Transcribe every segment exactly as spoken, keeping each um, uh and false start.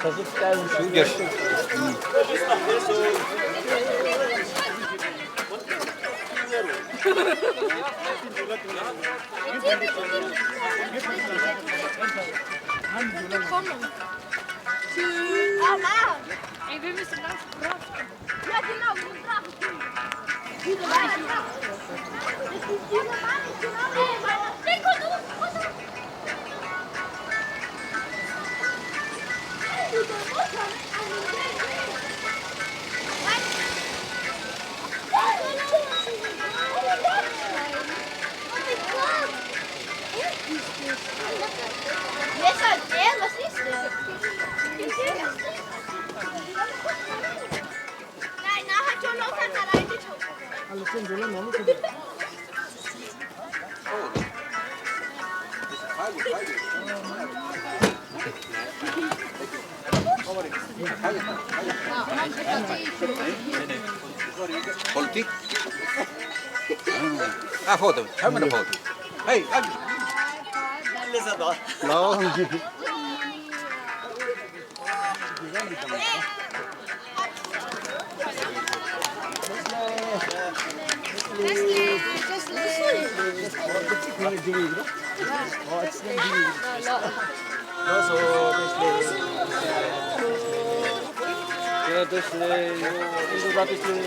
Comment? Tu... Ah, là. Et puis, mais c'est là, c'est grave. Politik. Ah, foto. Kamera foto. Hey, abi. Lao. ལགས་སོ། ལགས་སོ། ལགས་སོ།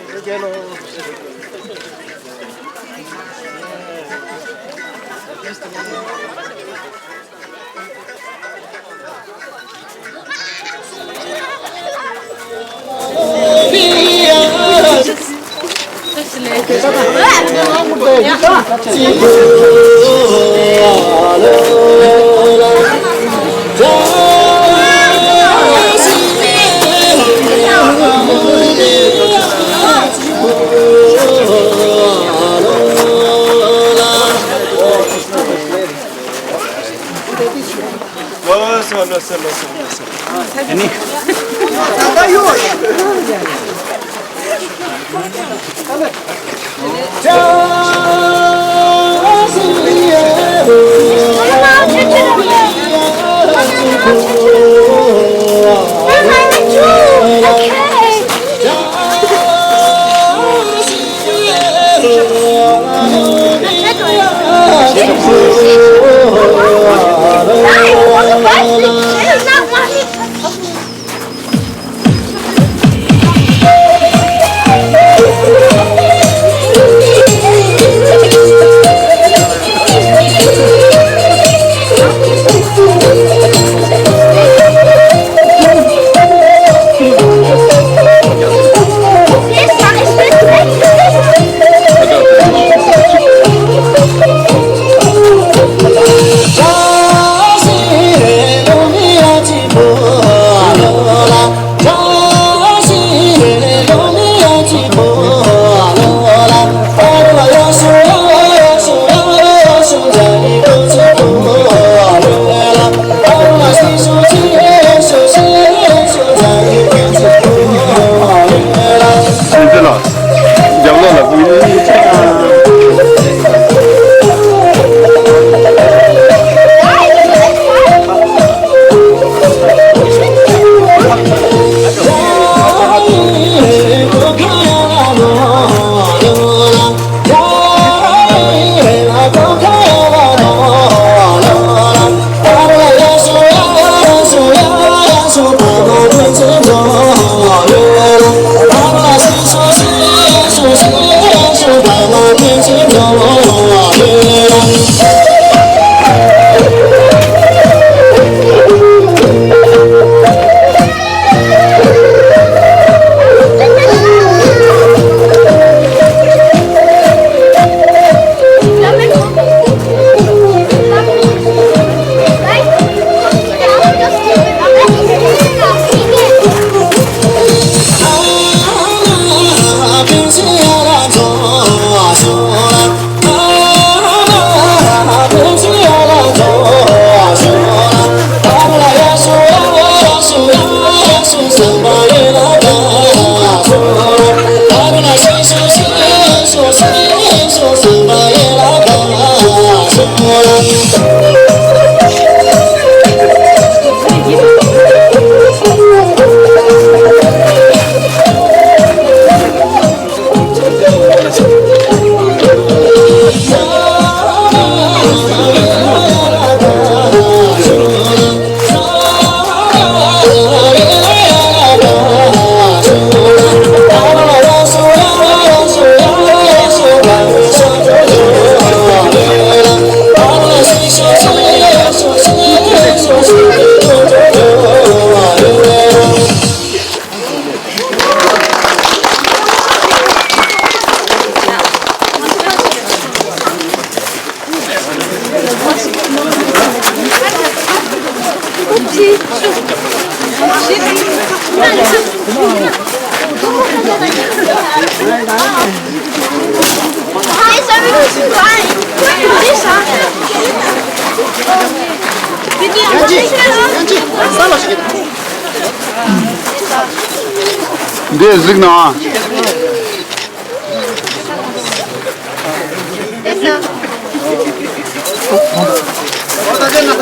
ལགས་སོ། ཨ་ནི། དེ་གཟིགས་གནང་ཨ། ཚང་མ་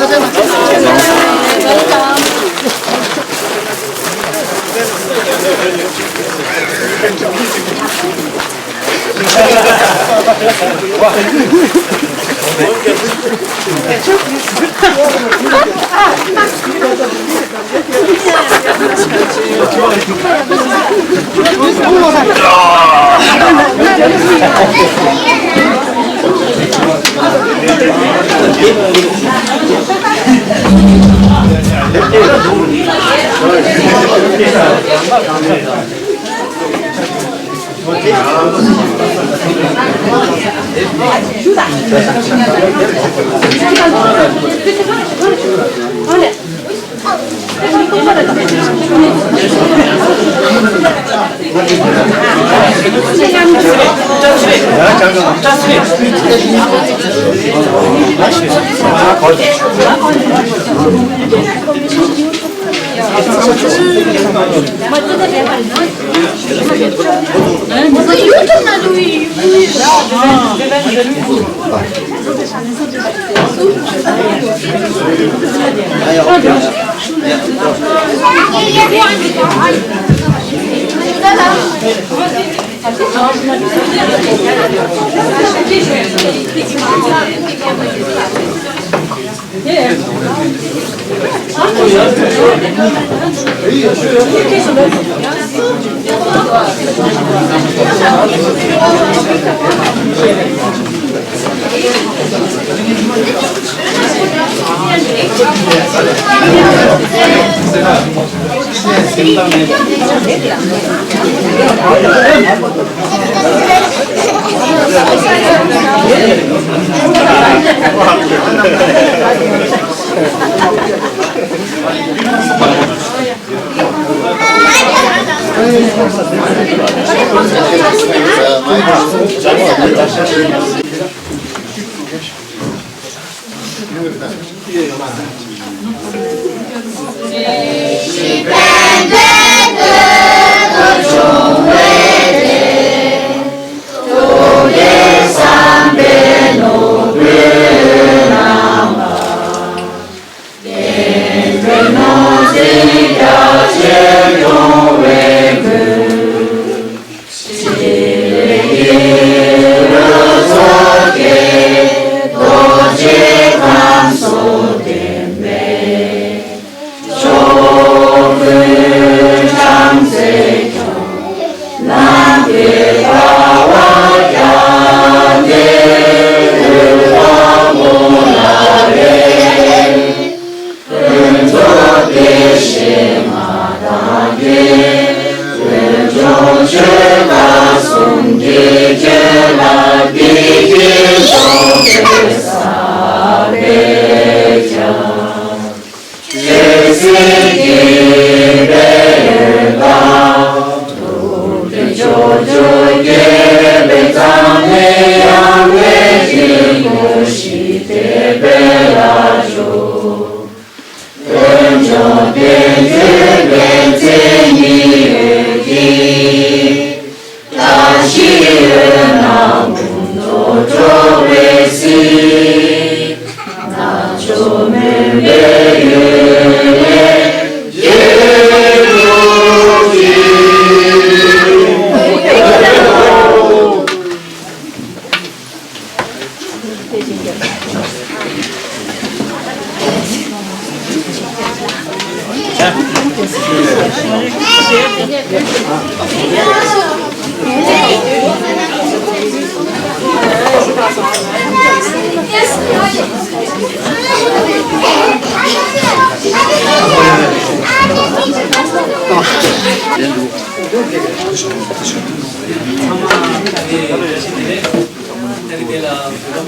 དེ་རིང་འདི་ལ་གོ་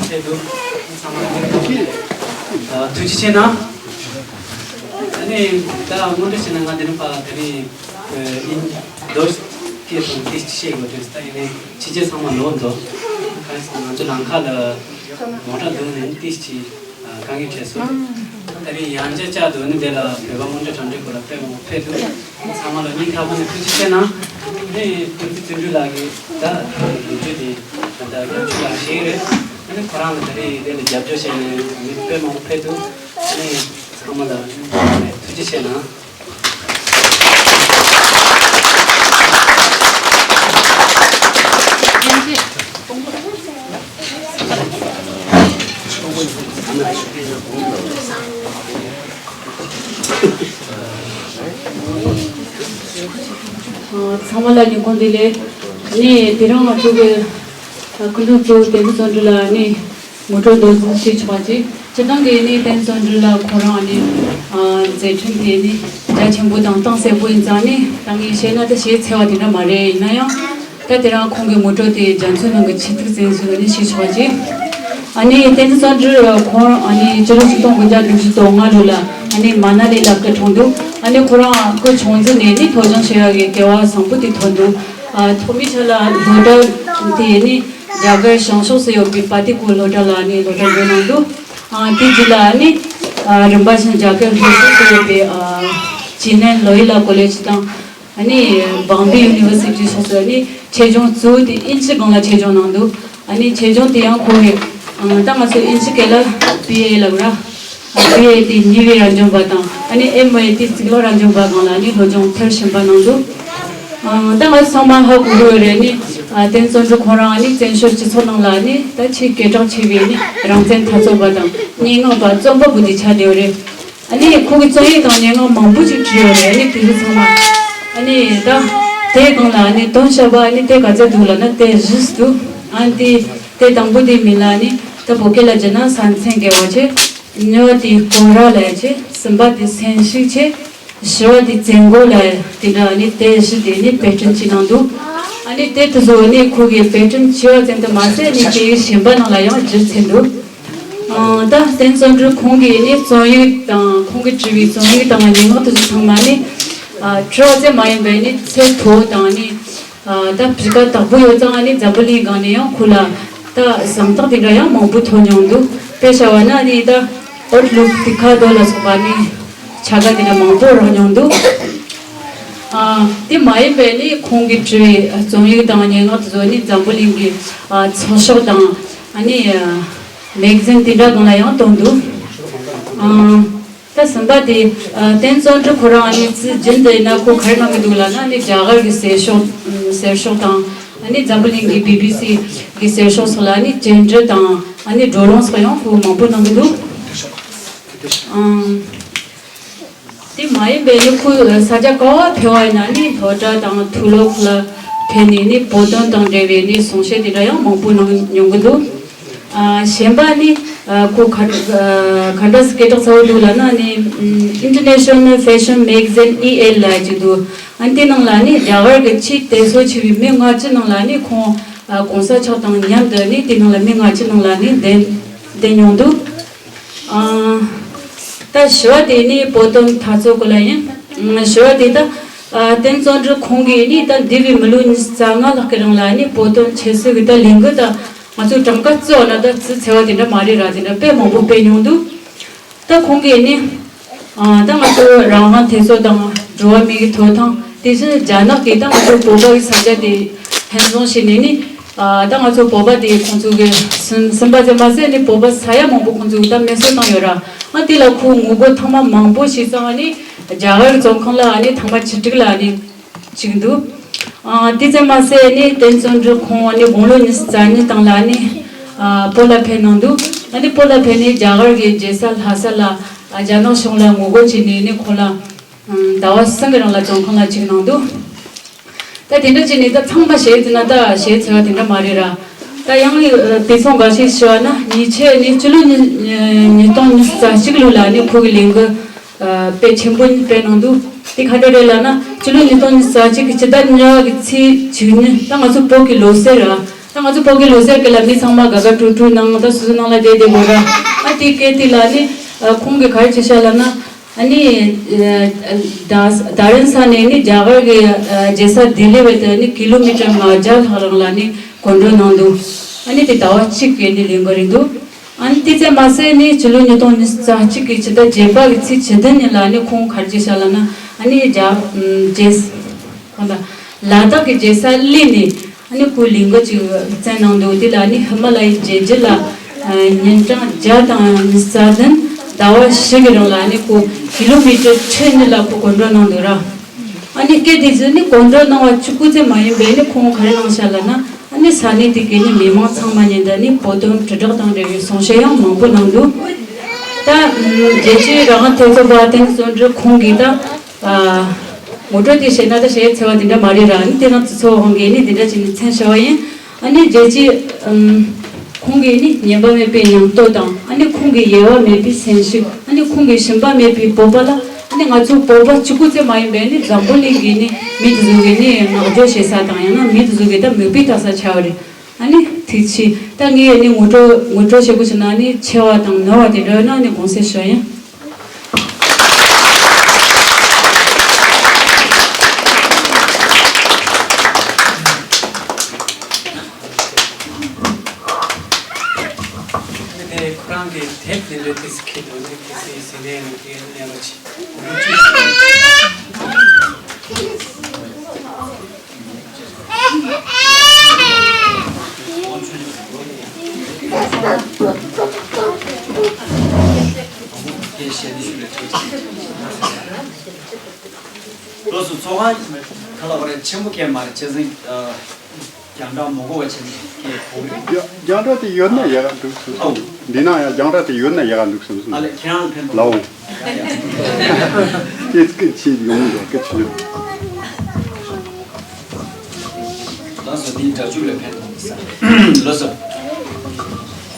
སྐབས་བྱུང་བ་ཐུགས་རྗེ་ཆེ་གནང་། ཨ་ནི་ད་དངོས་འབྲེལ་བྱས་ན་ང་དེ་རིང་ཕར་དེ་རིང་ཨིན་རྡོ་སྐད་དང་དེ་བཤད་དགོས་དུས་ད་ཡིན་ནའི་ཕྱི་རྒྱལ་ཚང་མ་ནོར་འདུག་གང་ཡིན་ཟེར་ན་ང་ཚོ་ནང་ཁ་ལ་མོ་ཊ་བརྡུངས་ནས་ཏིས་ཅིག་དཀའ་ངལ་འཕྲད་སོང་། ད་རེས་ཡང་བསྐྱར་བསྐྱར་དུ་ནི་འདི་ལ་བོད་པ་སྔོན་འགྲོ་གྲ་སྒྲིག་སྐོར་ལ་དཔེ་མང་པོ་ཕེབས་འདུག་ཚང་མ་ལ་སྙིང་ཐག་པ་ནས་ཐུགས་རྗེ་ཆེ་གནང་། ནི་ཀུན་གཟིགས་བརྩོན་འགྲུས་ལགས་ཀྱིས་ད་ལོ་རྒྱུས་དེ་ད་ལྟ་རྒྱབ་སྐྱོར་ལ་བྱེད་ཀྱི་རེད། ནི་ཁོ་རང་ལ་ད་རེས་འདི་ལ་རྒྱབ་སྐྱོར་བྱས་ནས་ནི་དཔེ་མང་པོ་ཕེབས་འདུག་ནི་ཚང་མ་ལ་ཐུགས་རྗེ་ཆེ་གནང་། ཚང་མ་ལ་ཉིན་གུང་བདེ་ལེགས། ནི་དེ་རིང་ང་ཚོ་གི་སྐུ་མགྲོན་གཙོ་བོ་བསྟན་འཛིན་བརྩོན་འགྲུས་ལགས་ནི་ངོ་སྤྲོད་མདོར་བསྡུས་ཞུས་ཆོག་པ་ཅིག་སྤྱིར་བཏང་གི་ནི་བསྟན་འཛིན་བརྩོན་འགྲུས་ལགས་ཁོ་རང་ནི་མཛད་འཕྲིན་དེ་ནི་རྒྱ་ཆེན་པོ་དང་གཏིང་ཟབ་པོ་ཡིན་ཙང་ནི་ད་ངས་བཤད་ན་ད་བཤད་ཚར་བ་དེ་འདྲ་མ་རེད། ཡིན་ན་ཡང་ད་དེ་རིང་ཁོང་གི་ངོ་སྤྲོད་དེ་རྒྱ་མཚོའི་ནང་གི་ཆུ་ཐིགས་ཙམ་ཞིག་ནི་ཞུས་ཆོག་པ་ཅིག་ཨ་ནི་བསྟན་འཛིན་བརྩོན་འགྲུས་ཁོང་ཨ་ནི་སྤྱི་ལོ་ཆིག་སྟོང་དགུ་བརྒྱ་དྲུག་ཅུ་དོན་ལྔ་ལོ་ལ་ཨ་ནི་མ་ན་ལི་ལ་སྐུ་འཁྲུངས་འདུག་ཨ་ནི་ཁོ་རང་སྐུ་ཆུང་ཙམ་ནས་ནི་སློབ་སྦྱོང་བྱེད་ཡག་གི་སྐལ་བ་བཟང་པོ་དེ་ཐོབ་འདུག་ཨ་ཐོག་མའི་ཆ་ལ་སློབ་གྲྭ་དེ་ནི་རྒྱ་གར་བྱང་ཕྱོགས་སུ་ཡོད་པའི་པ་ཏི་ཀུ་སློབ་གྲྭ་ལ་ནི་སློབ་གྲྭ་འགྲོ་གནང་འདུག་ཨ་དེ་རྗེས་ལ་ནི་ཨ་རིམ་པ་བཞིན་རྒྱ་གར་ལྷོ་ཕྱོགས་སུ་ཡོད་པའི་ཨ་ཅི་ནན་ལོ་ཡི་ལ་ཀོ་ལེཇ་དང་ཨ་ནི་བང་བི་ཡུ་ནི་ཝར་སི་ཊི་སོགས་སུ་ནི་ཆེད་སྦྱོང་གཙོ་བོ་དེ་དབྱིན་ཇི་སྒང་ལ་ཆེད་སྦྱོང་གནང་འདུག་ཨ་ནི་ཆེད་སྦྱོང་དེ་ཡང་ཁོང་གིས་ཨ་ད་ང་ཚོ་དབྱིན་ཇི་སྐད་ལ་བི་ཨེ་ལབ་ར། བི་ཨེ་དེ་ཉེ་བའི་རང་བྱུང་པ་དང་ཨ་ནི་ཨེམ་ཨེ་དེ་གཙུག་ལག་རང་བྱུང་པ་སྒང་ལ་ནི་སློབ་སྦྱོང་མཐར་ཕྱིན་པ་གནང་འདུག་ཨ་ད་ང་ཚོ་ཚང་མ་ཧ་གོ་གི་ཡོད་རེད། ནི་ཨ་བསྟན་འཛིན་བརྩོན་འགྲུས་ཁོང་རང་ནི་བཙན་བྱོལ་སྤྱི་ཚོགས་ནང་ལ་ནི་ད་ཆེས་སྐད་གྲགས་ཆེ་བའི་ནི་རང་བཙན་འཐབ་རྩོད་པ་དང་སྙན་ངག་པ་རྩོམ་པ་པོ་དེ་ཆགས་བསྡད་ཡོད་རེད། ཨ་ནི་ཁོང་གི་རྩོམ་ཡིག་དང་སྙན་ངག་མང་པོ་ཅིག་བྲིས་ཡོད་རེད། ཨ་ནི་དེ་ཚོ་ཚང་མ་ཨ་ནི་ད་དེའི་སྒང་ལ་ཨ་ནི་དོན་བྱ་བ་ཨ་ནི་དེ་ག་ཚོད་འདུག་ལབ་ན་དེ་བཞི་འདུག་ཨ་ནི་དེ་དེ་དང་པོ་དེའི་མིང་ལ་ཨ་ནི་ད་བོད་སྐད་ལ་བསྒྱུར་ན་ས་མཚན་དགེ་བ་ཆེ། གཉིས་པ་དེ་སྐོར་ར་ལབ་ཡག་ཆེ། གསུམ་པ་དེ་སེམས་ཤུགས་ཆེ། བཞི་པ་དེ་བཙན་རྒོལ་ལབ་ཡག་དེ་འདྲ་ཨ་ནི་དེ་བཞི་དེ་ནི་དཔེ་སྐྲུན་བྱས་གནང་འདུག་ཨ་ནི་དེ་དེ་ཚོ་ནི་ཁོ་གིས་དཔེ་སྐྲུན་བྱས་པ་ཙམ་དུ་མ་ཟད་ནི་སྐད་ཡིག་གཞན་པ་ནང་ལ་ཡང་བསྒྱུར་ཚར་འདུག་ཨ་ད་བསྟན་བརྩོན་འགྲུས་ཁོང་གིས་ནི་རྩོམ་ཡིག་དང་ཁོང་གིས་བྲིས་པའི་རྩོམ་ཡིག་དང་སྙན་ངག་དེ་ཚོ་ཚང་མ་ནི་ཨ་བྲིས་པ་ཙམ་མ་ཡིན་པའི་ནི་ཚད་མཐོ་བོ་དང་ནི་ཨ་ད་བྲིས་ཀ་དག་པོ་ཡོད་ཙང་ནི་འཛམ་བུ་གླིང་སྒང་ནས་ཡང་ཁོ་ལ་ད་གཟེངས་རྟགས་དེ་འདྲ་ཡང་མང་པོ་ཐོབ་མྱོང་འདུག་དཔེ་བྱ་བ་ན་ནི་ད་ཨོ་ལུག་དི་ཁ་དོ་ལ་སོགས་པ་ནི་བྱ་དགའ་དེ་འདྲ་མང་པོ་རག་མྱོང་འདུག་ཨ་དེ་མ་ཡིན་པའི་ནི་ཁོང་གིས་བྲིས་པའི་རྩོམ་ཡིག་དང་སྙན་ངག་དེ་ཚོ་ནི་འཛམ་བུ་གླིང་གི་ཨ་ཚགས་ཤོག་དང་ཨ་ནི་ཨ་མེ་ག་ཛིན་དེ་འདྲ་སྒང་ལ་ཡང་བཏོན་འདུག་ཨ་ད་གསུམ་པ་དེ་ཨ་བསྟན་བརྩོན་འགྲུས་ཁོ་རང་ཨ་ནི་རྩིས་རྒྱུན་དུ་ཡིན་ན་ཁོ་ག་རེ་གནང་གི་འདུག་ལབ་ན་ཨ་ནི་རྒྱ་གར་གྱི་ཟེར་ཤོག་ཟེར་ཤོག་དང་ཨ་ནི་འཛམ་བུ་གླིང་གི་བི་བི་སི་གི་ཟེར་ཤོག་སོགས་ལ་ཨ་ནི་བཅར་འདྲི་དང་ཨ་ནི་བགྲོ་གླེང་སོགས་ཡང་ཁོ་མང་པོ་གནང་གི་འདུག་ཨང་། དེ་མ་ཡིན་པའི་ནི་ཁོ་ས་ཆ་ག་བ་ཕེབས་པ་ཡིན་ན་ནི་སློབ་གྲྭ་དང་མཐོ་སློབ་ཁག་ལ་ཕེབས་ནས་ནི་བོད་དོན་དང་འབྲེལ་བའི་ནི་གསུང་བཤད་དེ་འདྲ་ཡང་མང་པོ་གནང་མྱོང་གི་འདུག་ཨ་གཞན་པ་ནི་ཨ་ཁོ་ག་ཨ་ག་འདྲ་སྐད་གྲགས་ཚ་བོ་འདུག་ལབ་ན་ནི་ཨམ་International Fashion Magazine ཨི་ཨེལ་ལབ་ཅིག་འདུག་ཨ་དེ་ནང་ལ་ནི་རྒྱ་གར་གྱི་ཆེས་དར་སྲོལ་ཆེ་བའི་མི་ལྔ་བཅུ་ནང་ལ་ནི་ཁོང་ཨ་གོང་ས་མཆོག་དང་མཉམ་དུ་ནི་དེ་ནང་ལ་མི་ལྔ་བཅུ་ནང་ལ་ནི་བསྡད་བསྡད་མྱོང་འདུག་ཨ་ད་བཞི་བ་དེ་ནི་བོད་དོན་འཐབ་རྩོད་སྐོར་ལ་ཡིན། ཨ་བཞི་བ་དེ་ད་ཨ་བསྟན་བརྩོན་འགྲུས་ཁོང་གིས་ནི་ད་འདས་པའི་མི་ལོ་ཉི་ཤུ་རྩ་ལྔ་ལྷག་གི་རིང་ལ་ནི་བོད་དོན་ཆེད་སྲིད་ཀྱི་ད་ལས་འགུལ་ད་ང་ཚོ་གྲངས་ཀ་བརྩི་བ་ན་ད་བརྩི་ཚར་བ་དེ་འདྲ་མ་རེད་ར། དེ་འདྲ་དཔེ་མང་པོ་སྤེལ་མྱོང་འདུག་ད་ཁོང་གིས་ནི་ཨ་ད་ང་ཚོ་རང་དབང་འཐབ་རྩོད་དང་འགྲོ་བ་མིའི་ཐོབ་ཐང་དེ་བཞིན་རྒྱ་ནག་གིས་ད་ང་ཚོ་བོད་པ་གི་ས་ཆ་དེ་འཐེན་བཟུང་བྱས་ནས་ནི་ཨ་ད་ང་ཚོ་བོད་པ་དེ་ཁོང་ཚོ་གི་སུན་སུན་པ་ཙམ་མ་ཟད་ནི་བོད་པ་ས་ཡ་མང་པོ་ཁོང་ཚོ་གི་ད་མེར་སྲེག་བཏང་ཡོད་ར། ཨ་དེ་ལ་ཁོ་ངོ་རྒོལ་ཐེངས་མ་མང་པོ་བྱས་ཙང་ནི་རྒྱ་གར་གྱི་བཙོན་ཁང་ལ་ནི་ཐེངས་མ་བཅུ་དྲུག་ལ་ནི་བཅུག་འདུག་ཨ་དེ་ཙམ་མ་ཟད་ནི་བསྟན་བརྩོན་འགྲུས་ཁོང་ནི་དགུང་ལོ་ཉི་ཤུ་རྩ་གཉིས་སྟེང་ལ་ནི་ཨ་བོད་ལ་ཕེབས་གནང་འདུག་ཨ་ནི་བོད་ལ་ཕེབས་ནས་རྒྱ་གར་གྱི་རྒྱལ་ས་ལྷ་ས་ལ་ཨ་རྒྱ་ནག་གཞུང་ལ་ངོ་རྒོལ་བྱས་ནས་ནི་ཁོང་ལ་ཟླ་བ་གསུམ་གྱི་རིང་ལ་བཙོན་ཁང་ལ་བཅུག་གནང་འདུག་ད་དེ་འདྲ་བྱས་ནས་ད་ཚང་མ་བཤད་ཟིན་ན་ད་བཤད་ཚར་བ་དེ་འདྲ་མ་རེད་ར། ད་ཡང་ཨ་དཔེ་མཚོན་འགའ་ཞིག་ཞུ་བ་ན་ཉེ་ཆར་ནི་སྤྱི་ལོ་ཉིས་ཉིས་སྟོང་ཉི་ཤུ་རྩ་གཅིག་ལོ་ལ་ནི་ཁོ་གི་ལས་འགུལ་ཨ་དཔེ་ཆེན་པོ་སྤེལ་གནང་འདུག་དེ་ག་འདྲ་རེད་ལབ་ན་སྤྱི་ལོ་ཉིས་སྟོང་ཉི་ཤུ་རྩ་གཅིག་གི་ཕྱི་ཟླ་གཉིས་པ་གི་ཚེས་བཅུ་གཉིས་ད་ང་ཚོ་བོད་ཀྱི་ལོ་གསར་ར། ད་ང་ཚོ་བོད་ཀྱི་ལོ་གསར་གྱི་ལ་མི་ཚང་མ་དགའ་དགའ་སྤྲོ་སྤྲོའི་ནང་ད་སོ་སོ་ནང་ལ་བསྡད་བསྡད་དགོས་ར། ཨ་དེ་སྐད་དེ་ལ་ནི་ཨ་ཁོང་གིས་ག་རེ་བྱས་ཤག་ལབ་ན། ཨ་ནི་ཨ་ད་ད་རིང་ས་ནས་ནི་རྒྱ་གར་གྱི་ཨ་རྒྱལ་ས་ལྡི་ལི་བར་དུ་ནི་ཀི་ལོ་མི་ཊར་ལྔ་བརྒྱ་ལྷག་རིང་ལ་ནི་གོམ་བགྲོད་གནང་འདུག་ཨ་ནི་དེ་ཟླ་བ་གཅིག་གི་ནི་ལས་འགུལ་རེད་འདུག་ཨ་ནི་དེ་ཙམ་མ་ཟད་ནི་ཕྱི་ལོ་ཉིས་སྟོང་ཉི་ཤུ་རྩ་གཅིག་གི་ཕྱི་ཟླ་བརྒྱད་པ་གི་ཚེས་བཅུ་བདུན་ཉིན་ལ་ནི་ཁོང་ག་རེ་བྱས་ཤག་ལབ་ན། ཨ་ནི་རྒྱ་རྒྱལ་ས་གང་ལ་ལ་དྭགས་ཀྱི་རྒྱལ་ས་གླེ་ནས་ཨ་ནི་ཁོས་ལས་འགུལ་ཅིག་བཙན་གནང་འདུག་དེ་ལ་ནི་ཧི་མ་ལ་ཡའི་རྒྱལ་རྒྱུད་ལ་ཉིན་གྲངས་བརྒྱ་དང་ཉི་ཤུ་རྩ་བདུན་ཟླ་བ་བཞི་གི་རིང་ལ་ནི་ཁོ་ཀི་ལོ་མི་ཊར་ཁྲི་གཉིས་ལ་ཁོ་གོམ་བགྲོད་གནང་འདུག་ར། ཨ་ནི་སྐད་དེ་ཚོ་ནི་གོམ་བགྲོད་གནང་བ་གཅིག་པུ་ཙམ་མ་ཡིན་པའི་ནི་ཁོང་ག་རེ་གནང་ཤག་ལབ་ན། ཨ་ནི་ས་གནས་དེ་གའི་ནི་མི་མང་ཚང་མ་ཉིད་དུ་ནི་བོད་དོན་དྲིལ་བསྒྲགས་དང་འབྲེལ་བའི་གསུང་བཤད་ཡང་མང་པོ་གནང་འདུག་ད་རྒྱལ་སྤྱིའི་རང་དབང་སློབ་ཕྲུག་པ་བསྟན་བརྩོན་འགྲུས་ཁོང་གིས་ད་ངོ་སྤྲོད་དེ་བྱས་ན་ད་བྱས་ཚར་བ་དེ་འདྲ་མ་རེད་ར། ཨ་ནི་དེ་རང་དུས་ཚོད་དབང་གིས་ནི་དེ་འདྲ་བྱས་ནས་མཚན་ཞུ་བ་ཡིན། ཨ་ནི་རྒྱལ་སྤྱི་ཨམ། ཁོང་གི་ནི་ཉམས་པ་མེད་པའི་ཉམས་རྟོགས་དང་། ཨ་ནི་ཁོང་གི་ཡལ་བ་མེད་པའི་སེམས་ཤུགས། ཨ་ནི་ཁོང་གི་ཞུམ་པ་མེད་པའི་སྤོབས་པ་ལ། ཨ་ནི་ང་ཚོ་བོད་པ་གཅིག་པུ་ཙམ་མ་ཡིན་པའི་ནི་འཛམ་བུ་གླིང་གི་ནི་མི་དེ་ཚོ་གི་ནི་བསྔགས་བརྗོད་བྱེད་ས་དང་། ཡང་ན་མི་དེ་ཚོ་གི་ད་མིག་དཔེ་ལྟ་ས་ཆགས་པ་རེད། ཨ་ནི་ཐུགས་རྗེ་ཆེ། ད་ངས་ནི་ངོ་སྤྲོད་ངོ་སྤྲོད་བྱེད་དགོས་བྱུང་ན་ནི་ཆེ་བ་དང་ནོར་བ་དེ་འདྲ་ཡོད་ན་ནི་དགོངས་སེལ་ཞུ་ཡིན། དེ་ཁོ་རང་གི་དེབ་དེ་འདྲ་ཏིས་ཁེ་དོ་ནི་ཏིས་སི་ནས་ནི་དེ་ཉན་རོགས་བྱེད། ལགས་སོ། ཚོགས་ཁང་ཁ་ལ་བ་རེ་ཆེན་པོ་སྐད་མ་རེད། བྱས་ཙང་ཨ། རྒྱང་བསྒྲགས་མ་དགོས་པ་བྱས་ནས་སྐད་གོ་རེད། རྒྱ་རྒྱང་བསྒྲགས་དེ་ཡོད་ན་ཡག་ག་འདུག་བསམ་སོང་། འདི་ན་ཡང་རྒྱང་བསྒྲགས་དེ་ཡོད་ན་ཡག་ག་འདུག་བསམ་སོང་། ཨ་ལས་ཁྱེད་རང་ལ་ཕན་ཐོགས། ལའོ། སྐད་སྐད་ཆེ་ཡོང་མི་འདུག་སྐད་ཆེ་ཡོང་། ལགས་སོ། འདི་སྒྲ་འཇུག་ལ་ཕན་ཐོགས་ས། ལགས་སོ།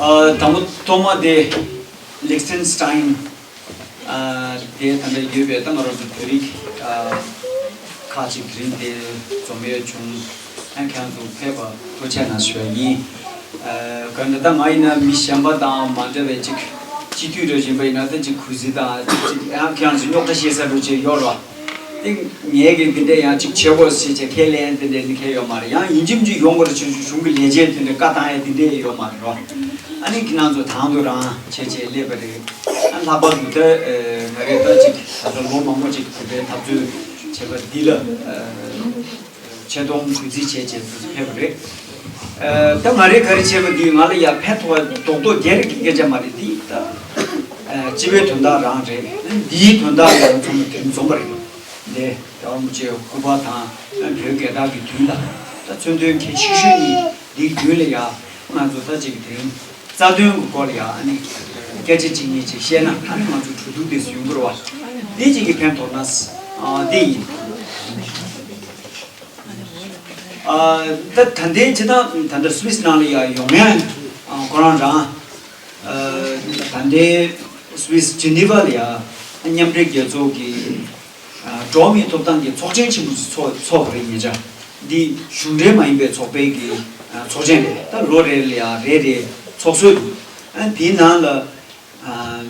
ཨ། དང་པོ་ཐོག་མ་དེ་ལིག་སི་ཊེན་སི་ཊའིན། ཨ། དེ་ད་ལྟ་ཡོད་པའི་ད་ང་རང་ཚོ་བོད་རིགས་ཨ། ཁག་ཅིག་རིང་དེ་འཛོམས་ཡོད་བྱུང་། ཨ། ཁྱེད་རང་ཚོ་ཕེབས་པ་ཐུགས་རྗེ་གནང་ཞུ་བ་ཡིན། ཨ། ག་འདྲ་ད་ང་ཡིན་ན་མི་གཞན་པ་དང་མ་འདྲ་བའི་ཅིག་སྤྱི་འཐུས་འདྲ་བཞིན་པ་ཡིན་ན་ད་ཅིག་གུས་བརྩི་དང་ཅིག་ཅིག་ཨ། ཁྱེད་རང་ཚོ་རྙོག་དྲ་བཤད་ས་འདྲ་ཅིག་ཡོད་རེད་བ། ཏིང་ངས་ཀྱི་འདི་འདྲས་ཡང་ཅིག་བྱེད་དགོས་ཞེས་བྱས་ཁས་ལེན་འདི་འདྲས་ནི་ཁས་ཡོད་མ་རེད། ཡང་ཡིན་གཅིག་མིན་གཅིག་ཡོང་དགོས་རེད། ཆུང་ཆུང་གཞུང་གི་ལས་བྱེད་འདི་འདྲས་བཀའ་བཏང་ཡས་འདི་འདྲས་ཡོད་མ་རེད་རོ། ཨ་ནི་ཁྱེད་རང་ཚོ་དང་དུ་རང་བྱས་བྱས་སླེབས་པ་རེད། ཨ། ལྷག་པར་དུ་ད་ཨ། ང་རེ་ད་ཅིག་ད་ལྟ་ལོ་མང་པོ་ཅིག་བོད་པའི་འཐབ་རྩོད་བྱས་པ་འདི་ལ་ཨ། ཆེ་མཐོང་གུས་བརྩི་བྱས་བྱས་ཕེབས་པ་རེད། ཨ། ད་ང་རེ་ག་རེ་བྱས་པ་འདི་ང་ལ་ཡ་ཕན་ཐོགས་པ་རྡོག་རྡོག་སྒེར་གྱི་སྐད་ཆ་མ་རེད། འདི་ད་ཨ། སྤྱི་པའི་དོན་དག་རང་རེད། འདིའི་དོན་དག་ལ་ཚང་མ་དོན་འཛོམས་པ་རེད། འདི་རྒྱལ་བ་རིན་པོ་ཆེའི་སྐུ་པར་དང་། བོད་རྒྱལ་དར་གྱི་མདུན་ལ་ད་མཚོན་དོན་གལ་ཆེ་ཤོས་ནི་འདིའི་མདུན་ལ་ཡ་ང་ཚོ་ད་ཅིག་དེ་རིང་རྩ་དོན་གྱི་སྐོར་ལ་ཡ་ཨ་ནི་སྐད་ཆ་གཅིག་གཉིས་ཅིག་བཤད་ན་ཨ་ནི་ང་ཚོ་གྲོས་བསྡུར་དེ་ཡོང་གི་རེད་བ། འདི་ཅིག་གི་ཕན་ཐོགས་ན་ཨ། འདི་ཡིན། ཨ། ད་ད་ལྟའི་ཇི་ལྟར་ད་ལྟ་སུད་སི་ནང་ལ་ཡ་ཡོང་མཁན་ཨ། ཁོ་རང་རང་ཨ། ད་ལྟའི་སུད་སི་ཇི་ནི་ཝ་ལ་ཡ་མཉམ་འབྲེལ་རྒྱལ་ཚོགས་ཀྱི་ཨ། འགྲོ་བ་མིའི་ཐོབ་ཐང་གི་ཚོགས་ཆེན་ཆེན་པོ་ཞིག་ཚོགས་ཚོགས་པ་རེད། ཉེ་ཆར་འདི་གཞུང་འབྲེལ་མ་ཡིན་པའི་ཚོགས་པའི་གི་ཨ། ཚོགས་ཆེན་རེད། ད་ལོ་རེ་ལ་ཡ་རེ་རེ་ཚོགས་སྲོལ་འདུག་ཨ། དེའི་ནང་ལ་ཨ།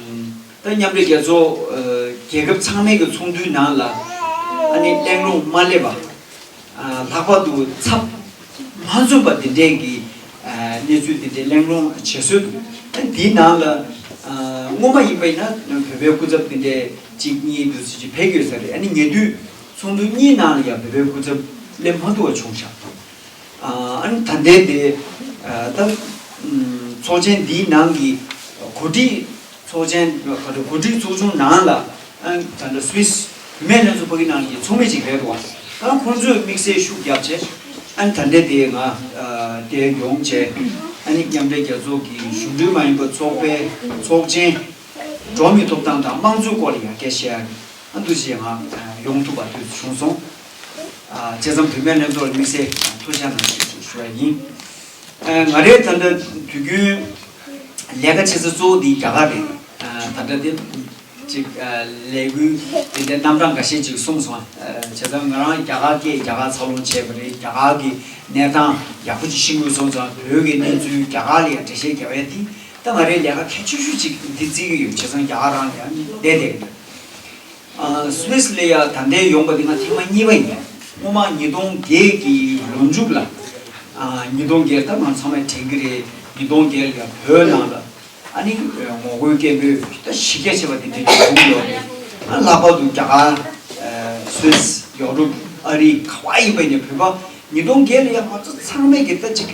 ད་མཉམ་འབྲེལ་རྒྱལ་ཚོགས་ཨ། རྒྱལ་ཁབ་ཚང་མའི་གི་ཚོགས་འདུའི་ནང་ལ་ཨ་ནི་གླེང་སློང་མ་སླེབས་པ། ཨ། ལྷག་པར་དུ་ཚབ་མ་མཚོན་པ་འདི་འདྲའི་གི་ཨ། གནས་ཚུལ་འདི་འདྲའི་གླེང་སློང་བྱེད་སྲོལ་འདུག་ཨ། འདིའི་ནང་ལ་ཨ། སྔོན་མ་ཡིན་པ་ཡིན་ན་བོད་པའི་སྐུ་ཚབ་འདི་འདྲའི་གཅིག་གཉིས་འདུག་སེ་ཅིག་ཕེབས་ཡོད་ས་རེད། ཨ་ནི་ཉེ་དུས་ཚོགས་འདུ་གཉིས་ནང་ལ་ཡང་བོད་པའི་སྐུ་ཚབ་སླེབས་མ་ཐུབ་པ་བྱུང་ཤག་ཨ། ཨ་ནི་ད་ལྟའི་དེ་ཨ། ད་ཚོགས་ཆེན་འདིའི་ནང་གི་གོ་སྒྲིག་ཚོགས་ཆེན་གོ་སྒྲིག་ཚོགས་ཆུང་ནང་ལ་ཨ། ད་ལྟ་སུད་སི་བུད་མེད་ལྷན་ཚོགས་ཕ་གི་ནང་གི་ཚོགས་མི་ཅིག་རེད་འདུག་ཨ། ཁོང་ཚོས་དམིགས་བསལ་ཤུགས་བརྒྱབ་བྱས་ཨ་ནི་ད་ལྟའི་དེ་ང་ཨ། དེ་ཡོང་བྱས་ཨ་ནི་མཉམ་འབྲེལ་རྒྱལ་ཚོགས་ཀྱི་གཞུང་འབྲེལ་མ་ཡིན་པ་ཚོགས་པའི་ཚོགས་ཆེན་འགྲོ་བ་མིའི་ཐོབ་ཐང་དང་དམངས་གཙོའི་སྐོར་ལ་ཡང་སྐད་བཤད་ཡ་གི་ཨ། འདུག་སེ་ང་ཡོང་ཐུབ་པ་དུས་སུ་བྱུང་སོང་། ཨ། བྱས་ཙང་བུད་མེད་ལྷན་ཚོགས་ལ་དམིགས་བསལ་ཐུགས་རྗེ་གནང་ཞུ་ཞུ་བ་ཡིན། ཨ། ང་རའི་ད་ལྟ་དུས་རྒྱུན་ལས་ཀ་བྱེད་ས་གཙོ་བོ་འདི་རྒྱ་གར་རེད། ཨ། ད་ལྟ་དེ་ཅིག་ཨ། ལས་འགུལ་དེ་འདྲའི་རྣམ་གྲངས་འགའ་ཤས་ཅིག་གསུངས་སོང་། ཨ། བྱས་ཙང་ང་རང་རྒྱ་གར་སྐད་རྒྱ་གར་འཚར་ལོངས་བྱས་པ་རེད། རྒྱ་གར་གྱི་གནས་སྟངས་ཡག་པོ་ཅིག་ཤེས་དགོས་སོང་ཙང་བོད་ཀྱི་གནས་ཚུལ་རྒྱ་གར་ལ་ཡང་འགྲེལ་བཤད་རྒྱག་ཡ་དེ་ད་ང་རའི་ལས་ཀ་གལ་ཆེ་ཤོས་ཅིག་འདི་བརྩི་གི་ཡོད། བྱས་ཙང་རྒྱ་གར་རང་ལ་ཡང་བསྡད་བསྡད་ཀྱི་འདུག་ཨ། སུད་སི་ལ་ཡ་ད་ལྟའི་ཡོང་པ་འདི་ང་ཐེངས་མ་གཉིས་པ་ཡིན། སྔོན་མ་ཉིས་སྟོང་བརྒྱད་ཀྱི་ལོ་མཇུག་ལ། ཨ། ཉིས་སྟོང་བརྒྱད་ད་ང་ཚང་མས་དྲན་གྱི་རེད། ཉིས་སྟོང་བརྒྱད་ལ་ཡ་བོད་ནང་ལ་ ཨ་ནི་ངོ་རྒོལ་སྐད་འབོད་ད་གཞི་རྒྱ་ཆེ་བ་དེ་འདྲ་ཞིག་བྱུང་ཡོད་རེད། ཨ་ལྷག་པར་དུ་རྒྱ་གར། སུད་སི། ཡོ་རོབ། ཨ་རི། ག་བ་ཡིན་པ་ཡིན་ནའི་བོད་པ་ཉིས་སྟོང་བརྒྱད་ལ་ཡང་ང་ཚོ་ཚང་མས་ཀྱི་ད་ཅིག་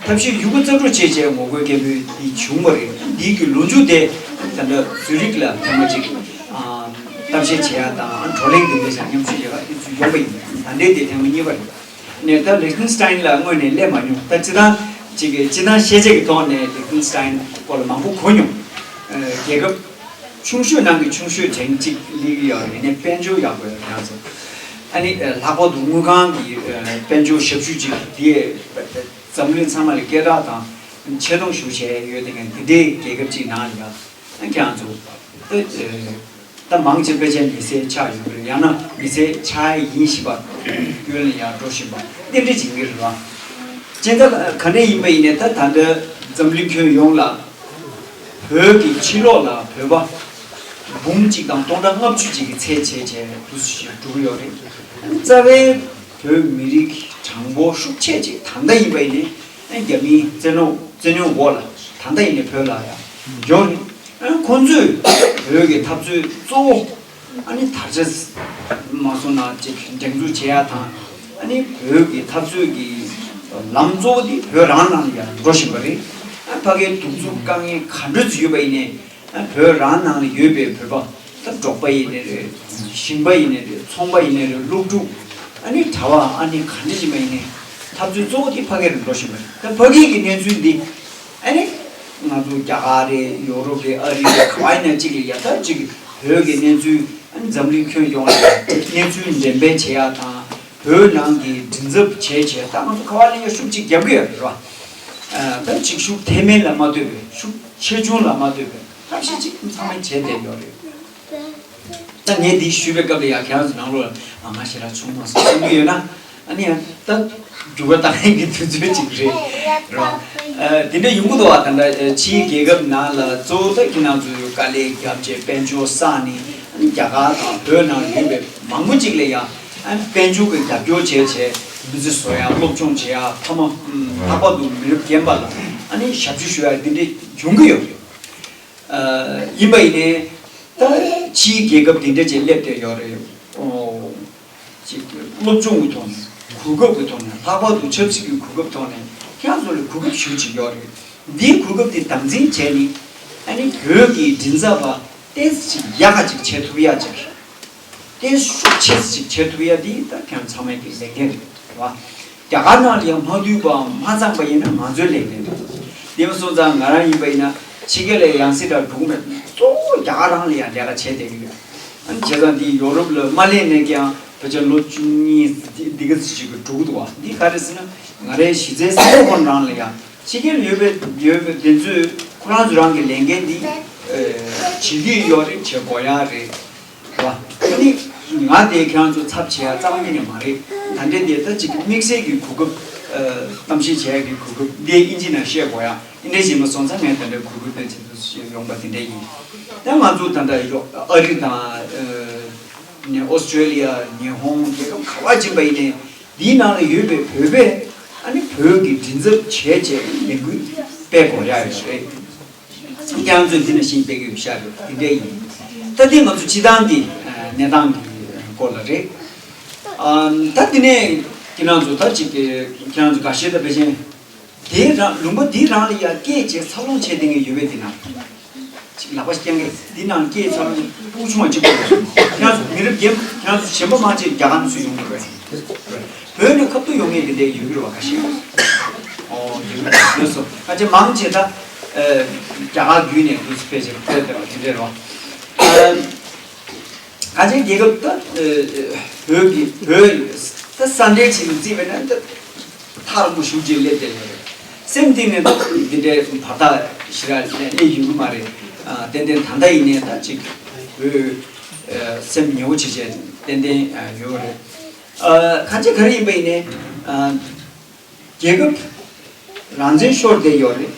ཐབས་ཤེས་ཡོད་རྒུ་རྩལ་སྤྲུགས་བྱས་བྱས་ངོ་རྒོལ་སྐད་འབོད་འདི་བྱུང་བ་རེད། འདི་གི་ལོ་མཇུག་དེ་ད་ལྟ་ཛུ་རིག་ལ་ཐེངས་མ་གཅིག་གཏམ་བཤད་བྱེད་ཡ་དང་བགྲོ་གླེང་འདི་འདྲ་བྱ་མཉམ་ཞུགས་བྱེད་ཡ་དེ་ཚོ་ཡོང་པ་ཡིན། ད་ལྟའི་དེ་ཐེངས་མ་གཉིས་པ་རེད། ནས་ད་ལིག་ཏེན་སི་ཏན་ལ་དངོས་ནས་སླེབས་མ་མྱོང་། ད་སྤྱི་བཏང་ཅིག་གི་སྤྱི་བཏང་ཤེས་བྱ་གི་ཐོག་ནས་ལིག་ཏེན་སི་ཏན་སྐོར་ལ་མང་པོ་གོ་མྱོང་། རྒྱལ་ཁབ་ཆུང་ཤོས་ནང་གི་ཆུང་ཤོས་གྲས་གཅིག་སླེབས་ཀྱི་ཡོད་རེད། ནས་དཔལ་འབྱོར་ཡག་པོ་ཡོད་རེད། ང་ཚོ་ཨ་ནི་ལྷག་པར་དུ་དངུལ་ཁང་གི་དཔལ་འབྱོར་ཞབས་ཞུ་ཅིག་དེ་འཛམ་གླིང་ཚང་མ་ལ་སྐད་གྲགས་དང་ཆེ་མཐོང་ཞུ་བྱས་ཡོད་དེ། ང་འདི་འདྲའི་རྒྱལ་ཁབ་ཅིག་ནང་ལ་ཡ་ཁྱེད་རང་ཚོ་ད་ད་མང་ཆེ་ཕལ་ཆེར་མི་སེར་ཆགས་ཡོད་རེད། ཡང་ན་མི་སེར་ཆགས་ཡིན་བཞིན་པ་སྐྱོན་ལ་ཡར་འགྲོ་བཞིན་པ་དེ་འདྲ་ཅིག་ཡིན་གྱི་རེད་བ། སྤྱིར་ད་ག་འདྲ་ཡིན་པ་ཡིན་ནའི་ད་ད་ལྟ་འཛམ་གླིང་ཁྱོན་ཡོངས་ལ་བོད་ཀྱི་ཕྱི་ལོགས་ལ་བོད་པ་འབུམ་གཅིག་དང་སྟོང་ཕྲག་ལྔ་བཅུ་ཅིག་གི་ཚད་བྱས་བྱས་འདུ་ཞིག་འགྲོ་གི་ཡོད་རེད། རྩ་བའི་བོད་མི་རིགས་གྲངས་འབོར་ཤུགས་ཆེ་ཅིག་ད་ལྟ་ཡིན་པ་ཡིན་ནའི་རྒྱ་མིའི་བཙན་གནོན་བཙན་གནོན་འོག་ལ་ད་ལྟ་ཡིན་ནའི་བོད་ལ་ཡང་ཡོད་རེད། ཁོང་ཚོས་བོད་ཀྱི་འཐབ་རྩོད་གཙོ་བོ་ཨ་ནི་དར་ཆ་མ་སོང་ན་ཅིག་སྒྲེང་འཛུགས་བྱེད་ཡ་དང་། ཨ་ནི་བོད་ཀྱི་འཐབ་རྩོད་ཀྱི་ལམ་གཙོ་བོ་དེ་བོད་རང་ནང་ལ་ཡང་འགྲོ་བཞིན་པ་རེད། ཨ་ཕ་གིའི་གདུག་རྩུབ་དཀའ་ངལ་ག་འདྲ་ཅིག་ཡོད་པ་ཡིན་ནའི། བོད་རང་ནང་ལ་ཡོད་པའི་བོད་པ་ད་འབྲོག་པ་ཡིན་ནའི་རེད། ཞིང་པ་ཡིན་ནའི་རེད། ཚོང་པ་ཡིན་ནའི་རེད། སློབ་ཕྲུག་ཨ་ནི་གྲྭ་པ་ཨ་ནི་ག་འདྲ་ཅིག་མ་ཡིན་ནའི་འཐབ་རྩོད་གཙོ་བོ་དེ་ཕ་གིར་འགྲོ་བཞིན་པ་རེད། ད་ཕ་གི་གི་གནས་ཚུལ་འདི་ཨ་ནི་ང་ཚོ་རྒྱ་གར་རེད། ཡོ་རོབ་རེད། ཨ་རི་རེད། ག་བ་ཡིན་ན་གཅིག་ལ་ཡ་ད་གཅིག་བོད་ཀྱི་གནས་ཚུལ་ཨ་ནི་འཛམ་གླིང་ཁྱོན་ཡོངས་ལ་གནས་ཚུལ་འགྲེམས་སྤེལ་བྱེད་ཡ་དང་། བོད་ནང་གི་མགྲིན་ཚབ་བྱས་བྱས་ད་ང་ཚོ་ག་བ་ལ་ཡ་ཤུགས་གཅིག་རྒྱབ་གི་ཡོད་རེད་བ། ད་ཅིག་ཤུགས་ཐེ་མེན་ལ་མ་ལྟོས་པའི་ཤུགས་ཆེ་ཆུང་ལ་མ་ལྟོས་པའི་ཐབས་ཤེས་ཅིག་ཚང་མས་བྱས་བསྡད་ཡོད་རེད། ད་ངས་འདི་ཞུས་པའི་སྐབས་ལ་ཡང་ཁྱེད་རང་ཚོ་ནང་ལོགས་ལ་ཨ་ང་ཞེ་དྲག་བྱུང་མ་སོང་བསམ་གྱི་ཡོད་ན། ཨ་ནི་ཡང་ད་འགྱུར་བ་བཏང་ཡས་ཀྱི་དུས་ཚོད་ཅིག་རེད་རོ། ཨ་དེ་འདྲ་ཡོང་གི་འདུག་བ། ད་ལྟ་ཕྱིའི་རྒྱལ་ཁབ་ནང་ལ་གཙོ་བོ་ད་ཁྱེད་རང་ཚོས་དཀའ་ལས་བརྒྱབ་བྱས་དཔལ་འབྱོར་བསགས་ནས། ཨ་ནི་རྒྱ་གར་དང་བོད་ནང་ཡོད་པའི་མང་པོ་ཅིག་ལ་ཡང་ཨ་ནི་དཔལ་འབྱོར་གྱི་རྒྱབ་སྐྱོར་བྱས་བྱས་མི་ཚེ་བཟོ་ཡ། སློབ་སྦྱོང་བྱེད་ཡ། ཕ་མ་ལྷག་པར་དུ་མི་རབས་རྒན་པ་ལ་ཨ་ནི་ཞབས་ཞུ་ཞུ་ཡ་འདི་འདྲ་བྱུང་གི་ཡོད་རེད། ཨ་ཡིན་པ་ཡིན་ནའི་ད་ཕྱིའི་རྒྱལ་ཁབ་དེ་འདྲ་ཅིག་སླེབས་བསྡད་ཡོད་རེད། ཨོ་ཅིག་སློབ་སྦྱོང་གི་ཐོག་ནས། གོ་སྐབས་ཀྱི་ཐོག་ནས། ལྷག་པར་དུ་ཆབ་སྲིད་ཀྱི་གོ་སྐབས་ཐོག་ནས་ཁྱེད་རང་ཚོ་ལ་གོ་སྐབས་ཞེ་པོ་ཅིག་ཡོད་རེད། འདིའི་གོ་སྐབས་དེ་དམ་འཛིན་བྱས་ནས་ཨ་ནི་བོད་ཀྱི་མགྲིན་ཚབ་པ་ཏོག་ཙམ་ཅིག་ཡག་ག་ཅིག་བྱེད་ཐུབ་ཡ་ཅིག་ཏོག་ཙམ་ཤུགས་ཆེ་ཙམ་ཅིག་བྱེད་ཐུབ་ཡ་འདི་ད་ཁྱེད་རང་ཚང་མའི་གི་ལས་འགན་རེད་བ། རྒྱ་གར་ནང་ལ་ཡང་མ་འདུས་པའམ་མ་ཚང་པ་ཡིན་ན་ང་ཚོའི་ལས་འགན་རེད། དེ་མ་སོང་ཙང་ང་རང་ཡིན་པ་ཡིན་ན་ཕྱི་རྒྱལ་ལ་ཡང་སྲིད་དྲ་འགྲོ་གི་མེད། གཙོ་བོ་རྒྱ་གར་རང་ལ་ཡང་ལས་ཀ་བྱས་བསྡད་ཀྱི་ཡོད། ཨ་ནི་བྱས་ཙང་འདི་ཡོ་རོབ་ལ་མ་སླེབས་ནས་ཀྱང་ཕལ་ཆེར་ལོ་བཅུ་གཉིས་འདི་འདི་ག་ཙམ་ཅིག་གི་འགྲོ་གི་འདུག་བ། འདི་ག་རེ་ཟེར་ན་ང་རའི་གཞི་རྩའི་སེམས་ཁོང་རང་ལ་ཡང་ཕྱི་རྒྱལ་ཡོད་པའི་ཡོད་པའི་དེ་ཚོས་ཁོ་རང་ཚོ་རང་གི་ལས་འགན་འདི་ཨ་བྱེད་ཀྱི་ཡོད་རེད། བྱེད་དགོས་ཡ་རེད། རེད་བ། ཨ་ནི་ང་དེ་ཁྱེད་རང་ཚོ་ཚབ་བྱེད་ཡ་རྩ་བ་ཉིད་ནས་མ་རེད། ད་འདྲའི་དེ་ད་ཅིག་དམིགས་བསལ་གྱི་གོ་སྐབས་ཨ་གཏམ་བཤད་བྱེད་ཡ་གི་གོ་སྐབས་འདི་ཨིན་ཇི་ནང་བཤད་དགོས་ཡ། ཨིན་འདྲའི་བྱས་མ་སོང་ཙང་ངས་ད་འདྲའི་གོ་སྐབས་དེ་ཚོ་ཡོང་པ་དེ་འདྲ་ཡིན། ད་ང་ཚོ་ད་ལྟ་ཡོ་ཨ་རི་དང་ཨ་ནི་ཨོ་སི་ཀྲེ་ལི་ཡ། ཉི་ཧོང་། རྒྱལ་ཁབ་ག་བ་ཕྱིན་པ་ཡིན་ནའི་འདིའི་ནང་ལ་ཡོད་པའི་བོད་པས་ཨ་ནི་བོད་ཀྱི་མགྲིན་ཚབ་བྱས་བྱས་ལས་འགུལ་སྤེལ་དགོས་ཡ་ཡོད་རེད། ཁྱེད་རང་ཚོས་འདི་ནང་བཞིན་སྤེལ་གྱི་ཡོད་ཤག་རེད། འདི་འདྲ་ཡིན། ད་ལྟའི་ང་ཚོ་སྤྱི་བཏང་གི་གནས་སྟངས་ཀྱི་སྐོར་ལ་རེད། ད་འདི་ནས་ཁྱེད་རང་ཚོ་ད་ཅིག་ཁྱེད་རང་ཚོ་འགའ་ཤས་ད་ཕལ་ཆེར་དེའི་རང་ལུང་པ་འདིའི་རང་ལ་ཡ་སྐད་ཅིག་འཚར་ལོངས་བྱས་བསྡད་མཁན་ཡོད་པས། འདི་ནང་ཅིག་ལག་པ་ཞིག་བརྐྱང་གི། འདི་ནང་སྐད་འཚར་ལོངས་སྤུ་གུ་ཆུང་བ་གཅིག་པོ་རེད། ཁྱེད་རང་ཚོ་མི་རབས་རྒན། ཁྱེད་རང་ཚོ་གཞོན་པ་མང་ཆེ་རྒྱ་གར་ནས་ཚུར་ཡོང་གི་རེད། བོད་ནས་ཁ་ཐུག་ཡོང་མཁན་དེ་འདྲ་ཡོད་ཀྱི་རེད་བ། ཁ་ཤས། ཨོ་ཡོད་ཀྱི་རེད། ལགས་སོ། ཁ་ཆེ་མང་ཆེ་ད་ཨ་རྒྱ་གར་བརྒྱུད་ནས་འདུག་སེ་ཕེབས་བྱས་ཕེབས་བསྡད་པ་དེ་འདྲ་རེད་བ། ཨ་ཁ་ཆེ་རྒྱལ་ཁབ་ད་ཨ་བོད་ཀྱི་བོད་ད་ས་འབྲེལ་བྱས་ནས་བརྩིས་པ་ན་ད་ཐག་རིང་པོ་ཞེ་པོ་ཅིག་སླེབས་བསྡད་ཡོད་རེད། སེམས་གཏིང་ནས་ད་འདི་འདྲའི་བར་ཐག་ཞེ་དྲག་སླེབས་ཡོད་ཀྱི་མ་རེད། ཨ་ཏན་ཏན་ད་ལྟ་ཡིན་ནའི་ད་ཅིག་བོད་ཨ་སེམས་ཉེ་བོ་བྱེད་བྱས་ཏན་ཏན་ཨ་ཡོད་རེད། ཨ་གང་ཅི་ག་རེ་ཡིན་པ་ཡིན་ནའི་ཨ་རྒྱལ་ཁབ་རང་བཙན་ཤོར་བསྡད་ཡོད་རེད།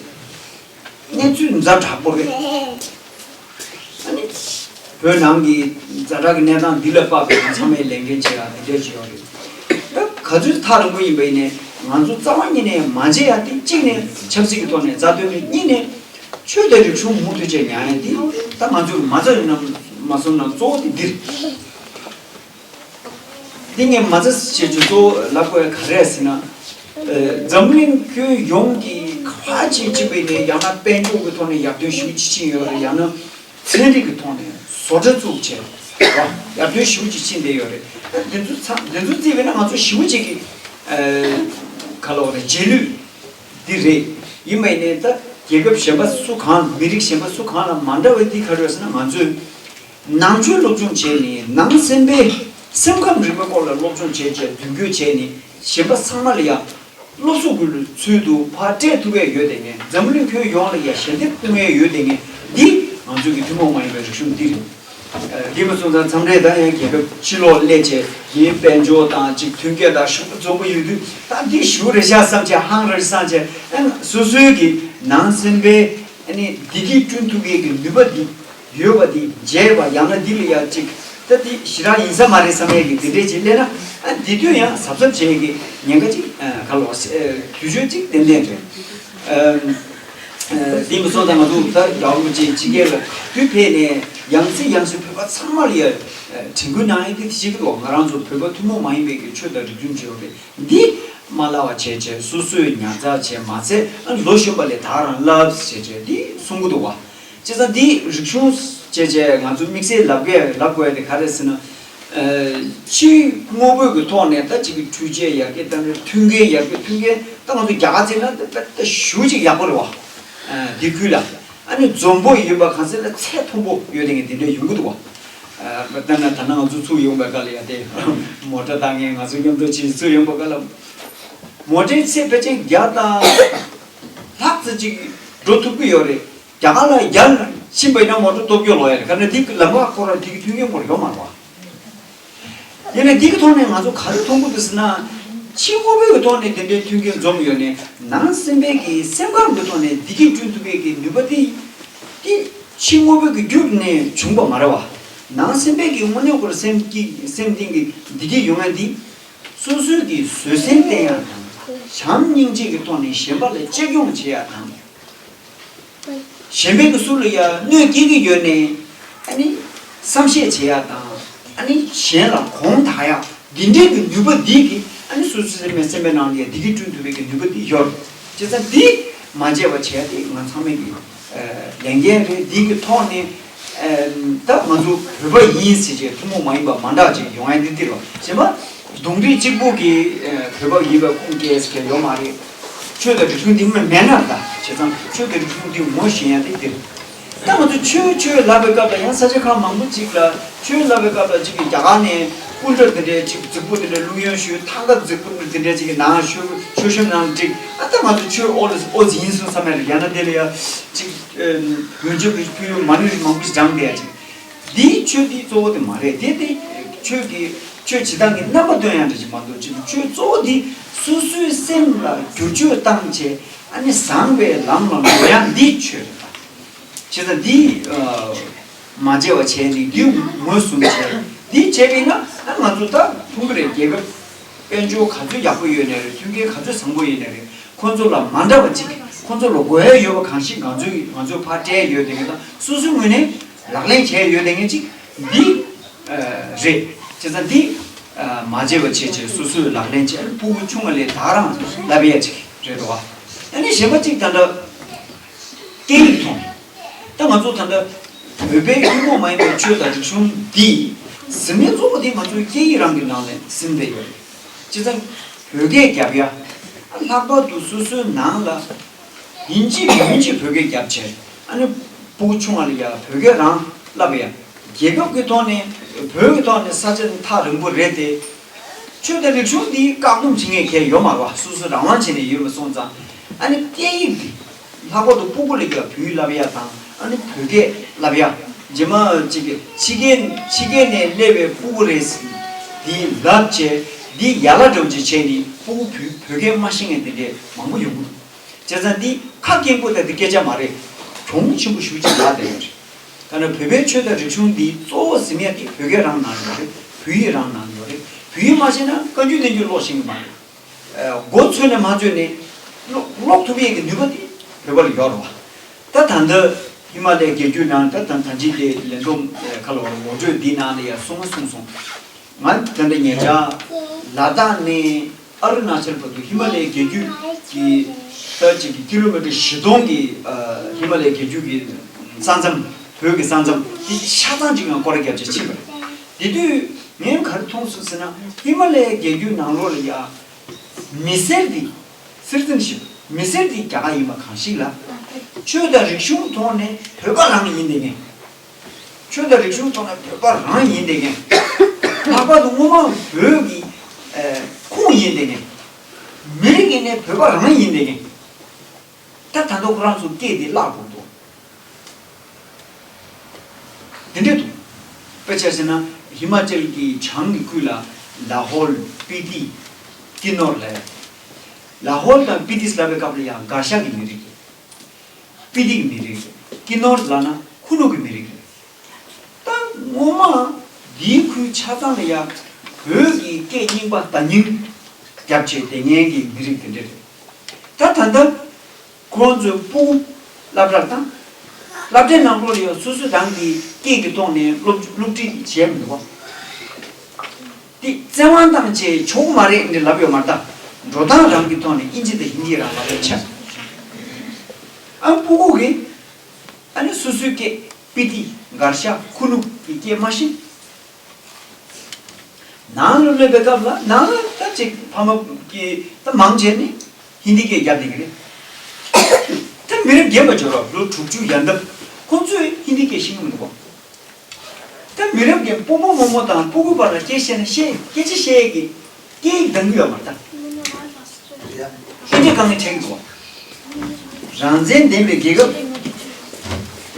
གནས་ཚུལ་ཛ་དྲག་པོ་རེད། ཨ་ནི་བོད་ནང་གི་ཛ་དྲག་གི་གནས་སྟངས་འདི་ལ་དཔག་པའི་ང་ཚང་མས་ལས་འགན་བྱེད་ཡག་དེ་འདྲ་ཞིག་ཡོད་རེད། ད་ག་ཚོད་ཐག་རིང་པོ་ཡིན་པ་ཡིན་ནའི་ང་ཚོ་རྩ་བ་ཉིད་ནས་མ་བརྗེད་ཡག་དེ་གཅིག་ནས་ཆབ་སྲིད་ཀྱི་ཐོག་ནས་རྩ་དོན་རེད། གཉིས་ནས་ ཆོས་དང་རིག་གཞུང་མུ་མཐུད་བྱས་ཉར་ཡ་འདི་ད་ང་ཚོས་མ་རྩ་ཡིན་ན་མ་སོང་ན་གཙོ་བོ་དེ་འདིར། འདི་ངས་མ་རྩ་བྱེད་རྒྱུ་གཙོ་བོ་ལབ་དགོས་ཡ་ག་རེ་ཟེར་ན། ཨ། འཛམ་གླིང་ཁྱོན་ཡོངས་ཀྱི་ག་པར་ཅིག་ཅིག་པའི་ནས་ཡང་ན་དཔལ་འབྱོར་གྱི་ཐོག་ནས་ཡར་ཐོན་ཞེ་པོ་ཅིག་ཕྱིན་ཡོད་རེད། ཡང་ན་ཚན་རིག་གི་ཐོག་ནས་བཟོ་གྲྭ་བཙུགས་བྱས་ཡར་ཐོན་ཞེ་པོ་ཅིག་ཕྱིན་བསྡད་ཡོད་རེད། ད་འདི་ཚོ་ཚང་འདི་ཚོ་བརྩིས་པས་ན་ང་ཚོ་ཞེ་པོ་ཅིག་གི་ཨ། ག་ལབ་དགོས་རེད། རྗེས་ལུས་འདི་རེད། ཡིན་པ་ཡིན་ནའི་ད་རྒྱལ་ཁབ་གཞན་པ་སུ་གང་མི་རིགས་གཞན་པ་སུ་གང་ལ་མ་འདྲ་བའི་འདི་ག་རེ་ཡོད་ཟེར་ན། ང་ཚོས་ནང་ཆོས་སློབ་སྦྱོང་བྱས་ནས་ནང་སེམས་པའི་སེམས་ཁམས་རིག་པའི་སྐོར་ལ་སློབ་སྦྱོང་བྱས་བྱས་མདུན་སྐྱོད་བྱས་ནས་གཞན་པ་ཚང་མ་ལ་ཡང་སློབ་གསོ་སྐུལ་ཚུལ་དུ་ཕར་སྤྲད་ཐུབ་ཡས་ཡོད་དེ་ངས་འཛམ་གླིང་ཁྱོན་ཡོངས་ལ་ཡང་ཞལ་འདེབས་གཏོང་ཡས་ཡོད་དེ་ངས་འདི་ང་ཚོའི་གི་ཐུན་མོང་མ་ཡིན་པའི་རིག་གཞུང་འདི་རེད། ཨ། འདི་མ་སོང་ཙང་མཚམས་རེ་ད་ཡང་རྒྱལ་ཁབ་ཕྱི་ལོགས་སླེབས་བྱས་འདིའི་དཔལ་འབྱོར་དང་ཅིག་མཐུན་རྐྱེན་དང་ཤུགས་འཛོམས་པོ་ཡོད་དུས་ད་འདི་ཞུ་རེ་བཞག་བསམ་བྱས་ཧང་རེ་བསམ་བྱས། ཨ། སོ་སོའི་གི་ནང་སེམས་པའི་ཨ་ནི་བདེ་སྐྱིད་བསྐྲུན་ཐུབ་ཡས་ཀྱི་ནུས་པ་འདི་ཡོད་པ་འདི་བརྗེད་པ་ཡང་ན་འདི་ལ་ཡང་ཅིག་ད་འདི་ཞེ་དྲག་ཡིན་ས་མ་རེད་བསམ་ཡས་ཀྱི་འདི་འདྲས་ཅིག་སླེབས་ན། ཨ། འདི་དུས་ཡང་གཟབ་གཟབ་བྱེད་ཡས་ཀྱི་ཉེན་ཁ་ཅིག་ཨ། ག་ལོ་ཨ། དུས་ཚོད་ཅིག་ཏན་ཏན་རེད། ཨ། ཨ། འདི་མ་སོང་ཙང་ང་ཚོ་ད་རྒྱལ་བ་རིན་པོ་ཆེ་ཕྱི་རྒྱལ་ལ་ག་དུས་ཕེབས་ནས་ཡང་སེ་ཡང་སེ་བོད་པ་ཚང་མ་ལ་ཡ་དྲན་སྐུལ་གནང་ཡས་དེ་ཞིག་གི་འདུག་ང་རང་ཚོ་བོད་པ་ཐུན་མོང་མ་ཡིན་པའི་གི་ཆོས་དང་རིག་གཞུང་བྱེད་པ་རེད། འདི་མ་བརླག་པ་བྱས་བྱས་སོ་སོས་ཉར་ཚགས་བྱས་མ་ཚད། ཨ། ལོ་གཞོན་པ་ལས་ད་རང་བསླབ་བྱས་བྱས་འདི་གསུང་གི་འདུག་བ། བྱས་ཙང་འདི་རིག་གཞུང་བྱས་བྱས་ང་ཚོ་དམིགས་བསལ་ལབ་དགོས་ལབ་དགོས་ཡ་དེ་ག་རེ་ཟེར་ན། ཨ། ཕྱི་དངོས་པོའི་གི་ཐོག་ནས་ད་ཅིག་གི་འཕྲུལ་ཆས་ཡར་རྒྱས་བཏང་ནས་མཐུན་རྐྱེན་ཡར་རྒྱས་མཐུན་རྐྱེན་ད་ང་ཚོ་རྒྱ་གར་བརྩིས་ན་ད་ད་ཞེ་པོ་ཅིག་ཡག་པོ་རེད་བ། ཨ། འདི་ཁུལ་ལ། ཨ་ནི་འཛོམས་པོ་ཡོད་པ་གང་ཟེར་ལ་ཚད་མཐོན་པོ་ཡོད་དེ་ངས་འདི་འདྲ་ཡོང་གི་འདུག་བ། ཨ། དཔེར་ན་ད་ནང་ང་ཚོ་ཚུར་ཡོང་པའི་སྐབས་ལ་ཡ་དེ་མོ་ཊ་བཏང་མཁན་ང་ཚོ་མཉམ་དུ་ཕྱིན་ཚུར་ཡོང་པའི་སྐབས་ལ་མོ་ཊའི་ཚད་ཕལ་ཆེར་བརྒྱ་དང་ལྷག་ཙམ་ཅིག་འགྲོ་ཐུབ་ཀྱི་ཡོད་རེད། རྒྱ་གར་ལ་ཡར་ཕྱིན་པ་ཡིན་ན་མོ་ཊ་སྟོབས་སྐྱོ་ལོག་ཡ་རེད། ག་ནས་འདི་ལམ་ཁ་ཁོ་རང་འདི་གི་མཐུན་རྐྱེན་སྐོར་ཡོད་མ་རེད་བ། ཡིན་ནའི་འདི་གི་ཐོག་ནས་ང་ཚོ་ག་རེ་མཐོང་གི་འདུག་ཟེར་ན། ཕྱི་དངོས་པོའི་གི་ཐོག་ནས་དེ་འདྲའི་མཐུན་རྐྱེན་འཛོམས་ཡོད་ནའི་ནང་སེམས་པའི་གི་སེམས་ཁམས་ཀྱི་ཐོག་ནས་བདེ་སྐྱིད་བསྐྲུན་ཐུབ་པའི་གི་ནུས་པ་དེ་དེ་ཕྱི་དངོས་པོའི་གི་རྒྱུ་ནས་བྱུང་བ་མ་རེད་བ། ནང་སེམས་པའི་གི་དངོས་གནས་ཁོ་རང་སེམས་ཀྱི་སེམས་གཏིང་གི་བདེ་སྐྱིད་ཡོང་ཡ་འདི་སོ་སོའི་གི་བཟོད་བསྲན་བསྟེན་ཡ་དང་བྱམས་སྙིང་རྗེ་གི་ཐོག་ནས་གཞན་པ་ལ་གཅེས་སྐྱོང་བྱེད་ཡ་དང་། གཞན་པའི་གི་སུ་ལ་ཡ་གནོད་སྐྱེལ་གྱི་ཡོད་ནའི་ཨ་ནི་བསམ་ཤེས་བྱེད་ཡ་དང་། ཨ་ནི་གཞན་ལ་གོང་དག་ཡ་འདི་འདྲའི་གི་ནུས་པ་འདི་གི་ཨ་ནི་སོ་སོའི་སེམས་པའི་སེམས་པའི་ནང་ལ་ཡ་བདེ་སྐྱིད་བསྐྲུན་ཐུབ་པའི་གི་ནུས་པ་འདི་ཡོད། བྱས་ཙང་འདི་མ་བརྗེད་པ་བྱས་ཏེ་ང་ཚང་མའི་གི་ལས་འགན་རེད། འདི་གི་ཐོག་ནས་ད་ང་ཚོ་བོད་པ་ཡིན་ཟེར་བྱས་ཐུན་མོང་མ་ཡིན་པ་མ་འདྲ་ཅིག་ཡོང་ཡ་འདི་འདི་རེད། གཞན་པ། གདོང་རིས་གཅིག་པུ་གི་ཨ་བོད་པ་ཡིན་པའི་ཁུངས་སྐྱེལ་ཟེར་མཁན་ཡོད་མ་རེད། ཆོས་དང་རིག་གཞུང་འདི་མ་མེད་ན་ད་བྱས་ཙང་ཆོས་དང་རིག་གཞུང་འདི་ངོ་ཤེས་ཡ་དེ་འདིར། ད་ང་ཚོ་ཆོས་ཆོས་ལབ་པའི་སྐབས་ལ་ཡང་ས་ཆ་ཁག་མང་པོ་ཅིག་ལ་ཆོས་ལབ་པའི་སྐབས་ལ་ཅིག་གི་རྒྱ་གར་ནས་སྐུ་འདྲ་དེ་འདྲའི་ཅིག་རྫིག་པོ་དེ་འདྲའི་ཀླུ་གཡོན་ཞུ་ཐང་ག་རྫིག་པོ་དེ་འདྲའི་ཅིག་གི་ནང་ཞུ་ཆོས་ཞུ་ནང་ཅིག་ཨ་ད་ང་ཚོ་ཆོས་ཨོ་ལ་ཨོ་ཟི་ཡིན་སོང་བསམ་ཡ་རེད། ཡང་ན་དེ་ལ་ཡ་ཅིག་ཨ་ཡོན་ཆབ་ཀྱི་ཕུལ་ཡོད་མ་ཎི་རིགས་མང་པོ་ཞིག་བགྲངས་བསྡད་ཡ་ཅིག་འདིའི་ཆོས་འདི་གཙོ་བོ་དེ་མ་རེད། དེ་དེ་ཆོས་ཀྱི་ཆོས་བྱེད་སྟངས་ཀྱི་རྣམ་པ་སྟོན་ཡང་འདྲ་ཞིག་མ་གཏོགས་ཅིག་ཆོས་གཙོ་བོ་འདི་སོ་སོའི་སེམས་ལ་བསྒྱུར་བཅོས་བཏང་བྱས་ཨ་ནི་བཟང་བའི་ལམ་ལ་འགྲོ་ཡང་འདི་ཆོས་རེད་ད། བྱས་ཙང་འདི་མ་བརྗེད་པ་བྱས་ནས་འདི་ངོས་བཟུང་བྱས་འདི་བྱས་པས་ན་ཨ་ང་ཚོ་ད་མཐོང་གི་རེད། རྒྱལ་ཁབ་དཔལ་འབྱོར་ག་ཚོད་ཡག་པོ་ཡོད་ནའི་རེད། མཐུན་རྐྱེན་ག་ཚོད་བཟང་པོ་ཡོད་ནའི་རེད། ཁོང་ཚོ་ལ་མ་འདྲ་བ་ཅིག་ཁོང་ཚོ་ལ་དགོས་ཡ་ཡོད་པ་གང་ཞིག་ང་ཚོས་ང་ཚོས་ཕར་སྤྲད་ཡོད་དེ་ངས་ད་སོ་སོའི་ངོས་ནས་ལག་ལེན་བྱས་ཡོད་དེ་ངས་ཅིག་འདི་རེད། བྱས་ཙང་འདི་མ་བརྗེད་པ་བྱས་བྱས་སོ་སོས་ལག་ལེན་བྱས། ཕྲུ་གུ་ཆུང་བ་ལས་ད་རང་ལབ་ཡ་ཅིག་རེད་འགྲོ་བ། ཨ་ནི་གཞན་པ་ཅིག་ད་ལྟ་སྐད་ཡིག་ཐོག་ནས་ད་ང་ཚོ་ད་ལྟ་བོད་པའི་ཐུན་མོང་མ་ཡིན་པའི་ཆོས་དང་རིག་གཞུང་འདི་ཟིན་མཁན་གཙོ་བོ་དེ་ང་ཚོའི་སྐད་ཡིག་རང་གི་ནང་ནས་ཟིན་བསྡད་ཡོད་རེད། བྱས་ཙང་བོད་སྐད་རྒྱབ་ཡ། ཨ་ལྷག་པར་དུ་སོ་སོའི་ནང་ལ་ཡིན་གཅིག་མིན་གཅིག་བོད་སྐད་རྒྱབ་བྱས། ཨ་ནི་ཕྲུ་གུ་ཆུང་བ་ལ་ཡ་བོད་སྐད་རང་བསླབ་ཡ། རྒྱལ་ཁབ་ཀྱི་ཐོག་ནས་བོད་ཀྱི་ཐོག་ནས་ས་ཆ་ནི་ཐག་རིང་པོ་རེད་དེ། ཆོས་དང་རིག་གཞུང་འདི་བཀག་སྡོམ་བྱེད་མཁན་གང་ཡང་ཡོད་མ་རེད་བ། སོ་སོ་རང་དབང་བྱས་ནས་ཡོད་པ་སོང་ཙང་། ཨ་ནི་སྐད་ཡིག་འདི་ལྷག་པར་དུ་ཕྲུ་གུ་ལ་ཡ་བོད་ཡིག་བསླབ་ཡ་དང་ཨ་ནི་བོད་སྐད་བསླབ་ཡ། རྗེས་མ་ཅིག་གི་ཕྱི་རྒྱལ་ཕྱི་རྒྱལ་ནས་སླེབས་པའི་ཕྲུ་གུ་རེད། འདི་ལབ་བྱས་འདི་ཡ་ལ་འདྲ་བོ་ཅིག་བྱས་ནས་ཕྲུ་གུ་བོད་བོད་སྐད་མ་ཤེས་མཁན་དེ་འདྲས་མང་པོ་ཡོང་གི་འདུག་བྱས་ཙང་འདི་ཁ་སྐྱེངས་པོ་དང་འདི་སྐད་ཆ་མ་རེད། གྱོང་ཆེན་པོ་ཞེ་པོ་ཅིག་ལངས་བསྡད་ཡོད་རེད། ད་ནི་བོད་པའི་ཆོས་དང་རིག་གཞུང་འདི་གཙོ་བོ་ཟིན་ཡ་དེ་བོད་སྐད་རང་ནང་ཡོད་རེད། བོད་ཡིག་རང་ནང་ཡོད་རེད། བོད་ཡིག་མ་ཤེས་ན་བཀའ་འགྱུར་བསྟན་འགྱུར་ཀློག་ཤེས་ཀྱི་མ་རེད། ཨ་མགོ་ཚོས་ནས་མ་ཚོས་ནས་ཀློག་ཀློག་ཐུབ་ཡས་ཀྱི་ནུས་པ་དེ་བོད་པ་ལ་ཡོད་རེད་བ། ད་ད་ལྟ་ཧི་མ་ལའི་རྒྱལ་རྒྱུད་ནང་ད་ད་ད་ཅི་དེ་ལན་ཐོག་ཁ་ལ་བར་ངོ་སྤྲོད་འདི་ནང་ལ་ཡ་གསུང་མ་གསུངས་སོང་། ང་ད་ལྟ་ཉེ་ཆར་ལ་དྭགས་ནས་ཨ་རུ་ན་ཅལ་བར་དུ་ཧི་མ་ལའི་རྒྱལ་རྒྱུད་ཀྱི་ད་ཅིག་གི་ཀི་ལོ་མི་ཊར་བཞི་སྟོང་གི་ཧི་མ་ལའི་རྒྱལ་རྒྱུད་ཀྱི་ས་མཚམས་བོད་ཀྱི་ས་མཚམས་དེ་ཆ་ཚང་ཅིག་ང་སྐོར་ར་བརྒྱབ་བྱས་ཕྱིན་པ་རེད། དེ་དུས་ངས་ག་རེ་མཐོང་སོང་ཟེར་ན་ཧི་མ་ལའི་རྒྱལ་རྒྱུད་ནང་ལོགས་ལ་ཡ། མི་སེར་འདི། སེར་ཙམ་ཞིག་མི་སེར་འདི་རྒྱ་གར་ཡིན་པ་གང་ཞིག་ལ། ཆོས་དང་རིག་གཞུང་ཐོག་ནས་བོད་པ་རང་ཡིན་བསྡད་མཁན། ཆོས་དང་རིག་གཞུང་ཐོག་ནས་བོད་པ་རང་ཡིན་བསྡད་མཁན། ལྷག་པར་དུ་སྔོན་མ་བོད་ཀྱི་ཨ་ཁོངས་ཡིན་བསྡད་མཁན། མི་རིགས་ཡིན་ནའི་བོད་པ་རང་ཡིན་བསྡད་མཁན། ད་ད་དུང་ཁོ་རང་ཚོ་སྐད་དེ་བརླག་འགྲོ་འདུག་དེ་འདྲས་འདུག་དཔེ་ཆ་བཞག་ན་ཧི་མ་ཅལ་གྱི་བྱང་གི་ཁུལ་ལ་ལ་ཧོལ། སྤི་ཏི། ཀི་ནོར་ལབ། ལ་ཧོལ་དང་སྤི་ཏི་ལབ་པའི་སྐབས་ལ་ཡང་གར་ཞ་གི་མི་རིགས་རེད། སྤི་ཏི་གི་མི་རིགས་རེད། ཀི་ནོར་ལབ་ན་ཁུ་ནུ་གི་མི་རིགས་རེད། ད་སྔོན་མ་འདིའི་ཁུལ་ཆ་ཚང་ལ་ཡང་བོད་ཀྱི་སྐད་རྙིང་པ་བརྡ་རྙིང་རྒྱབ་བྱས་བསྡད་མཁན་གྱི་མི་རིགས་དེ་འདྲ་རེད། ད་ད་ལྟ་ཁོང་ཚོའི་སྤུ་གུ་སློབ་གྲྭར་བཏང་། སློབ་གྲྭའི་ནང་ལོགས་ལ་ཡང་སོ་སོ་རང་གི་སྐད་ཀྱི་ཐོག་ནས་སློབ་སློབ་ཁྲིད་བྱས་མི་འདུག་བ། དེ་བཙན་དབང་བཏང་བྱས་ཆོག་མ་རེད་འདྲ་ལབ་ཡོད་མ་རེད་ད། འགྲོ་སྟངས་རང་གི་ཐོག་ནས་ཨིན་ཇི་དང་ཧིན་དི་རང་ལབ་པའི་ཆ། ཨ་སྤུ་གུ་གིས་ཨ་ནི་སོ་སོའི་སྐད་སྤི་ཏི་གར་ཞ་ཁུ་ནུ་གི་སྐད་མ་ཤེས། ནང་ལ་སླེབས་པའི་སྐབས་ལ་ནང་ལ་ད་ཅིག་ཕ་མ་གིས་ད་མང་ཆེ་ནི་ཧིན་དི་སྐད་རྒྱབ་བསྡད་ཀྱི་རེད། ད་མི་རབས་རྒན་པ་འབྱོར་བ་ལོ་དྲུག་ཅུ་ཡར་འདབ་ཁོང་ཚོས་ཧིན་དི་སྐད་ཤེས་ཀྱི་མི་འདུག་གོ། ད་མི་རབས་རྒན་སྤོ་བོ་རྨོ་མོ་དང་སྤུ་གུ་བར་ལ་སྐད་བཤད་ན་བཤད་སྐད་ཆ་བཤད་ཀྱི་སྐད་ཡིག་འདང་གི་ཡོད་མ་རེད་ད། ཨེ་འདྲས་དཀའ་ངལ་འཕྲད་ཀྱི་འདུག་གོ། རང་བཙན་ལྡན་པའི་རྒྱལ་ཁབ་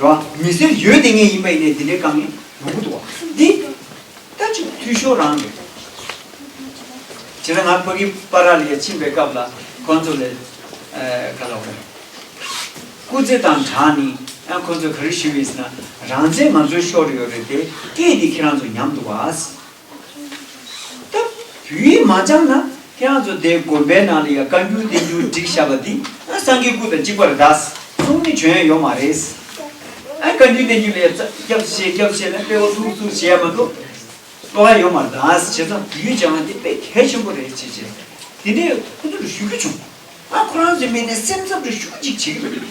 རེད་བ། མི་སེར་ཡོད་དེ་ངེས་ཡིན་པ་ཡིན་ནའི་འདི་འདྲའི་དཀའ་ངལ་ཡོང་གི་འདུག་བ། འདི་ད་ཅིག་འཐུས་ཤོར་རང་རེད། བྱས་ཙང་ང་ཕ་གི་པ་ར་ལ་ཡ་ཕྱིན་པའི་སྐབས་ལ་ཁོང་ཚོ་ལ་ཨ་ག་ལབ་དགོས་རེད། སྐུ་ཚེ་དང་སྦྲགས་ནས་ཨ་ཁོང་ཚོས་ག་རེ་ཞུས་ཡིན་ཟེར་ན་རང་བཙན་ང་ཚོའི་ཤོར་ཡོད་རེད་དེ་སྐད་འདི་ཁྱེད་རང་ཚོ་ཉམས་འདུག་བ། ད་བོད་ཡིག་མ་སྦྱངས་ན་ཁྱེད་རང་ཚོ་དེ་དགོན་པའི་ནང་ལ་ཡ་བཀའ་འགྱུར་བསྟན་འགྱུར་བསྒྲིགས་བཞག་པ་འདི་ཨ་སངས་རྒྱས་སྐུ་དང་གཅིག་པ་རེད་ད། གསུང་ནི་བྱོན་ཡ་ཡོད་མ་རེད། ཨ་བཀའ་འགྱུར་བསྟན་འགྱུར་ལ་ཡ་སྐྱབས་སུ་མཆི་སྐྱབས་སུ་མཆི་ལ་དཔེ་བ་ཐུག་ཐུག་བྱེད་ཡ་མ་གཏོགས་ཀློག་ཡ་ཡོད་མ་རེད་ད། བྱས་ཙང་བོད་ཡིག་སྦྱང་ཡ་དེ་དཔེ་གལ་ཆེན་པོ་རེད་བྱས་བྱས་དེ་འདྲས་ཁོ་ཚོ་ལ་ཞུ་རྒྱུ་བྱུང་། ཨ་ཁོ་རང་ཚོའི་མི་ནས་སེམས་འཚབ་རེ་ཞུ་གཅིག་བྱེད་ཀྱི་རེད།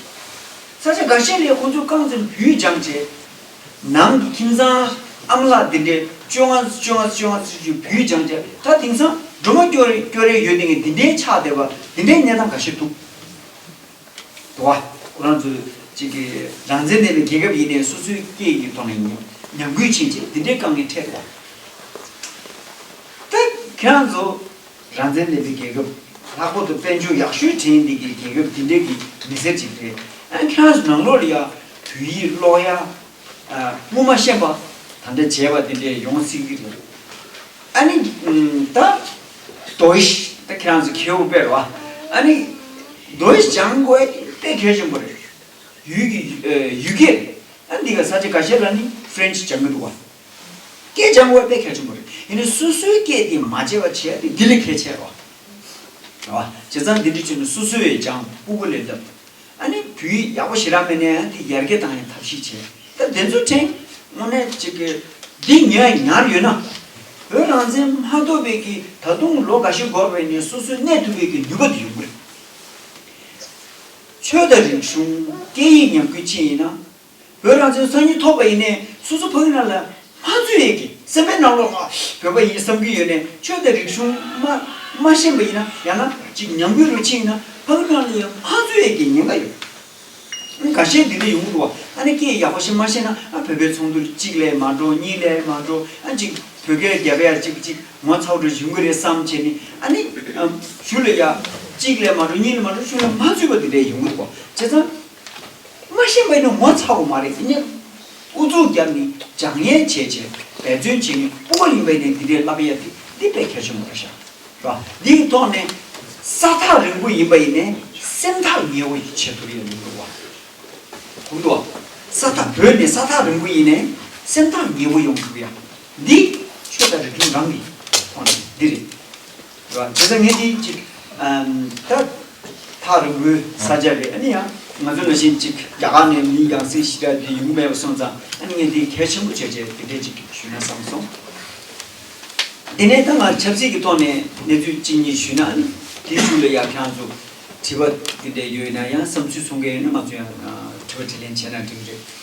ས་ཆ་འགའ་ཤས་ལ་ཁོ་ཚོས་རྐང་འཛིན་བོད་ཡིག་སྦྱངས་བྱས། ནང་གི་ཁྱིམ་ཚང་ཨ་མ་ལགས་འདི་འདྲས་བཅོ་ལྔ་བཅོ་ལྔ་བཅོ་ལྔ་ཙམ་ཞིག་བོད་ཡིག་སྦྱངས་བྱས་ད་དེང་སང་སྒྲོལ་མ་སྐྱོར་རེ་སྐྱོར་རེ་ཡོད་དེ་ངས་འདི་འདྲའི་ཆགས་བསྡད་པ་འདི་འདྲའི་གནས་སྟངས་འགའ་ཤས་འདུག་འདུག་བ། ཁོ་རང་ཚོས་ཅིག་གི་རང་བཙན་ལྡན་པའི་རྒྱལ་ཁབ་ཡིན་ནའི་སོ་སོའི་སྐད་ཀྱི་ཐོག་ནས་ཉམས་རྒུད་ཕྱིན་བྱས་འདི་འདྲའི་དཀའ་ངལ་འཕྲད་འདུག་བ། ད་ཁྱེད་རང་ཚོ། རང་བཙན་ལྡན་པའི་རྒྱལ་ཁབ། ལྷག་པར་དུ་དཔལ་འབྱོར་ཡག་ཤོས་དྲན་འདི་གི་རྒྱལ་ཁབ་འདི་འདྲའི་གི་མི་སེར་ཅིག་རེད། ཨ་ཁྱེད་རང་ཚོ་ནང་ལོགས་ལ་ཡ་བོད་ཡིག་ཀློག་ཡ། ཨ་དངུལ་མ་ཤེས་པ་ད་འདྲ་བྱས་པ་འདི་འདྲས་ཡོང་སྲིད་ཀྱི་རེད། ཨ་ནི་ད་Deutsch ད་ཁྱེད་རང་ཚོ་ཁེའུ་དཔེ་རེད་བ། ཨ་ནི་Deutsch སྦྱང་དགོས་དཔེ་གལ་ཆེན་པོ་རེད། ཡུལ་གྱི་ཡུལ་སྐད་རེད། ཨ་འདི་ག་ས་ཆ་འགའ་ཤས་ལ་ནི་French སྦྱང་གི་འདུག་བ། སྐད་སྦྱང་དགོས་དཔེ་གལ་ཆེན་པོ་རེད། ཡིན་ནའི་སོ་སོའི་སྐད་དེ་མ་བརྗེད་པ་བྱས་ཏེ་འདི་ལས་གལ་ཆེ་རོ། རེད་བ། བྱས་ཙང་འདི་འདྲ་བྱས་ནས་སོ་སོས་སྦྱང་སྤུ་གུ་ལས་བསླབ། ཨ་ནི་བོད་ཡིག་ཡག་པོ་ཞེ་དྲག་མེད་ནའི་ཨ་འདི་ཡར་རྒྱས་བཏང་ཡའི་ཐབས་ཤེས་བྱས། ད་དེ་ཚོ་དྲན། དངོས་གནས་ཅིག་གི་འདི་ཉར་ཉར་ཡོད་ན། བོད་རང་བཙན་མ་ཐོབ་པའི་གི་ད་དུང་ལོ་འགའ་ཤས་འགོར་བའི་ནས་སོ་སོའི་གནས་ཐུབ་པའི་གི་ནུས་པ་དེ་ཡོང་གི་རེད། ཆོས་དང་རིག་གཞུང་སྐད་ཡིག་ཉམས་རྒུད་ཕྱིན་ཡིན་ན། བོད་རང་བཙན་སང་ཉིན་ཐོབ་པ་ཡིན་ནའི་སོ་སོ་ཕ་གི་ནང་ལ་མ་འཛུལ་ཡས་ཀྱི་སེམས་པའི་ནང་ལོགས་ལ་བོད་པ་ཡིན་བསམ་གྱི་ཡོད་ནའི་ཆོས་དང་རིག་གཞུང་མ་མ་ཤེས་པ་ཡིན་ན་ཡང་ན་ཅིག་ཉམས་རྒུད་རུ་ཕྱིན་ཡིན་ན་ཕ་གི་ནང་ལ་ཡང་མ་འཛུལ་ཡས་ཀྱི་ཉེན་ཁ་ཡོད། འགའ་ཤས་འདི་འདྲ་ཡོང་གི་འདུག་བ། ཨ་ནི་སྐད་ཡག་པོ་ཞིག་མ་ཤེས་ན་ཨ་བོད་པའི་ཚོགས་འདུར་གཅིག་ལས་མ་འགྲོ་གཉིས་ལས་མ་འགྲོ་ཨ་ཅིག་བོད་སྐད་རྒྱབ་ཡ་གཅིག་གཅིག་ངོ་ཚ་བོ་འདྲ་ཡོང་གི་རེད་བསམ་བྱས་ནས་ཨ་ནི་ཨམ་ཞུ་ལ་ཡ་གཅིག་ལས་མ་འགྲོ་གཉིས་ལས་མ་འགྲོ་ཞུ་ལ་མ་འཛུལ་བ་འདི་འདྲ་ཡོང་གི་འདུག་བ། བྱས་ཙང་མ་ཤེས་པ་ཡིན་ན་ངོ་ཚ་བོ་མ་རེད། ཡིན་ནའི་ཨུ་ཚུགས་བརྒྱབ་ནས་སྦྱང་ཡས་བྱས་བྱས་འབད་བརྩོན་བྱས་ནས་སྤུ་གུ་ཡིན་པ་ཡིན་ནའི་འདི་འདྲའི་བསླབ་ཡ་དེ་འདི་དཔེ་གལ་ཆེན་པོ་རེད་ཤག་ར། འདིའི་ཐོག་ནས་ས་ཐག་རིང་པོ་ཡིན་པ་ཡིན་ནའི་སེམས་ཐག་ཉེ་བོ་ཡི་བྱེད་ཐུབ་ཡ་ཡོང་འདུག་བ། གོ་འདུག་བ། ས་ཐག་བོད་ནས་ས་ཐག་རིང་པོ་ཡིན་ནའི་སེམས་ཐག་ཉེ་བོ་ཡོང་ཐུབ་ཡ། འདི་ཆོས་དང་རིག་གཞུང་རང་གི་ཐོག་ནས་འདི་རེད། ར། བྱས་ཙང་ངས་འདི་ཅིག་ཨམ་ད་ཐག་རིང་པོའི་ས་ཆ་རེད། ཨ་ནི་ཡང་ ང་ཚོ་ནང་བཞིན་ཅིག་རྒྱ་གར་ནས་མིའི་ཡང་སྲིད་ཞེ་དྲག་དེ་ཡོང་མེད་པ་སོང་ཙང་ཨ་ནི་ངས་འདི་གལ་ཆེན་པོ་བྱས་བྱས་དེ་འདྲས་ཅིག་ཞུས་ན་བསམ་སོང་། དེ་ནས་ད་ང་ཆབ་སྲིད་ཀྱི་ཐོག་ནས་གནས་ཚུལ་གཅིག་གཉིས་ཞུས་ན་ཨ་ནི་དེའི་གཞུག་ལ་ཡང་ཁྱེད་རང་ཚོ་དྲི་བ་དེ་འདྲས་ཡོད་ན་ཡང་བསམ་ཚུལ་གསུང་མཁན་ཡོད་ན་ང་ཚོ་ཡང་དྲི་བ་དྲིས་ལན་བྱས་ན་འགྲིག་གི་རེད།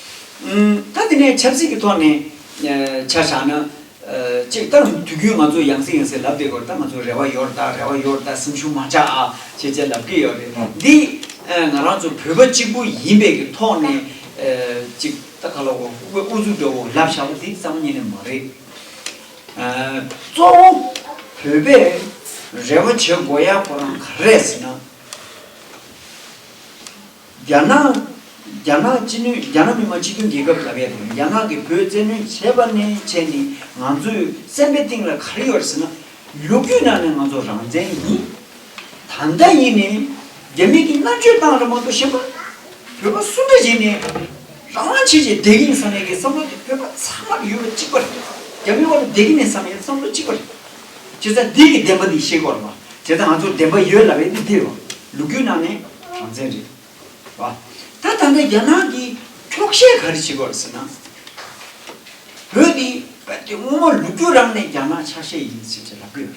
ཨུམ། ད་དེ་ནས་ཆབ་སྲིད་ཀྱི་ཐོག་ནས་ཆ་བཞག་ན། གཅིག་ད་དུས་རྒྱུན་ང་ཚོ་ཡང་སེ་ཡང་སེ་ལབ་བསྡད་ཡོད་རེད། ད་ང་ཚོ་རེ་བ་ཡོད་རེད། ད་རེ་བ་ཡོད་རེད། ད་སེམས་ཤུགས་མ་ཆག་ཨ་ཅེས་ཅེས་ལབ་ཀྱི་ཡོད་རེད། འདི་ང་རང་ཚོ་བོད་པ་གཅིག་པུ་ཡིན་པའི་གི་ཐོག་ནས་གཅིག་ད་ག་ལ་འོ་ཨུ་ཚུགས་འདྲ་བོ་ལབ་བཞག་པ་འདི་རྩ་བ་ཉིད་ནས་མ་རེད། གཙོ་བོ་བོད་པས་རེ་བ་བྱེད་དགོས་ཡ་ཁོ་རང་ག་རེ་རེད་ཟེར་ན། རྒྱ་ནག་རྒྱ་ནག་སྤྱི་མཐུན་རྒྱ་ནག་མི་དམངས་སྤྱི་མཐུན་རྒྱལ་ཁབ་ལབ་ཡས་དང་རྒྱ་ནག་གིས་བོད་བཙན་གནོན་བྱས་པ་ནས་བྱས་ནས་ང་ཚོའི་སེམས་པའི་གཏིང་ལ་ག་རེ་ཡོད་རེད་ཟེར་ན། ལོ་རྒྱུས་ནང་ནས་ང་ཚོ་རང་བཙན་ཡིན། ད་ལྟ་ཡིན་ནའི་རྒྱ་མི་གིས་མནར་གཅོད་བཏང་རེད་མ་གཏོགས་གཞན་པ་བོད་པ་སུ་འདྲ་བྱས་ནས་རང་དབང་ཆེད་ཀྱི་བསྡད་ཀྱི་ཡིན་བསམ་ཡས་ཀྱི་བསམ་བློ་དེ་བོད་པ་ཚང་མར་ཡོད་པ་གཅིག་པ་རེད། རྒྱ་མི་བར་ལ་བསྡད་ཀྱི་མེད་བསམ་ཡས་བསམ་བློ་གཅིག་པ་རེད། བྱས་ཙང་འདི་གི་བདེན་པ་འདི་ཤེས་དགོས་རེད་བ། བྱས་ཙང་ང་ཚོར་བདེན་པ་ཡོད་ལབ་ཡས་འདི་འདི་རེད་བ། ལོ་རྒྱུས་ནང་ནས་རང་བཙན་རེད་བ། ད་ད་ལྟ་རྒྱ་ནག་གིས་འཁྱོག་བཤད་ག་རེ་བྱེད་དགོས་རེད་ཟེར་ན། བོད་འདི་རྦད་དེ་སྔོན་མ་ལོ་རྒྱུས་རང་ནས་རྒྱ་ནག་ཆ་ཤས་ཡིན་ཟེར་ཅིག་ལབ་ཀྱི་ཡོད་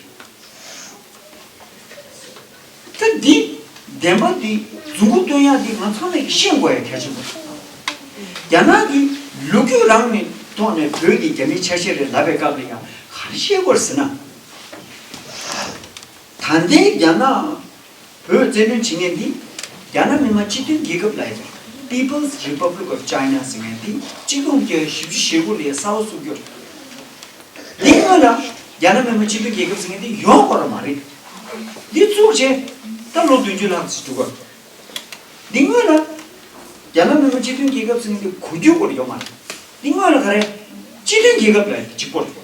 རེད། ད་འདི་བདེན་པ་འདི་མཛུབ་གུ་སྟོན་ཡག་འདི་ང་ཚང་མས་ཤེས་དགོས་ཡ་གལ་ཆེན་པོ་རེད། རྒྱ་ནག་གིས་ལོ་རྒྱུས་རང་ནས་ཐོག་ནས་བོད་འདི་རྒྱ་མིའི་ཆ་ཤས་རེད་ལབ་པའི་སྐབས་ལ་ཡང་ག་རེ་བཤད་དགོས་རེད་ཟེར་ན། ད་ལྟའི་རྒྱ་ནག་བོད་བཙན་གནོན་བྱེད་མཁན་འདི་རྒྱ་ནག་མི་དམངས་སྤྱི་མཐུན་རྒྱལ་ཁབ་ལབ་ཡ་དེ། People's Republic of China ཟེར་མཁན་འདི་གཅིག་སྟོང་དགུ་བརྒྱ་བཞི་བཅུ་ཞེ་དགུ་ལ་གསར་པ་བཙུགས་རྒྱུ་རེད། འདི་སྔོན་ལ་རྒྱ་ནག་མི་དམངས་སྤྱི་མཐུན་རྒྱལ་ཁབ་ཟེར་མཁན་འདི་ཡོད་དགོས་ར་མ་རེད། འདི་བཙུགས་རྗེས་ད་ལོ་བདུན་ཅུ་ལྷག་ཙམ་འགྲོ་གི་རེད། འདི་སྔོན་ལ་རྒྱ་ནག་མི་དམངས་སྤྱི་མཐུན་རྒྱལ་ཁབ་ཟེར་མཁན་འདི་གོ་རྒྱུ་སྐོར་ཡོད་མ་རེད། འདི་སྔོན་ལ་ག་རེ་སྤྱི་མཐུན་རྒྱལ་ཁབ་ལབ་ཡ་གཅིག་པོ་རེད།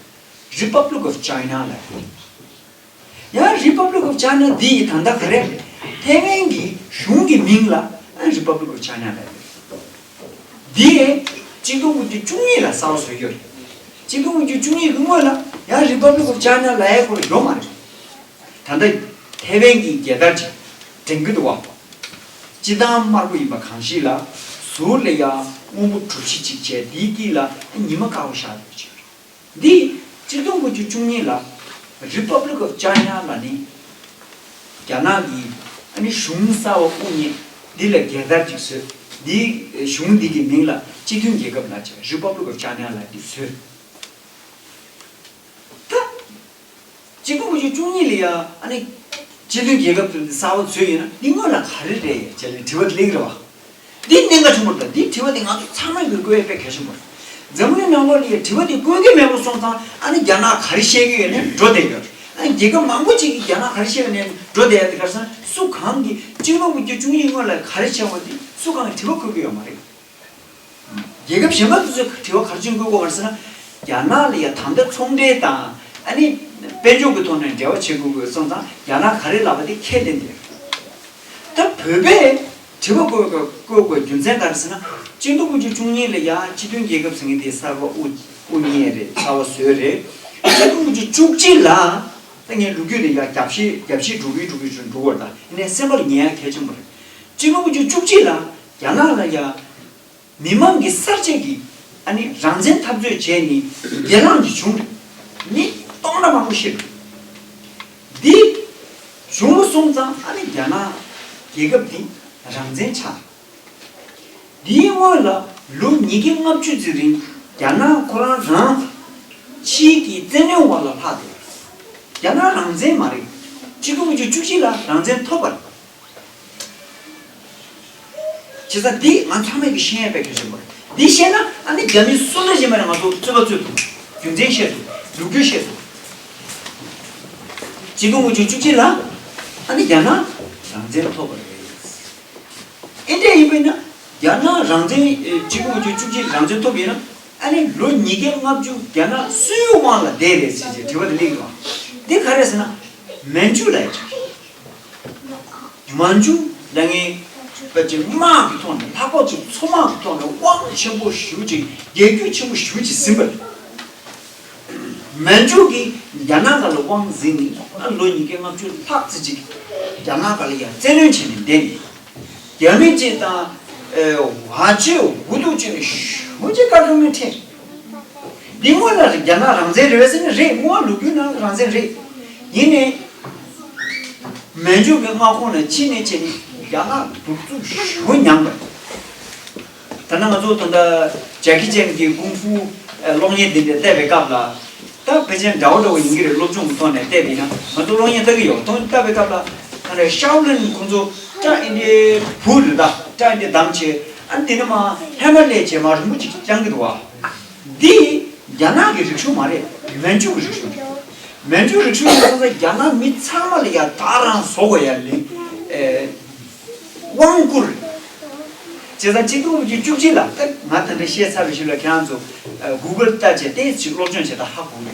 Republic of China ལབ་ཡ། ཡང་Republic of China འདི་ཡི་ད་ལྟ་ག་རེ་ཐའེ་ཝན་གྱི་གཞུང་གི་མིང་ལ་Republic of China ལབ་ཡོད། འདི་གཅིག་སྟོང་དགུ་བརྒྱ་བཅུ་གཉིས་ལ་གསར་པ་བཟོས་ཡོད་རེད། གཅིག་སྟོང་དགུ་བརྒྱ་བཅུ་གཉིས་ཀྱི་སྔོན་ལ་ཡང་Republic of China ལབ་ཡ་ཁོ་རང་ཡོད་མ་རེད། ད་ལྟ་ཐའེ་ཝན་གྱི་རྒྱལ་དར་ཅིག་སྒྲེང་གི་འདུག་བ། སྤྱི་བཏང་དམར་པོ་ཡིན་པ་གང་ཞིག་ལ་ཟུར་ལ་ཡང་སྔོན་པོ་གྲུ་བཞི་ཅིག་བྱས་འདིའི་དཀྱིལ་ལ་ཉི་མ་དཀར་པོ་ཤར་འདུག་ཅིག་འདི་གཅིག་སྟོང་དགུ་བརྒྱ་བཅུ་གཉིས་ལ་Republic of China ལ་ནི་རྒྱ་ནག་གི་ཨ་ནི་གཞུང་གསར་བ་དབུ་བརྙེས། འདི་ལ་རྒྱལ་དར་ཅིག་བཟོས། འདི་གཞུང་འདི་གི་མིང་ལ་སྤྱི་མཐུན་རྒྱལ་ཁབ་ལབ་བྱས་Republic of China ལབ་འདི་བཟོས། ད་གཅིག་སྟོང་དགུ་བརྒྱ་བཅུ་གཉིས་ལ་ཡ་ཨ་ནི་སྤྱི་མཐུན་རྒྱལ་ཁབ་དེ་གསར་བ་བཟོས་ཡོད་ན་འདི་སྔོན་ལ་ག་རེ་རེད་ཅེས་ལ་དྲི་བ་དེ་སླེབས་ཀྱི་རེད་བ། འདི་གནད་འགག་ཆེན་པོ་རེད། འདི་དྲི་བ་དེ་ང་ཚོ་ཚང་མས་ཀྱི་བཀོད་ཡས་དཔེ་གལ་ཆེན་པོ་རེད། འཛམ་གླིང་ནང་ལོགས་ལ་ཡ་དྲི་བ་དེ་བཀོད་ཀྱི་མེད་པ་སོང་ཙང་ཨ་ནི་རྒྱ་ནག་ག་རེ་བཤད་ཀྱི་ཡོད་ནས་འགྲོ་བསྡད་ཡོད་རེད། ཨ་ནི་རྒྱལ་ཁབ་མང་པོ་ཅིག་གིས་རྒྱ་ནག་ག་རེ་བཤད་ཡོད་ནས་འགྲོ་བསྡད་ཡ་དེ་ག་རེ་ཟེར་ན་སུ་གང་གིས་གཅིག་སྟོང་དགུ་བརྒྱ་བཅུ་གཉིས་སྔོན་ལ་ག་རེ་བྱས་པ་དེ་སུ་གང་གིས་དྲི་བ་བཀོད་ཀྱི་ཡོད་མ་རེད། རྒྱལ་ཁབ་གཞན་པ་དེ་ཚོས་དྲི་བ་ག་རེ་བྱུང་དགོས་གོ་བར་ཟེར་ན། རྒྱ་ནག་ལ་ཡ་ད་ལྟ་ཚོང་འབྲེལ་དང་ཨ་ནི་དཔལ་འབྱོར་གྱི་ཐོག་ནས་འབྲེལ་བ་བྱེད་དགོས་དགོས་སོང་ཙང་རྒྱ་ནག་ག་རེ་ལབ་པ་དེ་ཁས་ལེན་དེ། ད་བོད་པས་དྲི་བ་བཀོད་དགོས་བཀོད་དགོས་རྒྱུ་མཚན་ག་རེ་ཟེར་ན། གཅིག་སྟོང་དགུ་བརྒྱ་བཅུ་གཉིས་ལ་ཡ་སྤྱི་མཐུན་རྒྱལ་ཁབ་ཟེར་མཁན་དེ་གསར་པ་དབུ་དབུ་བརྙེས་རེད། གསར་པ་བཟོས་རེད། གཅིག་སྟོང་དགུ་བརྒྱ་བཅུ་གཅིག་ལ་ད་ངས་ལོ་རྒྱུས་དེ་ཡ་རྒྱབ་བཤད་རྒྱབ་བཤད་འགྲོ་གི་འགྲོ་གི་འགྲོ་གི་འགྲོ་གི་རེད། ད་ཡིན་ནའི་སེམས་པ་ལ་ངེས་ཡ་གལ་ཆེན་པོ་རེད། གཅིག་སྟོང་དགུ་བརྒྱ་བཅུ་གཅིག་ལ་རྒྱ་ནག་ལ་ཡ། མི་མང་གི་གསར་བརྗེ་གི་ཨ་ནི་རང་བཙན་འཐབ་རྩོད་བྱས་ནས་སྒེར་ལངས་ཀྱི་བྱུང་རེད། མི་སྟོང་ཕྲག་མང་པོ་ཤི་རེད། འདི་བྱུང་བ་སོང་ཙང་ཨ་ནི་རྒྱ་ནག་རྒྱལ་ཁབ་འདི་རང་བཙན་ཆགས། འདིའི་སྔོན་ལ་ལོ་ཉིས་བརྒྱ་ལྔ་བཅུ་ཙམ་རིང་རྒྱ་ནག་ཁོ་རང་རང་ཕྱིའི་གི་བཙན་གནོན་འོག་ལ་ལྷག་བསྡད་ཡོད། རྒྱ་ནག་རང་བཙན་མ་རེད། གཅིག་སྟོང་དགུ་བརྒྱ་བཅུ་གཅིག་ལ་རང་བཙན་ཐོབ་པ་རེད། བྱས་ཙང་འདི་ང་ཚང་མས་ཀྱི་ཤེས་ཡ་དཔེ་གལ་ཆེན་པོ་རེད། འདི་ཤེས་ན་ཨ་ནི་རྒྱ་མི་སུ་འདྲ་ཞིག་མ་རེད་ང་ཚོ་རྩོད་པ་རྩོད་ཐུབ། རྒྱུ་མཚན་ཤེས་ཐུབ། ལོ་རྒྱུས་ཤེས་ཐུབ། གཅིག་སྟོང་དགུ་བརྒྱ་བཅུ་གཅིག་ལ་ཨ་ནི་རྒྱ་ནག་རང་བཙན་ཐོབ་པ་རེད། ཨིན་ཏྲ་ཡིན་པས་ན་རྒྱ་ནག་རང་བཙན་གཅིག་སྟོང་དགུ་བརྒྱ་བཅུ་གཅིག་རང་བཙན་ཐོབ་ཡིན་ན་ཨ་ནི་ལོ་ཉིས་བརྒྱ་ལྔ་བཅུ་རྒྱ་ནག་སུའི་དབང་ལ་བསྡད་རེད་ཟེར་ཅིག་དྲི་བ་དེ་སླེབས་ཡོང་། འདི་ག་རེ་ཟེར་ན་མན་ཇུ་ལ་ཡ་ཅིག་མན་ཇུ་ལ་ངའི་བོད་ཀྱི་དམག་གི་ཐོག་ནས་ལྷག་པར་དུ་མཚོ་དམག་གི་ཐོག་ནས་དབང་ཆེན་པོ་ཞེ་པོ་ཅིག་རྒྱལ་རྒྱུད་ཆེན་པོ་ཞེ་པོ་ཅིག་ཟིན་པ་རེད། མན་ཇུ་གིས་རྒྱ་ནག་སྒང་ལ་དབང་ཟིན་ནས་ཨ་ལོ་ཉིས་བརྒྱ་ལྔ་བཅུ་ལྷག་ཙམ་ཅིག་རྒྱ་ནག་སྒང་ལ་ཡ་བཙན་གནོན་བྱས་ནས་བསྡད་ནས་རྒྱ་མི་གཅིག་དང་ ཨེ། བ་ཅི་འུ་ཐུག་ཅི་ནི་ཞུ་ཅི་ཀ་ཀ་མི་ཁྲེ། འདི་སྔོན་ལ་རྒྱ་ནག་རང་བཙན་རེད་ཟེར་ནི་རེད། སྔོན་ལུགས་རྒྱུན་ནང་རང་བཙན་རེད། ཡིན་ནའི་མན་ཇུ་གི་མངའ་ཁོངས་ལ་ཕྱིན་ནས་བྱས་ནས་རྒྱ་ནག་གདུག་རྩུབ་ཞུ་མྱངས་པ། ད་ནང་ང་ཚོ་ད་ལྟ་ཇེ་ཀི་ཅན་གྱི་ཀུང་ཧྥུ་གློག་བརྙན་དེ་འདྲ་བལྟས་པའི་སྐབས་ལ། ད་ཕལ་ཆེར་འདྲ་བོ་འདྲ་བོ་ཡིན་གྱི་རེད། སློབ་སྦྱོང་གི་ཐོག་ནས་བལྟས་པ་ཡིན་ན་ང་ཚོ་གློག་བརྙན་ལྟ་གི་ཡོད། ཐོག་བལྟས་པའི་སྐབས་ལ་ད་ནས་ཤའོ་ལིན་ཁོང་ཚོ་སྐྲ་འདི་འདྲའི་བུ་རེད། ད་སྐྲ་འདི་བསྡམས་བྱས། ཨ་འདི་ནི་མ་ཧེ་མ་ལས་བྱས་མ་རིང་པོ་ཅིག་བཅང་གི་འདུག་བ། འདི་རྒྱ་ནག་གི་རིག་གཞུང་མ་རེད། མན་ཇུ་གི་རིག་གཞུང་རེད། མན་ཇུ་རིག་གཞུང་ཡིན་ཙང་རྒྱ་ནག་མི་ཚང་མ་ལ་ཡ་ད་རང་བཟོ་དགོས་ཡ་ལེ། ཨེ། དབང་བསྐུར། བྱས་ཙང་གཅིག་སྟོང་དགུ་བརྒྱ་བཅུ་གཅིག་ལ་ད་ང་ད་ལྟ་བཤད་ཚར་བའི་ཤུལ་ལ་ཁྱེད་རང་ཚོ་གུ་གལ་ལྟ་བྱས་ཏེ་ཅིག་སློབ་སྦྱོང་བྱས་ད་ཧ་གོ་གི།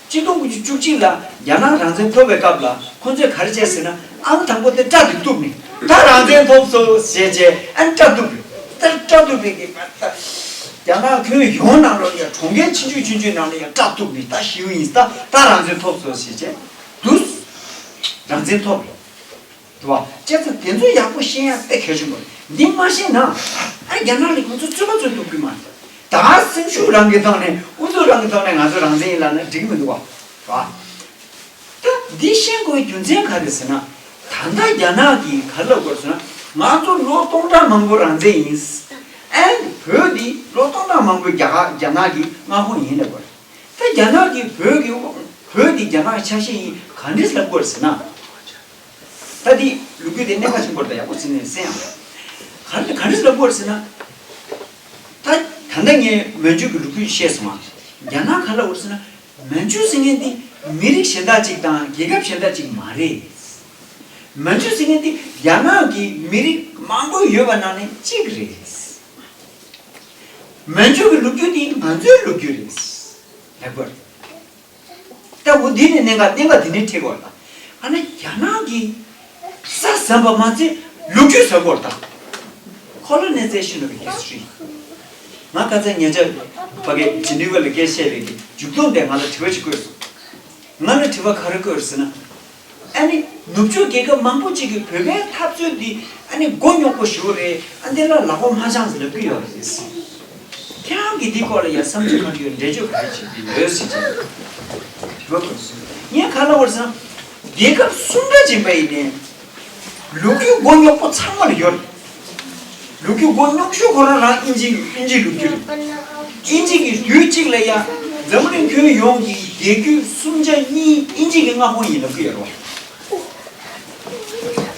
གཅིག་སྟོང་དགུ་བརྒྱ་བཅུ་གཅིག་ལ་རྒྱ་ནག་རང་བཙན་ཐོབ་པའི་སྐབས་ལ་ཁོང་ཚོས་ག་རེ་བྱས་ཟེར་ན། ཨང་དང་པོ་དེ་སྐྲ་དེ་གཏུབ་ནས་ད་རང་བཙན་ཐོབ་སོང་ཟེར་བྱས་ཨ་ནི་སྐྲ་གཏུབ་རེད། ད་སྐྲ་གཏུབ་པའི་གི་ད་རྒྱ་ནག་ཁྱོན་ཡོངས་ནང་ལོགས་ཡ་གྲོང་ཁྱེར་ཆུང་ཆུང་ཆུང་ཆུང་ནང་ལ་ཡ་སྐྲ་གཏུབ་ནས་ད་ཞི་བ་ཡིན། ད་ད་རང་བཙན་ཐོབ་སོང་ཟེར་བྱས་འདུག་རང་བཙན་ཐོབ་རེད། རེད་བ། བྱས་ཙང་དེ་ཚོ་ཡག་པོ་ཤེས་ཡ་དཔེ་གལ་ཆེན་པོ་རེད། འདི་མ་ཤེས་ན་ཨ་རྒྱ་ནག་ལ་ཁོང་ཚོ་རྩོད་པ་རྩོད་ཐུབ་ཀྱི་མ་རེད། ད་སེམས་ཤུགས་རང་གི་ཐོག་ནས་ཨུ་ཚུགས་རང་གི་ཐོག་ནས་ང་ཚོ་རང་བཙན་ཡིན་ལབ་ན་འགྲིག་གི་མི་འདུག་བ། རེད་བ། ད་འདི་ཤེས་དགོས་རྒྱུ་མཚན་ག་རེ་ཟེར་ན། ད་ལྟ་རྒྱ་ནག་གིས་ག་རེ་ལབ་དགོས་ཟེར་ན། ང་ཚོ་ལོ་སྟོང་ཕྲག་མང་པོ་རང་བཙན་ཡིན། ཨ་བོད་འདི་ལོ་སྟོང་ཕྲག་མང་པོའི་རྒྱ་གར་རྒྱ་ནག་གི་མངའ་ཁོངས་ཡིན་ལབ་དགོས། ད་རྒྱ་ནག་གིས་བོད་ཀྱི་དབང་། བོད་འདི་རྒྱ་ནག་གི་ཆ་ཤས་ཡིན་ག་འདྲས་ལབ་དགོས་ཟེར་ན། ད་འདི་ལོ་རྒྱུས་དེ་གནད་འགག་ཆེན་པོ་རེད། ད་ཡག་པོ་ཟིན་ནས་གསན་ཨང་། ག་འདྲས་ག་འདྲས་ལབ་དགོས་ཟེར་ན། ད་ད་ལྟ་ངས་མན་ཇུ་གི་ལོ་རྒྱུས་བཤད་སོང་ང་། རྒྱ་ནག་ག་ལབ་དགོས་ཟེར་ན། མན་ཇུ་ཟེར་མཁན་འདི་མི་རིགས་གཞན་དག་ཅིག་དང་རྒྱལ་ཁབ་གཞན་དག་ཅིག་མ་རེད། མན་ཇུ་ཟེར་མཁན་འདི་རྒྱ་ནག་གི་མི་རིགས་མང་པོ་ཡོད་པ་ནང་ནས་གཅིག་རེད། མན་ཇུ་གི་ལོ་རྒྱུས་འདི་ང་ཚོའི་ལོ་རྒྱུས་རེད། ལབ་དགོས་རེད། ད་འོ་འདི་ནས་གནད་འགག་གནད་འགག་འདི་ནས་འཁྲིད་དགོས་ལ། ཨ་ནི་རྒྱ་ནག་གི་ས་ཟམ་པ་མ་ཚད་ལོ་རྒྱུས་ཟ་དགོས་ལ། ད་Colonization of History། ང་ཁ་སང་ཉེ་ཆར་ཕ་གི་ཇི་ནི་ཝ་ལ་སྐད་བཤད་པའི་གི་མཇུག་སྡོམ་དེ་ང་ལ་དྲི་བ་ཞིག་བཀོད་སོང་། ང་ལ་དྲི་བ་ག་རེ་བཀོད་ཟེར་ན། ཨ་ནི་ནུབ་ཕྱོགས་རྒྱལ་ཁབ་མང་པོ་ཅིག་གིས་བོད་པའི་འཐབ་རྩོད་འདི་ཨ་ནི་མགོ་རྙོག་པོ་ཞིག་རེད། ཨ་འདི་ལ་ལག་པ་མ་འཆང་ཟེར་ལབ་ཀྱི་ཡོད་རེད། ཁྱེད་རང་གིས་འདི་སྐོར་ལ་ཡ་བསམ་ཚུལ་ག་རེ་ཡོད། འགྲེལ་བརྗོད་ག་རེ་བྱེད་ཀྱི་ཡོད་ཟེར་གྱི་ཡོད། ངས་ག་ལབ་པ་རེད་ཟེར་ན། རྒྱལ་ཁབ་གསུམ་འདྲ་ཅིག་པ་ཡིན་ནའི། ལོ་རྒྱུས་མགོ་རྙོག་པོ་ཚང་མ་ལ་ཡོད། ལོ་རྒྱུས་མགོ་རྙོག་ཤོས་ཁོ་རང་རང་དབྱིན་ཇི་དབྱིན་ཇིའི་ལོ་རྒྱུས་རེད། དབྱིན་ཇི་གིས་དུས་གཅིག་ལ་ཡ་འཛམ་བུ་གླིང་ཁྱོན་ཡོངས་ཀྱི་རྒྱལ་རྒྱུད་སུམ་ཆ་གཉིས་དབྱིན་ཇི་གི་མངའ་ཁོངས་ཡིན་ལབ་ཀྱི་ཡོད་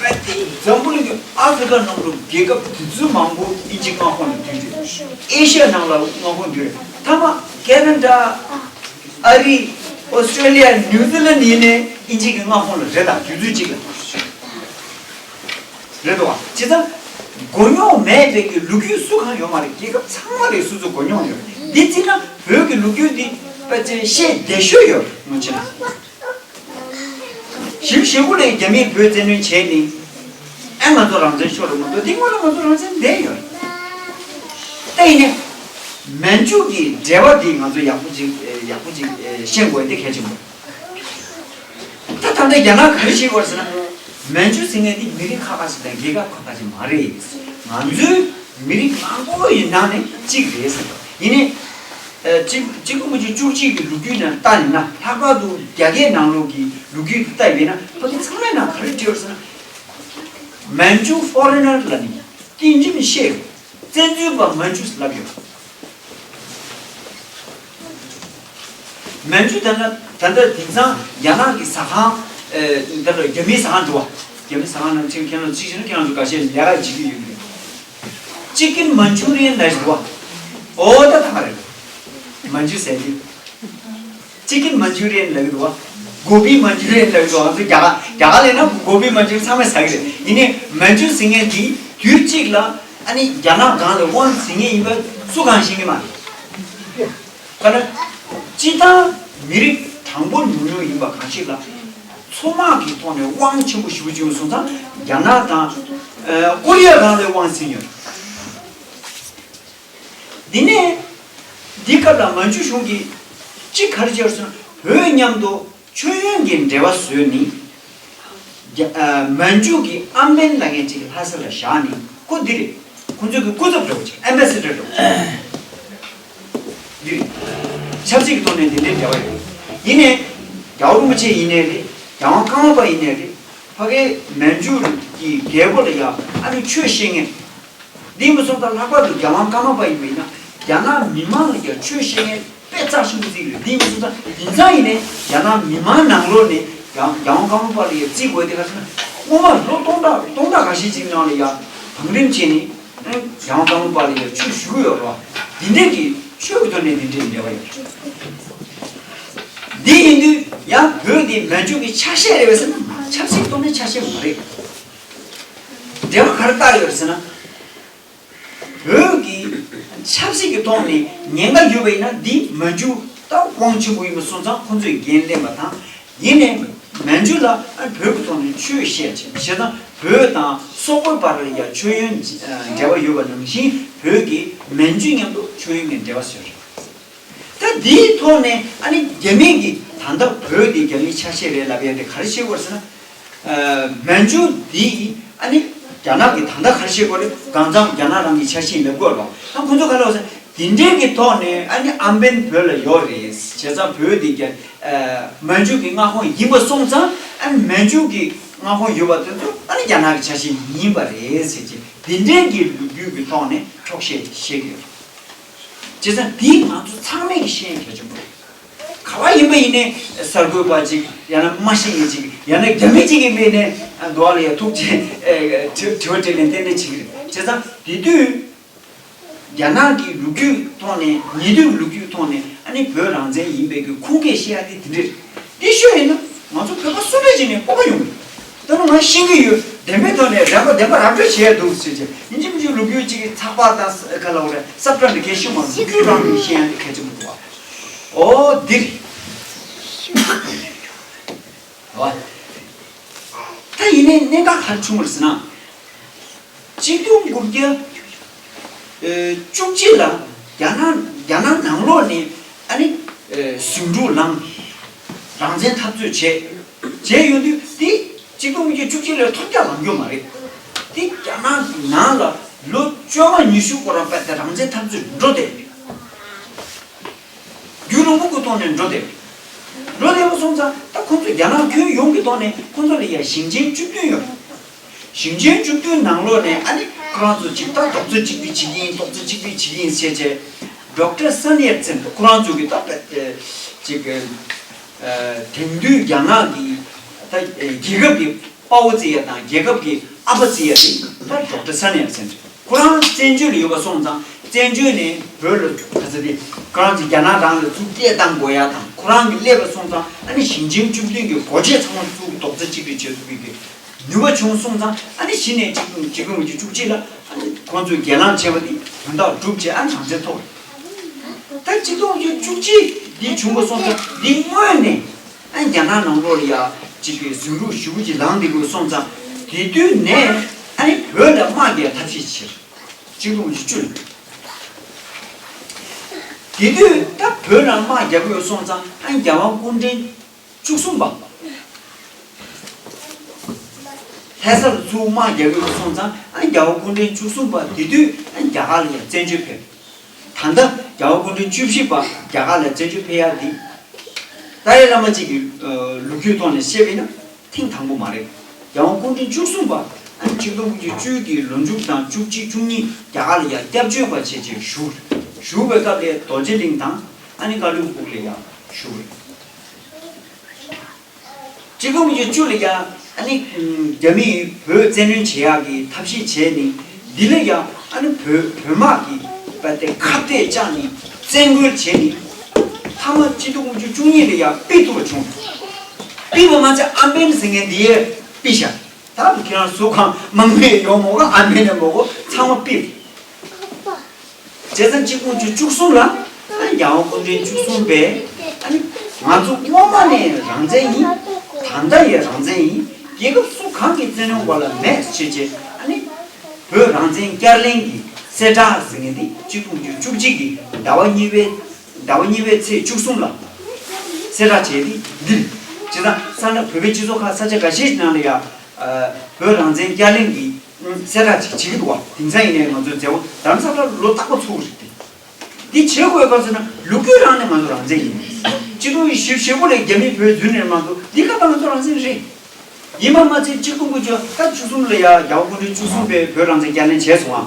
རེད་བ། འཛམ་བུ་གླིང་གི་ཨ་ཧྥི་རི་ཀ་ནང་དུ་རྒྱལ་ཁབ་དེ་ཚོ་མང་པོ་དབྱིན་ཇི་མངའ་ཁོངས་ལ་འདུས་རེད། ཨེ་ཤ་ཡ་ནང་ལ་མངའ་ཁོངས་འདུས་རེད། མཐའ་མ་ཁེ་ན་ཌ། ཨ་རི། ཨོ་སི་ཀྲེ་ལི་ཡ། ནིའུ་ཛི་ལན་ཡིན་ནའི་དབྱིན་ཇི་གི་མངའ་ཁོངས་ལ་རེད། ད་དུས་ཚོད་གཅིག་ལ་རེད་དོ། བྱས་ཙང་མགོ་རྙོག་མེད་པའི་གི་ལོ་རྒྱུས་སུ་གང་ཡོད་མ་རེད། རྒྱལ་ཁབ་ཚང་མ་ལ་སོ་སོ་མགོ་རྙོག་ཡོད་རེད། འདི་བརྩིས་ན་བོད་ཀྱི་ལོ་རྒྱུས་འདི་ཕལ་ཆེར་བཤད་བདེ་ཤོས་ཡོད་རེད། ངོ་ཆེ་ན། ཞིབ་ཞིབ་པོ་ལས་རྒྱ་མིས་བོད་བཙན་གནོན་བྱས་ནས་ཨེ་ང་ཚོ་རང་བཙན་ཤོར་རེད་མ་གཏོགས་འདི་སྔོན་ལ་ང་ཚོ་རང་བཙན་བསྡད་ཡོད་རེད། ད་ཡིན་ནའི་མན་ཇུ་གི་འབྲེལ་བ་འདི་ང་ཚོ་ཡག་པོ་ཅིག་ཡག་པོ་ཅིག་ཤེས་དགོས་འདི་གལ་ཆེན་པོ་རེད། ད་ད་ལྟ་རྒྱ་ནག་ག་རེ་བྱེད་ཀྱི་ཡོད་ཟེར་ན། མན་ཇུ་ཟེར་མཁན་འདི་མི་རིགས་ཁག་ཁག་ཅིག་དང་རྒྱལ་ཁབ་ཁག་ཁག་ཅིག་མ་རེད། ང་ཚོའི་མི་རིགས་མང་པོ་ཡི་ནང་ནས་གཅིག་རེད་ཟེར། ཡིན་ནའི། ཨ་གཅིག་གཅིག་སྟོང་དགུ་བརྒྱ་བཅུ་གཅིག་གི་ལོ་རྒྱུས་ནང་ལྟ་ཡིན་ན། ལྷག་པར་དུ་རྒྱ་སྐད་ནང་ལོགས་ཀྱི་ལོ་རྒྱུས་དེ་ལྟ་ཡིན་ན་ཕ་གི་ཚང་མའི་ནང་ག་རེ་བྲིས་ཡོད་ཟེར་ན། མན་ཇུ་ཕོ་རེ་ནར་ལབ་ནི་རྟེན་འབྲེལ་བཤད་ཡོད། བཙན་འཛུལ་པ་མན་ཇུ་ལབ་ཡོད། མན་ཇུ་ད་ལྟ་ད་ལྟ་དེང་སང་རྒྱ་ནག་གི་ཟ་ཁང་། ཨེ་ད་ལྟ་རྒྱ་མིའི་ཟ་ཁང་འདུག་བ། རྒྱ་མིའི་ཟ་ཁང་ནང་ཁྱེད་ཁྱེད་རང་གཅིག་བྱས་ན་ཁྱེད་རང་ཚོ་འགའ་ཤས་ལས་ཀ་བྱེད་ཀྱི་ཡོད་རེད། ཅི་ཀིན་མན་ཇུ་རི་ཡན་ལབ་འདུག་བ། ཨོ་ད་ད་ག་རེད། མན་ཇུ་ཟེར་གྱི། ཅི་ཀིན་མན་ཇུ་རི་ཡན་ལབ་ཀྱི་འདུག་བ། གོ་བི་མན་ཇུ་རི་ཡན་ལབ་ཀྱི་འདུག་ང་ཚོ་རྒྱ་གར་རྒྱ་གར་ལས་ན་གོ་བི་མན་ཇུ་རི་ཚང་མས་ཟ་གི་རེད། ཡིན་ནའི་མན་ཇུ་ཟེར་མཁན་འདི་དུས་གཅིག་ལ་ཨ་ནི་རྒྱ་ནག་སྒང་ལ་དབང་ཟེར་མཁན་ཡིན་པ་སུ་གང་ཤེས་ཀྱི་མ་རེད། ག་ན། སྤྱིར་བཏང་མི་རིགས་གྲངས་འབོར་ཉུང་ཉུང་ཡིན་པ་གང་ཞིག་ལ། མཚོ་དམག་གི་ཐོག་ནས་དབང་ཆེན་པོ་ཞེ་པོ་ཅིག་ཡོང་སོང་ཙང་རྒྱ་ནག་དང་། ཨ་ཀོ་རི་ཡ་སྒང་ལ་དབང་ཟིན་ཡོད། འདི་ནས་འདི་སྐབས་ལ་མན་ཇུ་གཞུང་གིས་གཅིག་ག་རེ་བྱས་ཟེར་ན། བོད་མཉམ་དུ་མཆོད་ཡོན་གྱི་འབྲེལ་བ་བཟོས་ནས། རྒྱ་ཨ་མན་ཇུ་གི་ཨམ་བན་ལབ་མཁན་ཅིག་ལྷ་ས་ལ་བཞག་ནས་ཁོ་འདི་རེད། ཁོང་ཚོས་ཀྱི་སྐུ་ཚབ་འདྲ་བོ་ཅིག་ཨེམ་བྷེ་སེ་ཌར་འདྲ་བོ་ཅིག་འདི་རེད། ཆབ་སྲིད་ཀྱི་ཐོག་ནས་འདི་འདྲའི་འབྲེལ་བ་ཡོད། ཡིན་ནའི། རྒྱལ་བ་རིན་པོ་ཆེ་ཡིན་ནའི་རེད། རྒྱལ་དབང་ཀརྨ་པ་ཡིན་ནའི་རེད། ཕ་གིའི་མན་ཇུ་གི་རྒྱལ་པོ་ལ་ཡང་ཨ་ནི་ཆོས་བཤད་མཁན། འདི་མི་སོང་ཙང་ལྷག་པར་དུ་རྒྱལ་དབང་ཀརྨ་པ་ཡིན་པ་ཡིན་ན། རྒྱ་ནག་མི་མང་ལ་ཡང་ཆོས་བཤད་མཁན་དཔེ་རྩ་ཆེན་པོ་བརྩི་གི་རེད། འདི་མི་སོང་ཙང་ཡིན་ཙང་ཡིན་ནའི་རྒྱ་ནག་མི་མང་ནང་ལོགས་ནས་རྒྱལ་རྒྱལ་དབང་ཀརྨ་པ་ལ་ཡང་བརྩི་དགོས་དེ་ག་ཟེར་ན། སྔོན་མ་ལོ་སྟོང་ཕྲག་སྟོང་ཕྲག་འགའ་ཤས་ཅིག་ནང་ལ་ཡང་བང་རིམ་བྱས་ནས། རྒྱལ་དབང་ཀརྨ་པ་ལ་ཡང་ཆོས་ཞུ་གི་ཡོད་རེད་བ། འདི་འདྲས་ཀྱི་ཆོས་ཀྱི་ཐོག་ནས་འདི་འདྲས་འབྲེལ་བ་ཡོད། འདི་ཡིན་དུས་ཡང་བོད་འདི་མན་ཇུ་གི་ཆ་ཤས་རེད་པས་ཟེར་ན་མ་རེད། ཆབ་སྲིད་ཀྱི་ཐོག་ནས་ཆ་ཤས་མ་རེད། འབྲེལ་བ་ག་རེ་བཏགས་ཡོད་རེད་ཟེར་ན། བོད་ཀྱི་ཆབ་སྲིད་ཀྱི་ཐོག་ནས་ཉེན་ཁ་ཡོད་པ་ཡིན་ན་འདི་མན་ཇུ་ད་དབང་ཆེན་པོ་ཡིན་པ་སོང་ཙང་ཁོང་ཚོས་འགན་ལེན་པ་དང་། ཡིན་ནའི་མན་ཇུ་ལ་བོད་ཀྱི་ཐོག་ནས་ཆོས་བཤད་བྱས། བྱས་ཙང་བོད་དང་སོག་པོའི་བར་ལ་ཡང་ཆོས་ཡོན་འབྲེལ་བ་ཡོད་པ་ནང་བཞིན་བོད་ཀྱིས་མན་ཇུ་མཉམ་དུ་ཆོས་ཡོན་གྱི་འབྲེལ་བ་བཟོས་རེད། ད་འདིའི་ཐོག་ནས་ཨ་ནི་རྒྱ་མི་གིས་ད་ལྟ་བོད་དེ་རྒྱ་མིའི་ཆ་ཤས་རེད་ལབ་ཡ་དེ་ག་རེ་བྱེད་དགོས་ཟེར་ན། མན་ཇུ་འདི་ཨ་ནི་རྒྱ་ནག་གིས་ད་ལྟ་ག་རེ་བྱེད་དགོས་རེད། གང་ལྟར་རྒྱ་ནག་རང་གི་ཆ་ཤས་ལབ་དགོས་རེད། ད་ཁོང་ཚོ་ག་ལབ་ཟེར། དེ་འདྲའི་གི་ཐོག་ནས་ཨ་ནི་ཨམ་བན་བོད་ལ་ཡོད་རེད། བྱས་ཙང་བོད་དེ་རྒྱ་མན་ཇུ་གི་མངའ་ཁོངས་ཡིན་པ་སོང་ཙང་ཨ་ནི་མན་ཇུ་གི་མངའ་ཁོངས་ཡོད་པ་དེ་ཚོ་ཨ་ནི་རྒྱ་ནག་གི་ཆ་ཤས་ཡིན་པ་རེད་ཟེར་གྱི་དེ་འདྲའི་གི་ལོ་རྒྱུས་ཀྱི་ཐོག་ནས་འཁྱོག་བཤད་བཤད་ཀྱི་ཡོད་རེད། བྱས་ཙང་འདི་ང་ཚོ་ཚང་མས་ཀྱི་ཤེས་ཡོན་གལ་ཆེན་པོ་རེད། ག་བ་ཡིན་པ་ཡིན་ནའི་གསར་འགོད་པ་ཅིག་ཡང་ན་མ་ཤེས་མཁན་ཅིག་ཡང་ན་རྒྱ་མི་ཅིག་གིས་མིན་ནས་འདུག་ལ་ཡ་ཐུག་ཅེས་དྲི་བ་དྲིས་ལན་ཏན་ཏན་བྱེད་ཀྱི་རེད། བྱས་ཙང་དེ་དུས་རྒྱ་ནག་གི་ལོ་རྒྱུས་ཐོག་ནས་ཉེ་དུས་ལོ་རྒྱུས་ཐོག་ནས་ཨ་ནི་བོད་རང་བཙན་ཡིན་པའི་གི་ཁུངས་སྐྱེལ་བཤད་ཡ་དེ་དེ་འདྲ་རེད། དེ་ཤོད་ཡིན་ན་ང་ཚོ་བོད་པ་སུ་འདྲ་ཅིག་ནས་སྤོབས་པ་ཡོང་གི་རེད། ད་ནི་ང་ཤེས་ཀྱི་ཡོད། བདེན་པའི་ཐོག་ནས་རེ་བ་བདེན་པ་ར་སྤྲོད་བྱེད་ཡ་འདུག་ཟེར་བྱས་ཡིན་གཅིག་མིན་གཅིག་ལོ་རྒྱུས་གཅིག་གི་ཚགས་པར་དང་ག་ལ་བ་རེད། སབ་ཊ་འདྲ་གས་ཤེས་མ་རེད། ལོ་རྒྱུས་རང་ནས་ཤེས་ཡ་དེ་གལ་ཆེན་པོ་འདུག་བ། ཨོ་འདི་རེད། ད་ཡིན་ནའི་གནད་འགག་ག་རེ་བྱུང་བ་རེད་ཟེར་ན། གཅིག་སྟོང་དགུ་བརྒྱ་བཅུ་གཅིག་ལ་རྒྱ་ནག་རྒྱ་ནག་ནང་ལོགས་ནས་ཨ་ནི་ཟིང་འཁྲུག་ལངས། རང་བཙན་འཐབ་རྩོད་བྱས། བྱས་ཡོང་དུས་དེ་གཅིག་སྟོང་དགུ་བརྒྱ་བཅུ་གཅིག་ལས་ཐོལ་རྒྱག་ལངས་རྒྱུ་མ་རེད། དེ་རྒྱ་ནག་གི་ནང་ལ་ལོ་བཅོ་ལྔ་ཉི་ཤུ་སྐོར་ར་བར་དུ་རང་བཙན་འཐབ་རྩོད་འགྲོ་བསྡད། རྒྱུན་རིང་པོ་གི་ཐོག་ནས་འགྲོ་བསྡད། འགྲོ་བསྡད་པ་སོང་ཙང་ད་ཁོང་ཚོ་རྒྱ་ནག་ཁྱོན་ཡོངས་ཀྱི་ཐོག་ནས་ཁོང་ཚོ་ལ་ཡ་ཞིང་ཆེན་བཅུ་བདུན་ཡོད། ཞིང་ཆེན་བཅུ་བདུན་ནང་ལོགས་ནས་ཨ་ནི་ཁོ་རང་ཚོ་ཅིག་ད་རྡོག་རྩ་གཅིག་སྒྲིལ་བྱེད་ཀྱི་ཡིན། རྡོག་རྩ་གཅིག་སྒྲིལ་བྱེད་ཀྱི་ཡིན་ཟེར་བྱས། ཌོག་ཊར་སན་ཡར་སེན་ཁོ་རང་ཚོ་གི་ད་ཅིག་དེང་དུས་རྒྱ་ནག་གི་ད་རྒྱལ་ཁབ་ཀྱི་དཔའ་བོ་བརྩི་ཡ་དང་རྒྱལ་ཁབ་ཀྱི་ཨ་ཕ་བརྩི་ཡ་དེ་ད་ཌོག་ཊར་སན་ཡར་སེན་རེད། ཁོ་རང་བཙན་བྱོལ་ལ་ཡོད་པ་སོང་ཙང་བཙན་བྱོལ་ནས་བོད་ལ་ག་ཚོད་དེ་ཁོ་རང་ཚོ་རྒྱ་ནག་རང་ལ་ཚུར་སྤྲད་བཏང་དགོས་ཡ་དང་། ཁོ་རང་གིས་སླེབས་པ་སོང་ཙང་ཨ་ནི་ཞིང་ཆེན་བཅུ་བདུན་གྱི་སྒོ་འབྱེད་ཚང་མ་ཚུར་རྡོག་རྩ་གཅིག་སྒྲིལ་བྱེད་ཐུབ་པའི་གི་ནུས་པ་བྱུང་སོང་ཙང་ཨ་ནི་གཞི་ནས་གཅིག་སྟོང་གཅིག་སྟོང་དགུ་བརྒྱ་བཅུ་གཅིག་ལ་ཨ་ནི་ཁོང་ཚོས་སྒེར་ལངས་བྱས་པ་དེ་དོན་དག་གྲུབ་བྱས་ཨ་ནི་གྲངས་ཚད་མཐོ་བ་རེད། ད་གཅིག་སྟོང་དགུ་བརྒྱ་བཅུ་གཅིག་འདི་བྱུང་བ་སོང་ཙང་འདི་སྔོན་ནས། ཨ་རྒྱ་ནག་ནང་ལོགས་ལ་ཡ་གཅིག་གི་ཟིང་འཁྲུག་ཞེ་པོ་ཅིག་ལངས་བསྡད་དགོས་སོང་ཙང་དེ་དུས་ནས་ཨ་ནི་བོད་ལ་དམག་རྒྱག་ཐབས་ཤེས་བྱས། གཅིག་སྟོང་དགུ་བརྒྱ་བཅུ་ལ། དེ་དུས་ད་བོད་ལ་དམག་རྒྱག་དགོས་སོང་ཙང་ཨ་རྒྱལ་དབང་སྐུ་ཕྲེང་བཅུ་གསུམ་པ། ལྷ་ས་ལ་ཚུར་དམག་རྒྱག་དགོས་སོང་ཙང་ཨ་རྒྱལ་དབང་སྐུ་ཕྲེང་བཅུ་གསུམ་པ་དེ་དུས་ཨ་རྒྱ་གར་ལ་ཡ་བཙན་བྱོལ་ཕེབས། ད་ལྟ་རྒྱལ་བ་སྐུ་ཕྲེང་བཅུ་བཞི་པ་རྒྱ་གར་ལ་བཙན་བྱོལ་ཕེབས་ཡག་འདི། ཏཱ་ལའི་བླ་མ་གཅིག་གི་ལོ་རྒྱུས་ཐོག་ནས་བཤད་པ་ཡིན་ན་ཐེངས་དང་པོ་མ་རེད། རྒྱལ་བ་སྐུ་ཕྲེང་བཅུ་གསུམ་པ་ཨ་ནི་གཅིག་སྟོང་དགུ་བརྒྱ་བཅུ་གི་ལོ་མཇུག་དང་བཅུ་གཅིག་བཅུ་གཉིས་རྒྱ་གར་ལ་ཡང་སྐྱབས་བཅོལ་བ་བྱས་བྱས་བཞུགས། བཞུགས་པའི་སྐབས་ལ་རྡོ་རྗེ་གླིང་དང་ཨ་ནི་ཀ་ལོན་སྦུག་ལ་ཡང་བཞུགས། གཅིག་སྟོང་དགུ་བརྒྱ་བཅུ་ལ་ཡང་ཨ་ནི་རྒྱ་མིས་བོད་བཙན་གནོན་བྱེད་ཡག་གི་ཐབས་ཤེས་བྱས་ནས་འདི་ལ་ཡང་ཨ་ནི་བོད་བོད་དམག་གིས་རྦད་དེ་ཁ་གཏད་བཅག་ནས་བཙན་རྒོལ་བྱས་ནས་མཐའ་མ་གཅིག་སྟོང་དགུ་བརྒྱ་བཅུ་གཉིས་ལ་ཡང་ཕུད་ཐུབ་པ་བྱུང་། ཕུད་པ་མ་ཚད་ཨམ་བན་ཟེར་མཁན་འདི་ཡས་ཕུད་ཤག་ད་ཁྱེད་རང་ཚོ་གང་མང་མོས་ཡོང་མོ་ག་ཨམ་བན་ནས་མོ་གོ་ཚང་མ་ཕུད། བྱས་ཙང་གཅིག་སྟོང་དགུ་བརྒྱ་བཅུ་གསུམ་ལ་ཨ་ནི་རྒྱལ་བ་སྐུ་ཕྲེང་བཅུ་གསུམ་པས་ཨ་ནི་ང་ཚོ་སྔོན་མ་ནས་རང་བཙན་ཡིན། ད་ལྟ་ཡང་རང་བཙན་ཡིན། རྒྱལ་ཁབ་སུ་གང་གིས་བཙན་གནོན་འོག་ལ་མེད་ཟེར་བྱས་ཨ་ནི་བོད་རང་བཙན་བསྐྱར་ལེན་གྱི་གསལ་བསྒྲགས་ཟེར་མཁན་དེ་གཅིག་སྟོང་དགུ་བརྒྱ་བཅུ་གཅིག་གི་ཟླ་བ་གཉིས་པའི་ཟླ་བ་གཉིས་པའི་ཚེས་བཅུ་གསུམ་ལ་གསལ་བསྒྲགས་བྱས་ཏེ་འདིར་བྱས་ཙང་ས་གནས་བོད་པའི་སྤྱི་ཚོགས་ཁག་ས་ཆ་འགའ་ཤས་ནང་ལ་ཡང་བོད་རང་བཙན་བསྐྱར་ལེན་གྱི་གསལ་བསྒྲགས་ཅིག་བྱེད་ཀྱི་འདུག་བ། དེང་སང་ཡིན་ནའི་ང་ཚོའི་མཛད་སྒོ་རྡ་རམ་ས་ལར་ལོ་རྟག་པར་ཚོགས་ཀྱི་རེད་དེ། འདི་བྱེད་དགོས་པ་ཟེར་ན་ལོ་རྒྱུས་རང་ནས་ང་ཚོ་རང་བཙན་ཡིན། གཅིག་སྟོང་དགུ་བརྒྱ་བཞི་བཅུ་ཞེ་དགུ་ལ་རྒྱ་མིས་བོད་འཛུལ་ནས་མ་གཏོགས་འདི་སྐབས་ང་ཚོ་རང་བཙན་རེད། ཡིན་པ་མ་ཚད་གཅིག་སྟོང་དགུ་བརྒྱ་ད་བཅུ་གསུམ་ལ་ཡ་རྒྱལ་བ་སྐུ་ཕྲེང་བཅུ་གསུམ་པས་བོད་རང་བཙན་བསྐྱར་ལེན་བྱས་སོང་ཨ།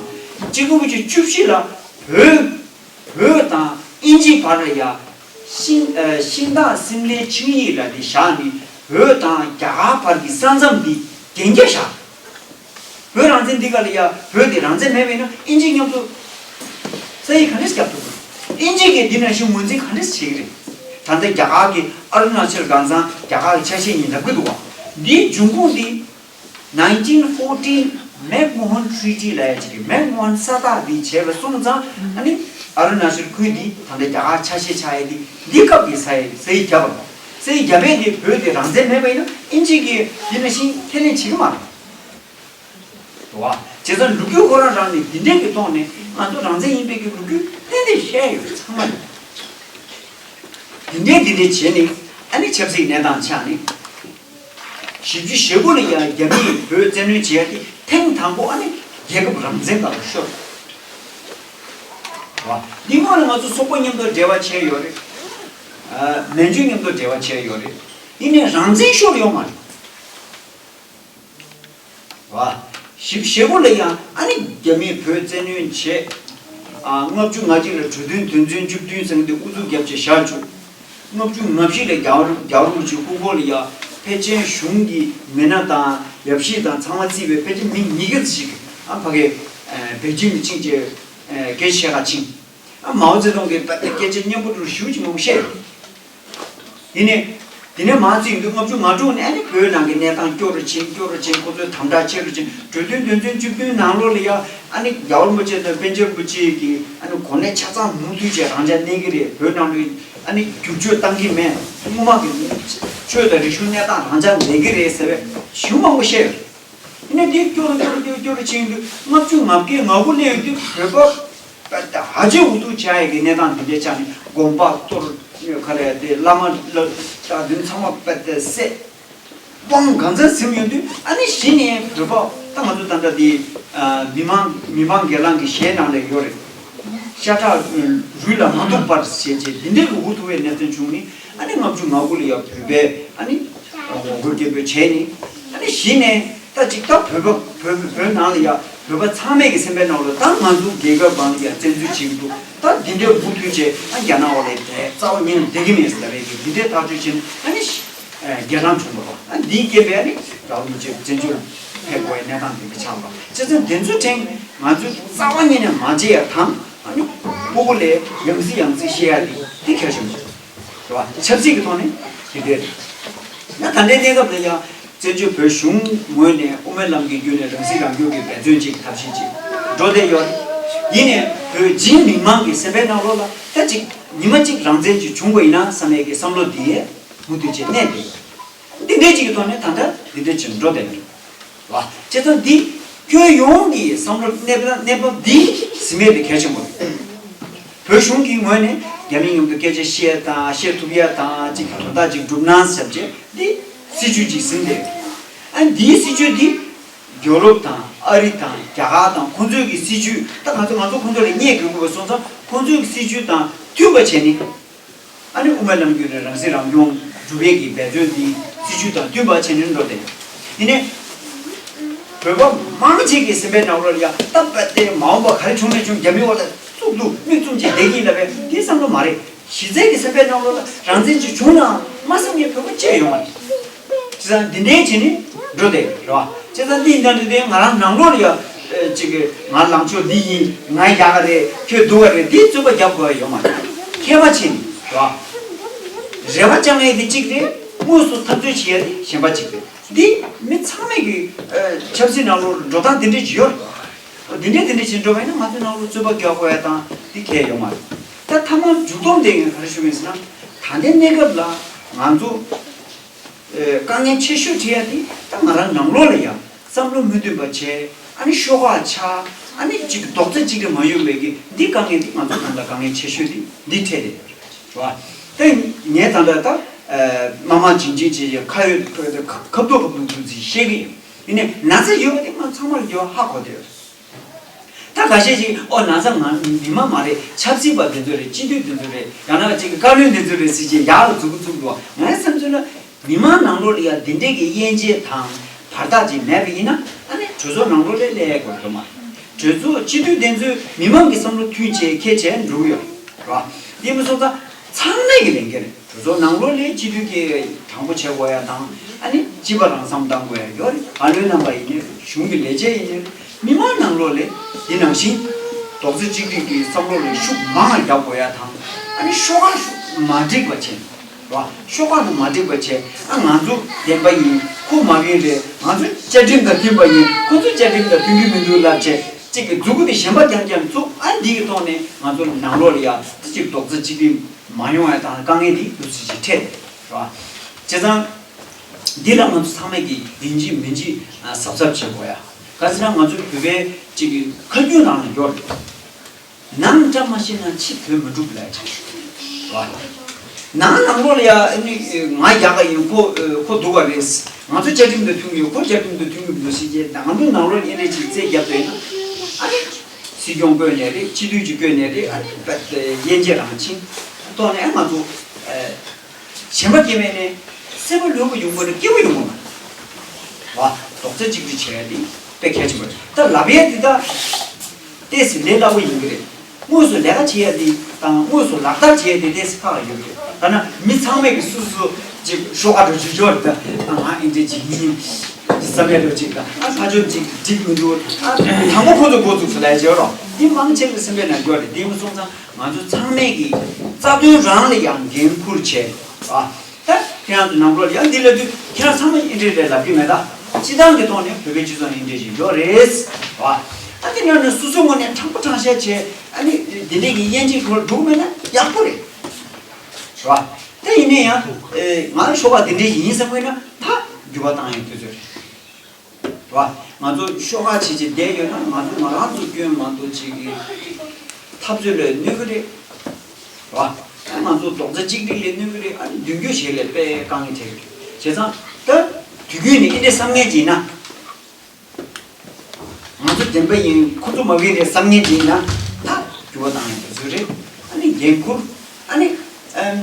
གཅིག་སྟོང་དགུ་བརྒྱ་བཅུ་བཞི་ལ་བོད་བོད་དང་དབྱིན་ཇི་བར་ལ་ཡ་ཤིང་ཨ་ཤིང་སྟག་སིམ་ལའི་ཆིངས་ཡིག་ལ་འདི་བཞག་ནས་བོད་དང་རྒྱ་གར་བར་གྱི་ས་མཚམས་འདི་གན་རྒྱ་བཞག་བོད་རང་བཙན་འདི་ག་ལ་ཡ་བོད་དེ་རང་བཙན་མེད་པས་ན་དབྱིན་ཇི་མཉམ་དུ་ས་ཡིག་ག་འདྲས་བརྒྱབ་ཐུབ་དགོས། དབྱིན་ཇི་གིས་འདི་ནང་བཞིན་ངོས་འཛིན་ག་འདྲས་བྱེད་ཀྱི་རེད། ད་ལྟ་རྒྱ་གར་གྱི་ཨ་རུ་ན་ཅལ་གང་ཚང་རྒྱ་གར་གྱི་ཆ་ཤས་ཡིན་ལབ་ཀྱི་འདུག་བ། འདིའི་འབྱུང་ཁུངས་འདི་nineteen fourteen McMahon Treaty ལབ་ཡ་ཅིག་གི་McMahon་ས་རྟགས་འདི་བྱས་པ་སོང་ཙང་ཨ་ནི་ཨ་རུ་ན་ཅལ་ཁུལ་འདི་ད་ལྟ་རྒྱ་གར་ཆ་ཤས་ཆགས་ཡ་འདི་འདི་སྐབས་ཀྱི་ས་ཡིག་ས་ཡིག་བརྒྱབ་པ་རེད། ས་ཡིག་བརྒྱབ་པས་འདི་བོད་དེ་རང་བཙན་མེད་པ་ཡིན་ན་དབྱིན་ཇི་གིས་འདི་ནང་བཞིན་ཁས་ལེན་བྱེད་ཀྱི་མ་རེད། རེད་བ། བྱས་ཙང་ལོ་རྒྱུས་ཁོ་རང་རང་ནས་འདི་འདྲས་ཀྱི་ཐོག་ནས་ང་ཚོ་རང་བཙན་ཡིན་པའི་གི་ལོ་རྒྱུས་ཏན་ཏན་བཤད་ཡོད་ཚང་མ་རེད། འདི་འདྲས་འདི་འདྲས་བྱས་ནས་ཨ་ནི་ཆབ་སྲིད་གནས་སྟངས་ཆགས་ནས། བཞི་བཅུ་ཞེ་དགུ་ལ་ཡང་རྒྱ་མིས་བོད་བཙན་གནོན་བྱས་ཏེ་ཐེངས་དང་པོ་ཨ་ནི་རྒྱལ་ཁབ་རང་བཙན་ལ་ཤོར་བ། འདི་སྔོན་ལ་ང་ཚོ་སོག་པོ་མཉམ་དུ་འབྲེལ་བ་བྱས་ཡོད་རེད། ཨ་མན་ཇུ་མཉམ་དུ་འབྲེལ་བ་བྱས་ཡོད་རེད། ཡིན་ནའི་རང་བཙན་ཤོར་ཡོད་མ་རེད། བ། བཞི་བཅུ་ཞེ་དགུ་ལ་ཡང་ཨ་ནི་རྒྱ་མིས་བོད་བཙན་གནོན་བྱས། ཨ་ལྔ་བཅུ་ང་གཅིག་ལ་གྲོས་མཐུན་དོན་ཚན་བཅུ་བདུན་ཟེར་འདི་ཨུ་ཚུགས་རྒྱབ་བྱས་བཞག་བཅུག་ལྔ་བཅུ་ང་བཞི་ལ་རྒྱལ་བ་རྒྱལ་བ་རིན་པོ་ཆེ་སྐུ་འཁོར་ལ་ཡང་ཕལ་ཆེར་གཞུང་གི་མི་སྣ་དང་ཡབ་གཞིས་དང་ཚང་མ་བརྩིས་པའི་ཕལ་ཆེར་མི་ཉིས་བརྒྱ་ཙམ་ཞིག་ཨ་ཕ་གི་པེ་ཅིང་ནས་ཕྱིན་བྱས་སྐད་ཆ་བཤད་ག་ཕྱིན། ཨ་མའོ་ཙེ་ཏུང་གིས་ད་ལྟ་སྐད་ཆ་སྙན་པོ་འདྲ་ཞེ་པོ་ཅིག་མང་པོ་བཤད་ཡོད། ཡིན་ནའི། དེ་ནས་མ་རྩིས་ཡོང་དུས་ལྔ་བཅུ་ང་དྲུག་ནས་ཨ་ནི་བོད་ནང་གི་གནས་སྟངས་སྐྱོ་རུ་ཕྱིན་སྐྱོ་རུ་ཕྱིན་ཁོ་ཚོའི་དམ་དྲག་ཆེ་རུ་ཕྱིན་གྲོས་མཐུན་དོན་ཚན་བཅུ་བདུན་ནང་ལོགས་ལ་ཡ་ཨ་ནི་རྒྱལ་བ་རིན་པོ་ཆེ་དང་པཎ་ཆེན་རིན་པོ་ཆེ་གིས་ཨ་ནི་གོ་གནས་ཆ་ཚང་མུ་མཐུད་བྱས་རང་འཇགས་གནས་ཀྱི་རེད། བོད་ནང་ལ་ཨ་ནི་བསྒྱུར་བཅོས་བཏང་གི་མེད། སྔོན་མ་གི་ཆོས་དང་རིག་གཞུང་གནས་སྟངས་རང་འཇགས་གནས་ཀྱི་རེད་ཟེར་བའི་ཞུ་མང་པོ་བཤད་ཡོད། ཡིན་ནའི་དེ་སྐྱོ་རུ་སྐྱོ་རུ་སྐྱོ་རུ་སྐྱོ་རུ་ཕྱིན་དུས་ལྔ་བཅུ་ང་བརྒྱད་ང་དགུ་སླེབས་ཡོང་དུས་བོད་པ་ཧ་ཅང་འུ་ཐུག་བྱ་ཡས་ཀྱི་གནས་སྟངས་འདི་འདྲའི་ཆགས་ནས་དགོན་པ་གཏོར་ག་རེ་དེ་བླ་མ་ལ་ད་དུང་ཚང་མ་པད་དེ་བསད། དབང་གང་ཚང་ཟིན་ཡོང་དུས་ཨ་ནི་གཞི་ནས་བོད་པ་ད་ང་ཚོ་ད་ལྟ་དེ་མི་མང་མི་མང་སྒེར་ལངས་ཀྱི་གཞས་ནང་ལ་ཡོད་རེད། ཤ་ཁྲག་རུས་ལ་མ་གཏུགས་པར་ཞེས་བྱས་འདི་འདྲའི་གི་འུ་ཐུག་པའི་གནས་ཚུལ་བྱུང་ནས་ཨ་ནི་ལྔ་བཅུ་ང་དགུ་ལ་ཡ་བོད་པའི་ཨ་ནི་ངོ་རྒོལ་སྐད་འབོད་བྱས་ནས་ཨ་ནི་གཞི་ནས་ད་ཅིག་ད་བོད་པ་བོད་བོད་ནང་ལ་ཡ་བོད་པ་ཚང་མས་ཀྱི་སེམས་པའི་ནང་ལ་ད་ང་ཚོ་རྒྱལ་ཁབ་སྒང་ལ་ཡ་བཙན་འཛུལ་བྱེད་ཀྱི་འདུག་ད་འདི་འདྲའི་འུ་ཐུག་བྱས་ཨ་རྒྱ་ནག་འོག་ལ་བསྡད་རྩ་བ་ཉིད་ནས་བསྡད་ཀྱི་མེད་ཟེར་བའི་གི་འདི་འདྲའི་ཐག་གཅོད་བྱས་ནས་ཨ་ནི་རྒྱལ་ཐང་བྱུང་བ་རེད། ཨ་འདིའི་རྐྱེན་པས་ཨ་ནི་རྒྱལ་བ་རིན་པོ་ཆེ་བཙན་བྱོལ་ཕེབས་དགོས་པའི་གནས་སྟངས་འདི་འདྲ་ཆགས་པ་རེད། བྱས་ཙང་འདི་ཚོ་ཕྲན་ང་ཚོས་རྩ་བ་ཉིད་ནས་མ་བརྗེད་ཡ་དང་ཨ་ནི་སྤུ་གུ་ལ་ཡང་སེ་ཡང་སེ་བཤད་ཡ་འདི་འདི་གལ་ཆེན་པོ་རེད། རེད་བ། ཆབ་སྲིད་ཀྱི་ཐོག་ནས་དེ་འདྲ་རེད། ཡང་ད་ལྟའི་གནས་སྐབས་ལ་ཡང་བཙན་བྱོལ་བོད་གཞུང་ངོས་ནས་དབུ་མའི་ལམ་གྱི་བརྒྱུད་ནས་རང་སྲིད་རང་སྐྱོང་གི་འབད་བརྩོན་ཅིག་ཐབས་ཤེས་ཅིག་འགྲོ་བསྡད་ཡོད་རེད། ཡིན་ནའི་བོད་བྱིངས་མི་མང་གི་སེམས་པའི་ནང་ལོགས་ལ་ད་ཅིག་ཉི་མ་གཅིག་རང་བཙན་ཅིག་བྱུང་བ་ཡིན་ན་བསམ་ཡས་ཀྱི་བསམ་བློ་འདི་མུ་མཐུད་ཅིག་གནས་བསྡད་ཡོད། འདི་འདྲའི་ཅིག་གི་ཐོག་ནས་ད་ལྟ་འདི་འདྲའི་ཅིག་འགྲོ་བསྡད་ཡོད། བ། བྱས་ཙང་འདི་ཁྱོན་ཡོངས་ཀྱི་བསམ་བློ་གནས་པ་གནས་བབ་འདི་ཟིན་མེད་དེ་གལ་ཆེན་པོ་རེད། བོད་གཞུང་གི་ངོས་ནས་རྒྱ་མི་མཉམ་དུ་སྐད་ཆ་བཤད་དང་བཤད་ཐུབ་ཡ་དང་གཅིག་གི་དོན་དག་ཅིག་སྒྲུབ་གནང་ཟེར་བྱས་འདི་སྲིད་ཇུས་ཅིག་ཟིན་ཏེ། ཨ་འདིའི་སྲིད་ཇུས་འདི་ཡོ་རོབ་དང་ཨ་རི་དང་རྒྱ་གར་དང་ཁོང་ཚོའི་གི་སྲིད་ཇུས་ད་ང་ཚོ་ང་ཚོ་ཁོང་ཚོ་ལ་བརྙས་དགོས་དགོས་པ་སོང་ཙང་ཁོང་ཚོའི་གི་སྲིད་ཇུས་དང་མཐུན་པ་བྱས་ནས། ཨ་ནི་དབུ་མའི་ལམ་བརྒྱུད་ནས་རང་སྲིད་རང་སྐྱོང་སྒྲུབ་ཡས་ཀྱི་འབད་བརྩོན་འདི་སྲིད་ཇུས་དང་མཐུན་པ་བྱས་ནས་འགྲོ་སྟེ། ཡིན་ནའི། བོད་པ་མང་ཆེ་གི་སེམས་པའི་ནང་ལོགས་ལ་ཡ་སྟབས་པ་དེ་མ་འོངས་པ་ག་རེ་བྱུང་ན་བྱུང་རྒྱ་མི་འོག་ལ་གཙུག་ཏུ་མིག་བཙུམ་གྱིས་བསྡད་ཀྱི་ཡིན་ལབ་པའི་དེའི་བསམ་བློ་མ་རེད། གཞི་རྩའི་གི་སེམས་པའི་ནང་ལོགས་ལ་རང་བཙན་ཅིག་བྱུང་ནའང་མ་བསམ་མཁན་བོད་པ་གཅིག་ཡོད་མ་རེད། བྱས་ཙང་འདི་འདྲའི་བྱས་ནས་འགྲོ་བསྡད་རེད་བ། བྱས་ཙང་འདི་ཡིན་ཙང་འདི་དེ་ང་རང་ནང་ལོགས་ལ་ཡ། ཨེ་ཅིག་གི་ང་ལངས་ཕྱོགས་འདི་ཡིན། ང་ཡག་ག་རེད། ཁྱོད་སྡུག་ག་རེད། འདི་རྩོད་པ་རྒྱབ་དགོས་ཡ་ཡོད་མ་རེད། མཁས་པ་བྱས་ནས་རེད་བ། རེ་བ་བཅང་ཡས་དེ་གཅིག་རེད། དངོས་སུ་འཐབ་རྩོད་བྱེད་ཡས་དེ་གཞན་པ་གཅིག་རེད། འདི་མི་ཚང་མས་ཀྱི་ཨེ་ཆབ་སྲིད་ནང་ལོགས་འགྲོ་སྟངས་འདི་འདྲ་ཅིག་ཡོད་རེད། འདི་འདྲས་འདི་འདྲས་བྱས་འགྲོ་བ་ཡིན་ན་ང་ཚོའི་ནང་ལོགས་རྩོད་པ་རྒྱག་དགོས་ཡ་དང་འདི་གལ་ཡོད་མ་རེད། ད་མཐའ་མ་མཇུག་སྡོམ་དེ་ངས་ག་རེ་ཞུ་གི་ཡིན་ཟེར་ན། ད་ལྟའི་གནས་སྐབས་ལ་ང་ཚོ། ཨེ་དཀའ་ངལ་ཆེ་ཤོས་འཕྲད་ཡ་དེ་ད་ང་རང་ནང་ལོགས་ལ་ཡ་བསམ་བློ་མི་མཐུན་པ་བྱས། ཨ་ནི་ཤོག་ཁག་ཆགས། ཨ་ནི་གཅིག་རྡོག་རྩ་གཅིག་སྒྲིལ་མ་ཡོང་བའི་གི་འདི་དཀའ་ངལ་འདི་ང་ཚོ་ནང་ལ་དཀའ་ངལ་ཆེ་ཤོས་འདི་འདི་འཕྲད་དེ་རེད་བ། ད་ངས་ད་ལྟ་ད་ཨེ་མ་མ་བྱིང་བྱིང་བྱེད་ཀྱི་ཁ་ཡོད་ཁ་ཁ་ཁ་བསྡུ་ཁ་བསྡུ་བསྡུ་ཚིག་བཤད་གི་ཡིན། དེ་ནས་ན་ཚ་ཡོད་པ་དེ་ང་ཚང་མར་ཡོད་ཧ་གོ་བསྡད་ཡོད། ད་ཁ་ཤས་ཤིག་ཨོ་ན་ཚ་ང་མི་མང་མ་རེད། ཆབ་སྲིད་པ་དེ་ཚོ་རེད། སྤྱི་འཐུས་དེ་ཚོ་རེད། ཡང་ན་ཅིག་བཀའ་བློན་དེ་ཚོ་རེད་ཟེར་བྱས་ཡག་ལ་འཛུགས་འཛུགས་འདུག་ངའི་བསམ་ཚུལ་ལ་མི་མང་ནང་ལོགས་ལ་ཡ་འདི་འདྲས་ཀྱི་དབྱེ་འབྱེད་དང་བར་ཐག་ཅིག་མེད་པ་ཡིན་ན། ཨ་ནི་གྲོས་ཚོགས་ནང་ལོགས་ལ་སླེབས་དགོས་རེད་མ། གྲོས་ཚོགས་སྤྱི་འཐུས་དེ་ཚོས་མི་མང་གི་བསམ་བློ་མཐུན་བྱས་ཁྱེད་བྱས་འགྲོ་གི་ཡོད་རེད་བ། དེ་མི་སོང་ཙང་ཚང་མས་ཀྱི་ལས་འགན་རེད། གྲོས་ཚོགས་ནང་ལོགས་ལ་སྤྱི་འཐུས་ཀྱིས་དྲང་པོ་བྱེད་དགོས་ཡ་དང་། ཨ་ནི་སྤྱི་པ་རང་བསམ་བཏང་དགོས་ཡ་ཡོད་རེད། བཀའ་བློན་རྣམ་པ་ཡིན་ནའི་རེད། གཞུང་གི་ལས་བྱེད་ཡིན་ནའི་རེད། མི་མང་ནང་ལོགས་ལ་འདི་ནང་བཞིན་རྡོག་རྩ་གཅིག་སྒྲིལ་གྱི་བསམ་བློ་ལ་ཤུགས་མང་རྒྱག་དགོས་ཡ་དང་། ཨ་ནི་ཤོག་ཁག་ཤུགས་མ་འགྲིག་པ་བྱས། ར། ཤོག་ཁག་ནང་མ་འགྲིག་པ་བྱས། ཨ་ང་ཚོ་བདེན་པ་ཡིན། ཁོ་མ་བདེན་རེད། ང་ཚོ་བཅའ་ཁྲིམས་དང་མཐུན་པ་ཡིན། ཁོ་ཚོ་བཅའ་ཁྲིམས་དང་མཐུན་གྱི་མི་འདུག་ལབ་བྱས། གཅིག་གི་མཛུ་གུ་དེ་གཞན་པ་རྐྱང་རྐྱང་བཙུགས། ཨ་འདི་གི་ཐོག་ནས་ང་ཚོ་ནང་ལོགས་ལ་ཡ་གཅིག་རྡོག་རྩ་གཅིག་སྒྲིལ་མ་ཡོང་བ་དང་དཀའ་ངལ་འདི་འདུག་སེ་ཅིག་འཕྲད་ར། བྱས་ཙང་། འདི་ལ་ང་ཚོ་ཚང་མས་ཀྱིས་ཡིན་གཅིག་མིན་གཅིག་གཟབ་གཟབ་བྱེད་དགོས་ཡ། ག་ཟེར་ན་ང་ཚོ་བོད་པའི་གཅིག་གི་ཁ་རྒྱུན་ནང་ལ་ཡོད་རེད། ནང་བཀྲ་མ་ཤིས་ན་ཕྱི་བོད་མི་འགྲུབ་ལབ་ཅིག་ཡོད་རེད། ནང་ནང་ལོགས་ལ་ཡ་ཨ་ནི་ང་ཡག་ག་ཡིན། ཁོ་ཁོ་སྡུག་ག་རེད། ང་ཚོ་བཅའ་ཁྲིམས་དང་མཐུན་གྱི་ཡོད། ཁོ་བཅའ་ཁྲིམས་དང་མཐུན་གྱི་མི་འདུག་ཟེར་གྱི། ནང་ལོགས་ནང་ལོགས་ཨེ་འདྲས་ཅིག་རྩོད་རྒྱབ་བསྡད་ན། ཨ་ནི་སྲིད་སྐྱོང་བསྐོས་ནས་རེད། སྤྱི་འཐུས་ཅིག་བསྐོས་ནས་རེད། ཨ་ནི་དབྱེ་འབྱེད་རང་ཕྱིན་ཐོག་ནས་ང་ཚོ་ཨ་གཞན་པ་སྐྱེ་བས་ནས་སེམས་པ་ལྷོད་པོ་ཡོང་དགོས་ན་སྐྱིད་པོ་ཡོང་དགོས་མ་རེད་བ། རྡོག་རྩ་གཅིག་སྒྲིལ་བྱས་ཏེ་དཔེ་གལ་ཆེན་པོ་རེད། ད་ལབ་ཡས་འདི་ད་ཏོག་ཙམ་ལས་སླ་པོ་ཡིན་གྱི་རེད། དངོས་སུ་ལས་ཀ་བྱེད་ཡ་དེ་དང་དངོས་སུ་ལག་བསྟར་བྱེད་ཡ་དེ་ཏོག་ཙམ་ཁག་ཡོད་རེད། ད་ན་མི་ཚང་མས་ཀྱི་སུ་སུ་ཅིག་ཤོག་ཁ་འགྲོ་བཅུག་ཅོག་རེད། ད་ང་ཨེ་འདྲས་ཅིག་ཡིན་བསམ་ཡ་འགྲོ་ཅིག་ད་ཨ་ཕ་ཆོས་ཅིག་འགྲིག་མི་འདུག་ཨ་དང་པོ་ཁོ་ཚོ་འགོ་ཚུགས་སུ་ལས་བྱེད་རོགས་འདི་མང་ཆེ་ལ་སེམས་པའི་ནང་འགྱོ་རེད། དེ་མི་སོང་ཙང་ང་ཚོ་ཚང་མས་ཀྱི་རྩ་དོན་རང་ལ་ཡང་འགན་འཁུར་བྱས་ཨ། ད་ཁྱེད་རང་ཚོ་ནང་ལོགས་ལ་ཡང་འདི་ལབ་དུས་ཁྱེད་རང་ཚང་མ་ཨེ་འདྲས་རེད་ལབ་ཀྱི་མེད། ད་སྤྱི་བཏང་གི་ཐོག་ནས་བོད་པའི་སྤྱི་ཚོགས་ནང་ཨེ་འདྲས་ཞིག་ཡོད་རེད་བ། ཨ་དེ་ནང་ནས་སོ་སོའི་ངོས་ནས་དྲང་པོ་དྲང་བཞག་བྱས། ཨ་ནི་འདི་འདྲས་ཀྱི་དབྱེ་འབྱེད་ཁོ་འགྲོ་གི་མེད་ན་ཡག་པོ་རེད་བ། ད་ཡིན་ན་ཡང་ང་ཤོག་ཁག་འདི་འདྲས་ཡིན་བསམ་དགོས་ན་ད་འགྱུར་བ་བཏང་ཡག་དུས་ཚོད་རེད། རེད་བ། ང་ཚོ་ཤོག་ཁག་བྱེད་ཅིག་བསྡད་ཡོད་ན་ང་ཚོ་ང་རང་ཚོ་སྐྱོན་མ་གཏོགས་ཅིག་གི་འཐབ་རྩོད་ལས་གནོད་གི་རེད། རེད་བ། ང་ཚོ་རྡོག་རྩ་གཅིག་སྒྲིལ་ལས་གནོད་གི་རེད། ཨ་ནི་མདུན་སྐྱོད་བྱེད་ལས་དཔེ་དཀའ་ངལ་འཕྲད་གི་རེད། བྱས་ཙང་ད་དུས་རྒྱུན་ནས་ཨེ་འདྲས་བསམ་མཁན་ཅིག་ཡིན་ན། ང་ཚོ་བདེན་པ་ཡིན། ཁོ་ཚོ་མ་བདེན་རེད་བསམ་མཁན་ཅིག་ཡིན་ན་ད་འགྱུར་བ་བཏང་ཡག་དུས་ཚོད་རེད། ཨ་ནི་འགན་འཁུར། ཨ་ནི་ཨམ།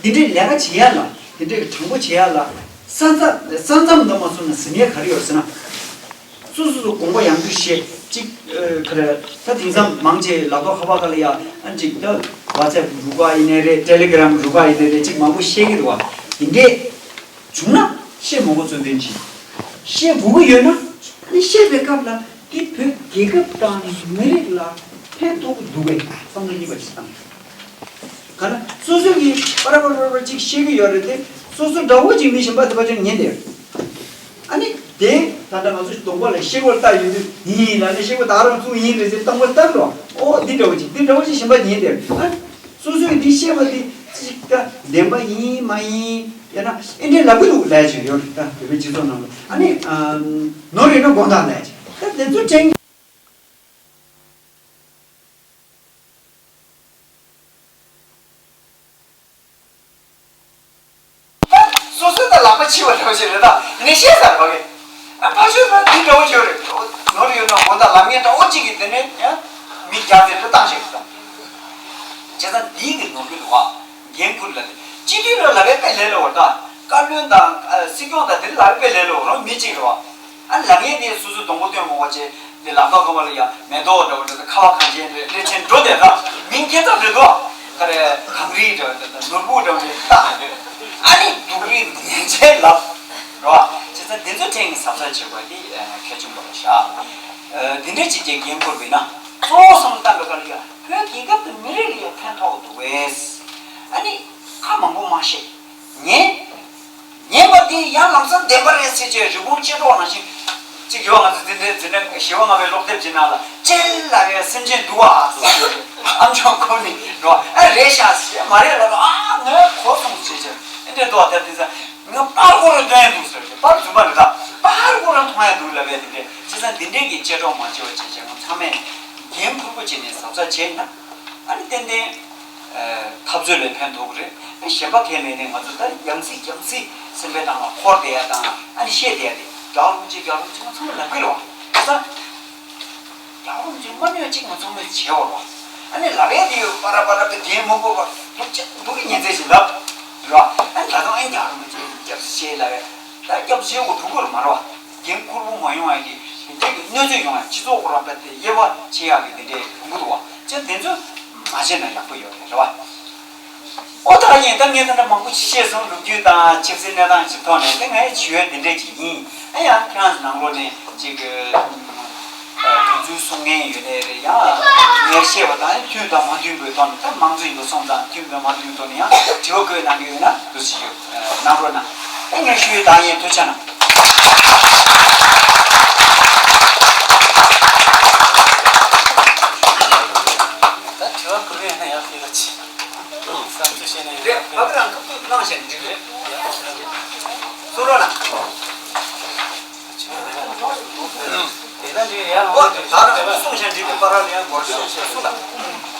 འདི་འདྲའི་ལས་ཀ་བྱེད་ཡ་ལ། འདི་འདྲའི་དྲང་པོ་བྱེད་ཡ་ལ། ས་མཚམས་ས་མཚམས་འདི་མ་སོང་ན་ཟིན་ཡ་ག་རེ་ཡོད་ཟེར་ན། སོ་སོ་སོ་དགོངས་པ་ཡང་བསྐྱར་བཤད་ཅིག་ཨ། ག་རེ། ད་དེང་སང་མང་ཆེ་ལག་ཐོག་ཁ་པར་སྒང་ལ་ཡ་ཨ་ཅིག་ད་ཝ་ཚེབ་རུ་ཁག་ཡིན་ནའི་རེད། ཊེ་ལི་གྷི་རམ་རུ་ཁག་ཡིན་ནའི་རེད། ཅིག་མང་པོ་བཤད་ཀྱི་འདུག་བ། འདི་འདྲས་བྱུང་ན་བཤད་མང་པོ་ཚོད་ལྡན་ཅིག་བཤད་དགོས་ཀྱི་ཡོད་ན། ཨ་ནི་བཤད་པའི་སྐབས་ལ་འདི་བོད་རྒྱལ་ཁབ་དང་མི་རིགས་ལ་ཕན་ཐོགས་ཀྱི་འདུག་གས་བསམ་བློ་གཉིས་པ་ཞིག་བཏང་། ག་ན་སོ་སོ་གིས་པ་ར་པ་ར་པ་ར་གཅིག་བཤད་ཀྱི་ཡོད་རེད་དེ། སོ་སོ་འདྲ་བོ་གཅིག་མི་གཞན་པ་དེ་པ་ཅན་ཉན་དེ། ཨ་ནི་དེ་ད་ལྟ་ང་ཚོ་གདོང་པ་ལ་ཤེལ་སྒོར་བལྟ་ཡོང་དུས་ཡིན་ལབ་ནས་ཤེལ་སྒོར་ད་རང་ཚུགས་ཡིན་རེད་ཟེར་གདོང་པ་བལྟ་འགྲོ། ཨོ་འདི་འདྲ་བོ་གཅིག་འདི་འདྲ་བོ་གཅིག་གཞན་པ་ཉན་དེ། ཨ་སོ་སོས་འདི་བཤད་པ་འདི་གཅིག་ད་བདེན་པ་ཡིན་མ་ཡིན་ཡང་ན་ཨེ་འདྲའི་ལབ་ཀྱི་འདུག་ལབ་ཅིག་ཡོད་རེད། ད་བོད་པའི་སྤྱི་ཚོགས་ནང་ལ་ཨ་ནི་ནོར་ཡོད་ན་དགོངས་དག་ལབ་ཅིག་ད་དེ་ཚོ་དྲན། སོ་སོ་དང་ལག་པ་ཕྱི་བ་འདྲ་བོ་ཞིག་རེད། ད་ངས་བཤད་ཚར་བ་གི། ཨ་ཕ་ཆོས་ད་འདི་འདྲ་བོ་ཞིག་རེད། ནོར་ཡོད་ན་དགོངས་དག་ལབ་མཁན་འདྲ་བོ་གཅིག་གིས་དེ་ནས་ཡང་མི་བརྒྱ་དེ་འདྲ་བཏང་ཞིག་རེད། ད་བྱས་ཙང་འདིའི་གི་ནོར་འཁྲུལ་འདུག་བ། འགན་འཁུར་ལ་སྤྱི་འཐུས་ལ་ལབ་པའི་དཔེ་ལས་སླ་བོ་རེད། ད་བཀའ་བློན་དང་ཨ་སྲིད་སྐྱོང་དང་དེ་ལ་ལབ་པའི་དཔེ་ལས་སླ་བོ་རང་མི་གཅིག་རེད་བ། ཨ་ལབ་ཡས་དེ་སོ་སོའི་གདོང་པོ་སྟོན་མ་དགོས་བྱས། དེ་ལག་ཐོག་ཁ་པར་ལ་ཡང་མེ་ཏོག་འདྲ་བོ་འདྲ་དང་ཁ་བ་གངས་ཅན་རེད། སླེ་ཚན་འགྲོ་བསྡད་ད་མིང་ཁྱད་མཚར་རེད་དོ། ག་རེ་གངས་རི་འདྲ་བོ་འདྲ་དང་ནོར་བུ་འདྲ་བོ་འདྲ་བཏགས་རེད། ཨ་ནི་སྡུག་རུས་ངན་ཚད་ལབ་རོ། བྱས་ཙང་དེ་ཚོ་ཕྲན་གྱི་གཟབ་གཟབ་བྱེད་དགོས་དེ་གལ་ཆེན་པོ་རེད་ཤག་འདི་འདྲ་ཅིག་གི་འགན་འཁུར་བས་ན་གཙོ་བོ་བསམ་བློ་བཏང་བའི་སྐབས་ལ་ཡང་བོད་རྒྱལ་ཁབ་དང་མི་རིགས་ལ་ཡང་ཕན་ཐོགས་འདུག་བས། ཨ་ནི་ཁ་མང་པོ་མ་བཤད། ཉན། ཉན་པ་དེ་ཡང་ལམ་སང་བདེན་པ་རེད་ཟེར་བྱས་རི་བོང་ཅལ་སྒྲོག་ནང་བཞིན། གཅིག་ཡོད། ང་ཚོ་འཛིན་གྲྭའི་འཛིན་གྲྭ་ཞི་བ་ལྔ་པའི་སློབ་དེབ་ཅིག་ནང་ལ་ཅལ་ལབ་ཡས་སེམས་ཅན་སྡུག་ཨ་ཟེར། ཨ་མཆོག་ཁོ་ནི་རོ། ཨ་རེད་ཤག་ཟེར། མ་རེད་ལབ་ཨ་ངས་གོ་སོང་ཟེར་བྱས། ཨེ་འདྲས་འདུག་ཨ། དེ་དེ་ཚ་ངས་པར་ཁོ་རང་སྟོན་ཡས་འདུག་ཟེར་བྱས། པར་རྫུན་པ་རེད། ད་པར་ཁོ་རང་མཐོང་ཡས་འདུག་ལབ་ཡས་དེ་འདྲས། བྱས་ཙང་འདི་འདྲས་ཀྱི་ཅལ་སྒྲོག་མ་བྱེད་པ་བྱས་བྱས་ང་ཚང་མས་འགན་འཁུར་པོ་བྱས་ནས་གཟབ་གཟབ་བྱས་ན། ཨ་ནི་ཏན་ཏན་འཐབ་རྩོད་ལས་ཕན་ཐོགས་ཀྱི་རེད། གཞན་པ་གས་མེད་ནས་ང་ཚོ་ད་ཡང་སྲིད་ཡང་སྲིད་སེམས་པའི་ནང་ལ་འཁོར་བསྡད་ཡ་དང་ཨ་ནི་བཤད་བསྡད་ཡ་དེ་ རྒྱལ་བ་རིན་པོ་ཆེ་རྒྱལ་བ་རིན་པོ་ཆེ་ང་ཚང་མ་ལབ་ཀྱི་རེད་བ། བྱས་ཙང་རྒྱལ་བ་རིན་པོ་ཆེ་མ་ཉོན་གཅིག་ང་ཚང་མས་བྱས་བ་རེད་བ། ཨ་ནི་ལབ་ཡས་དེ་ཡོད་པ་ར་པ་ར་པའི་དེ་མི་དགོས་པ་འདུག་ཅིག་འདུག་གི་ཉིན་མཚན་ཞིག་ལབ་རེད་བ། ཨ་ནི་ད་དུང་ཨ་ནི་རྒྱལ་བ་རིན་པོ་ཆེ་སྐྱབས་སུ་མཆི་ལབ་ཡས་ད་སྐྱབས་སུ་མཆི་དགོས་འགྲོ་གི་རེད་མ་རེད་བ། འགན་འཁུར་པོ་མ་ཡོང་ཡ་གི་དེ་འདྲའི་གི་གནོད་འཚེ་ཡོང་ཡ་སྤྱི་ཚོགས་ཁོ་རང་པ་དེ་དབྱེ་བ་ཕྱེ་ཡག་གི་དེ་འདྲའི་ཡོང་གི་འདུག་བ། ཅེས་དེ་ཚོ་མ་བྱས་ན་ཡག་པོ་ཡོད་རེད་རེད་བ། ཨོ་ད་ཡིན་ད་ངས་ད་འདྲ་མང་པོ་ཞིག་བཤད་སོང་། ལོ་རྒྱུས་དང་ཆབ་སྲིད་གནས་སྟངས་ཀྱི་ཐོག་ནས་ད་ངའི་ཞུ་ཡ་དེ་འདྲས་ཅིག་ཡིན། ཨ་ཡང་ཁྱེད་རང་ཚོ་ནང་ལོགས་ནས་ཅིག་གི་དོན་ཚུལ་གསུང་མཁན་ཡོད་ནའི་རེད། ཡང་ངས་བཤད་པ་དང་མཐུན་དང་མ་མཐུན་པའི་ཐོག་ནས་ད་མང་གཙོ་ཡིན་པ་སོང་ཙང་མཐུན་པའི་མ་མཐུན་ཐོག་ནས་ཡང་དྲི་བ་བཀོད་གནང་གི་ཡོད་ན་འདུག་སེ་ཞུ། གནང་རོགས་གནང་། ད་ངས་ཞུ་ཡ་ད་ཡིན། ཐུགས་རྗེ་གནང་། ད་དྲི་བ་བཀོད་ཡོད་ན་ཡང་ཕེབས་རོགས་གྱིས། བསམ་ཚུལ་བཤད་ནས་རེད། ཕ་གི་རང་ཁ་ཐུག་གནང་བྱས་འགྲིག་རེད། གསུང་རོགས་གནང་། དེ་ན་འགྲིག་ཡ་ལོང་། ད་རང་ཁ་ཐུག་གསུང་བྱས་འགྲིག་གི་པ་ར་ལ་ཡང་སྒོར་གསུང་བྱས་གསུང་དང་།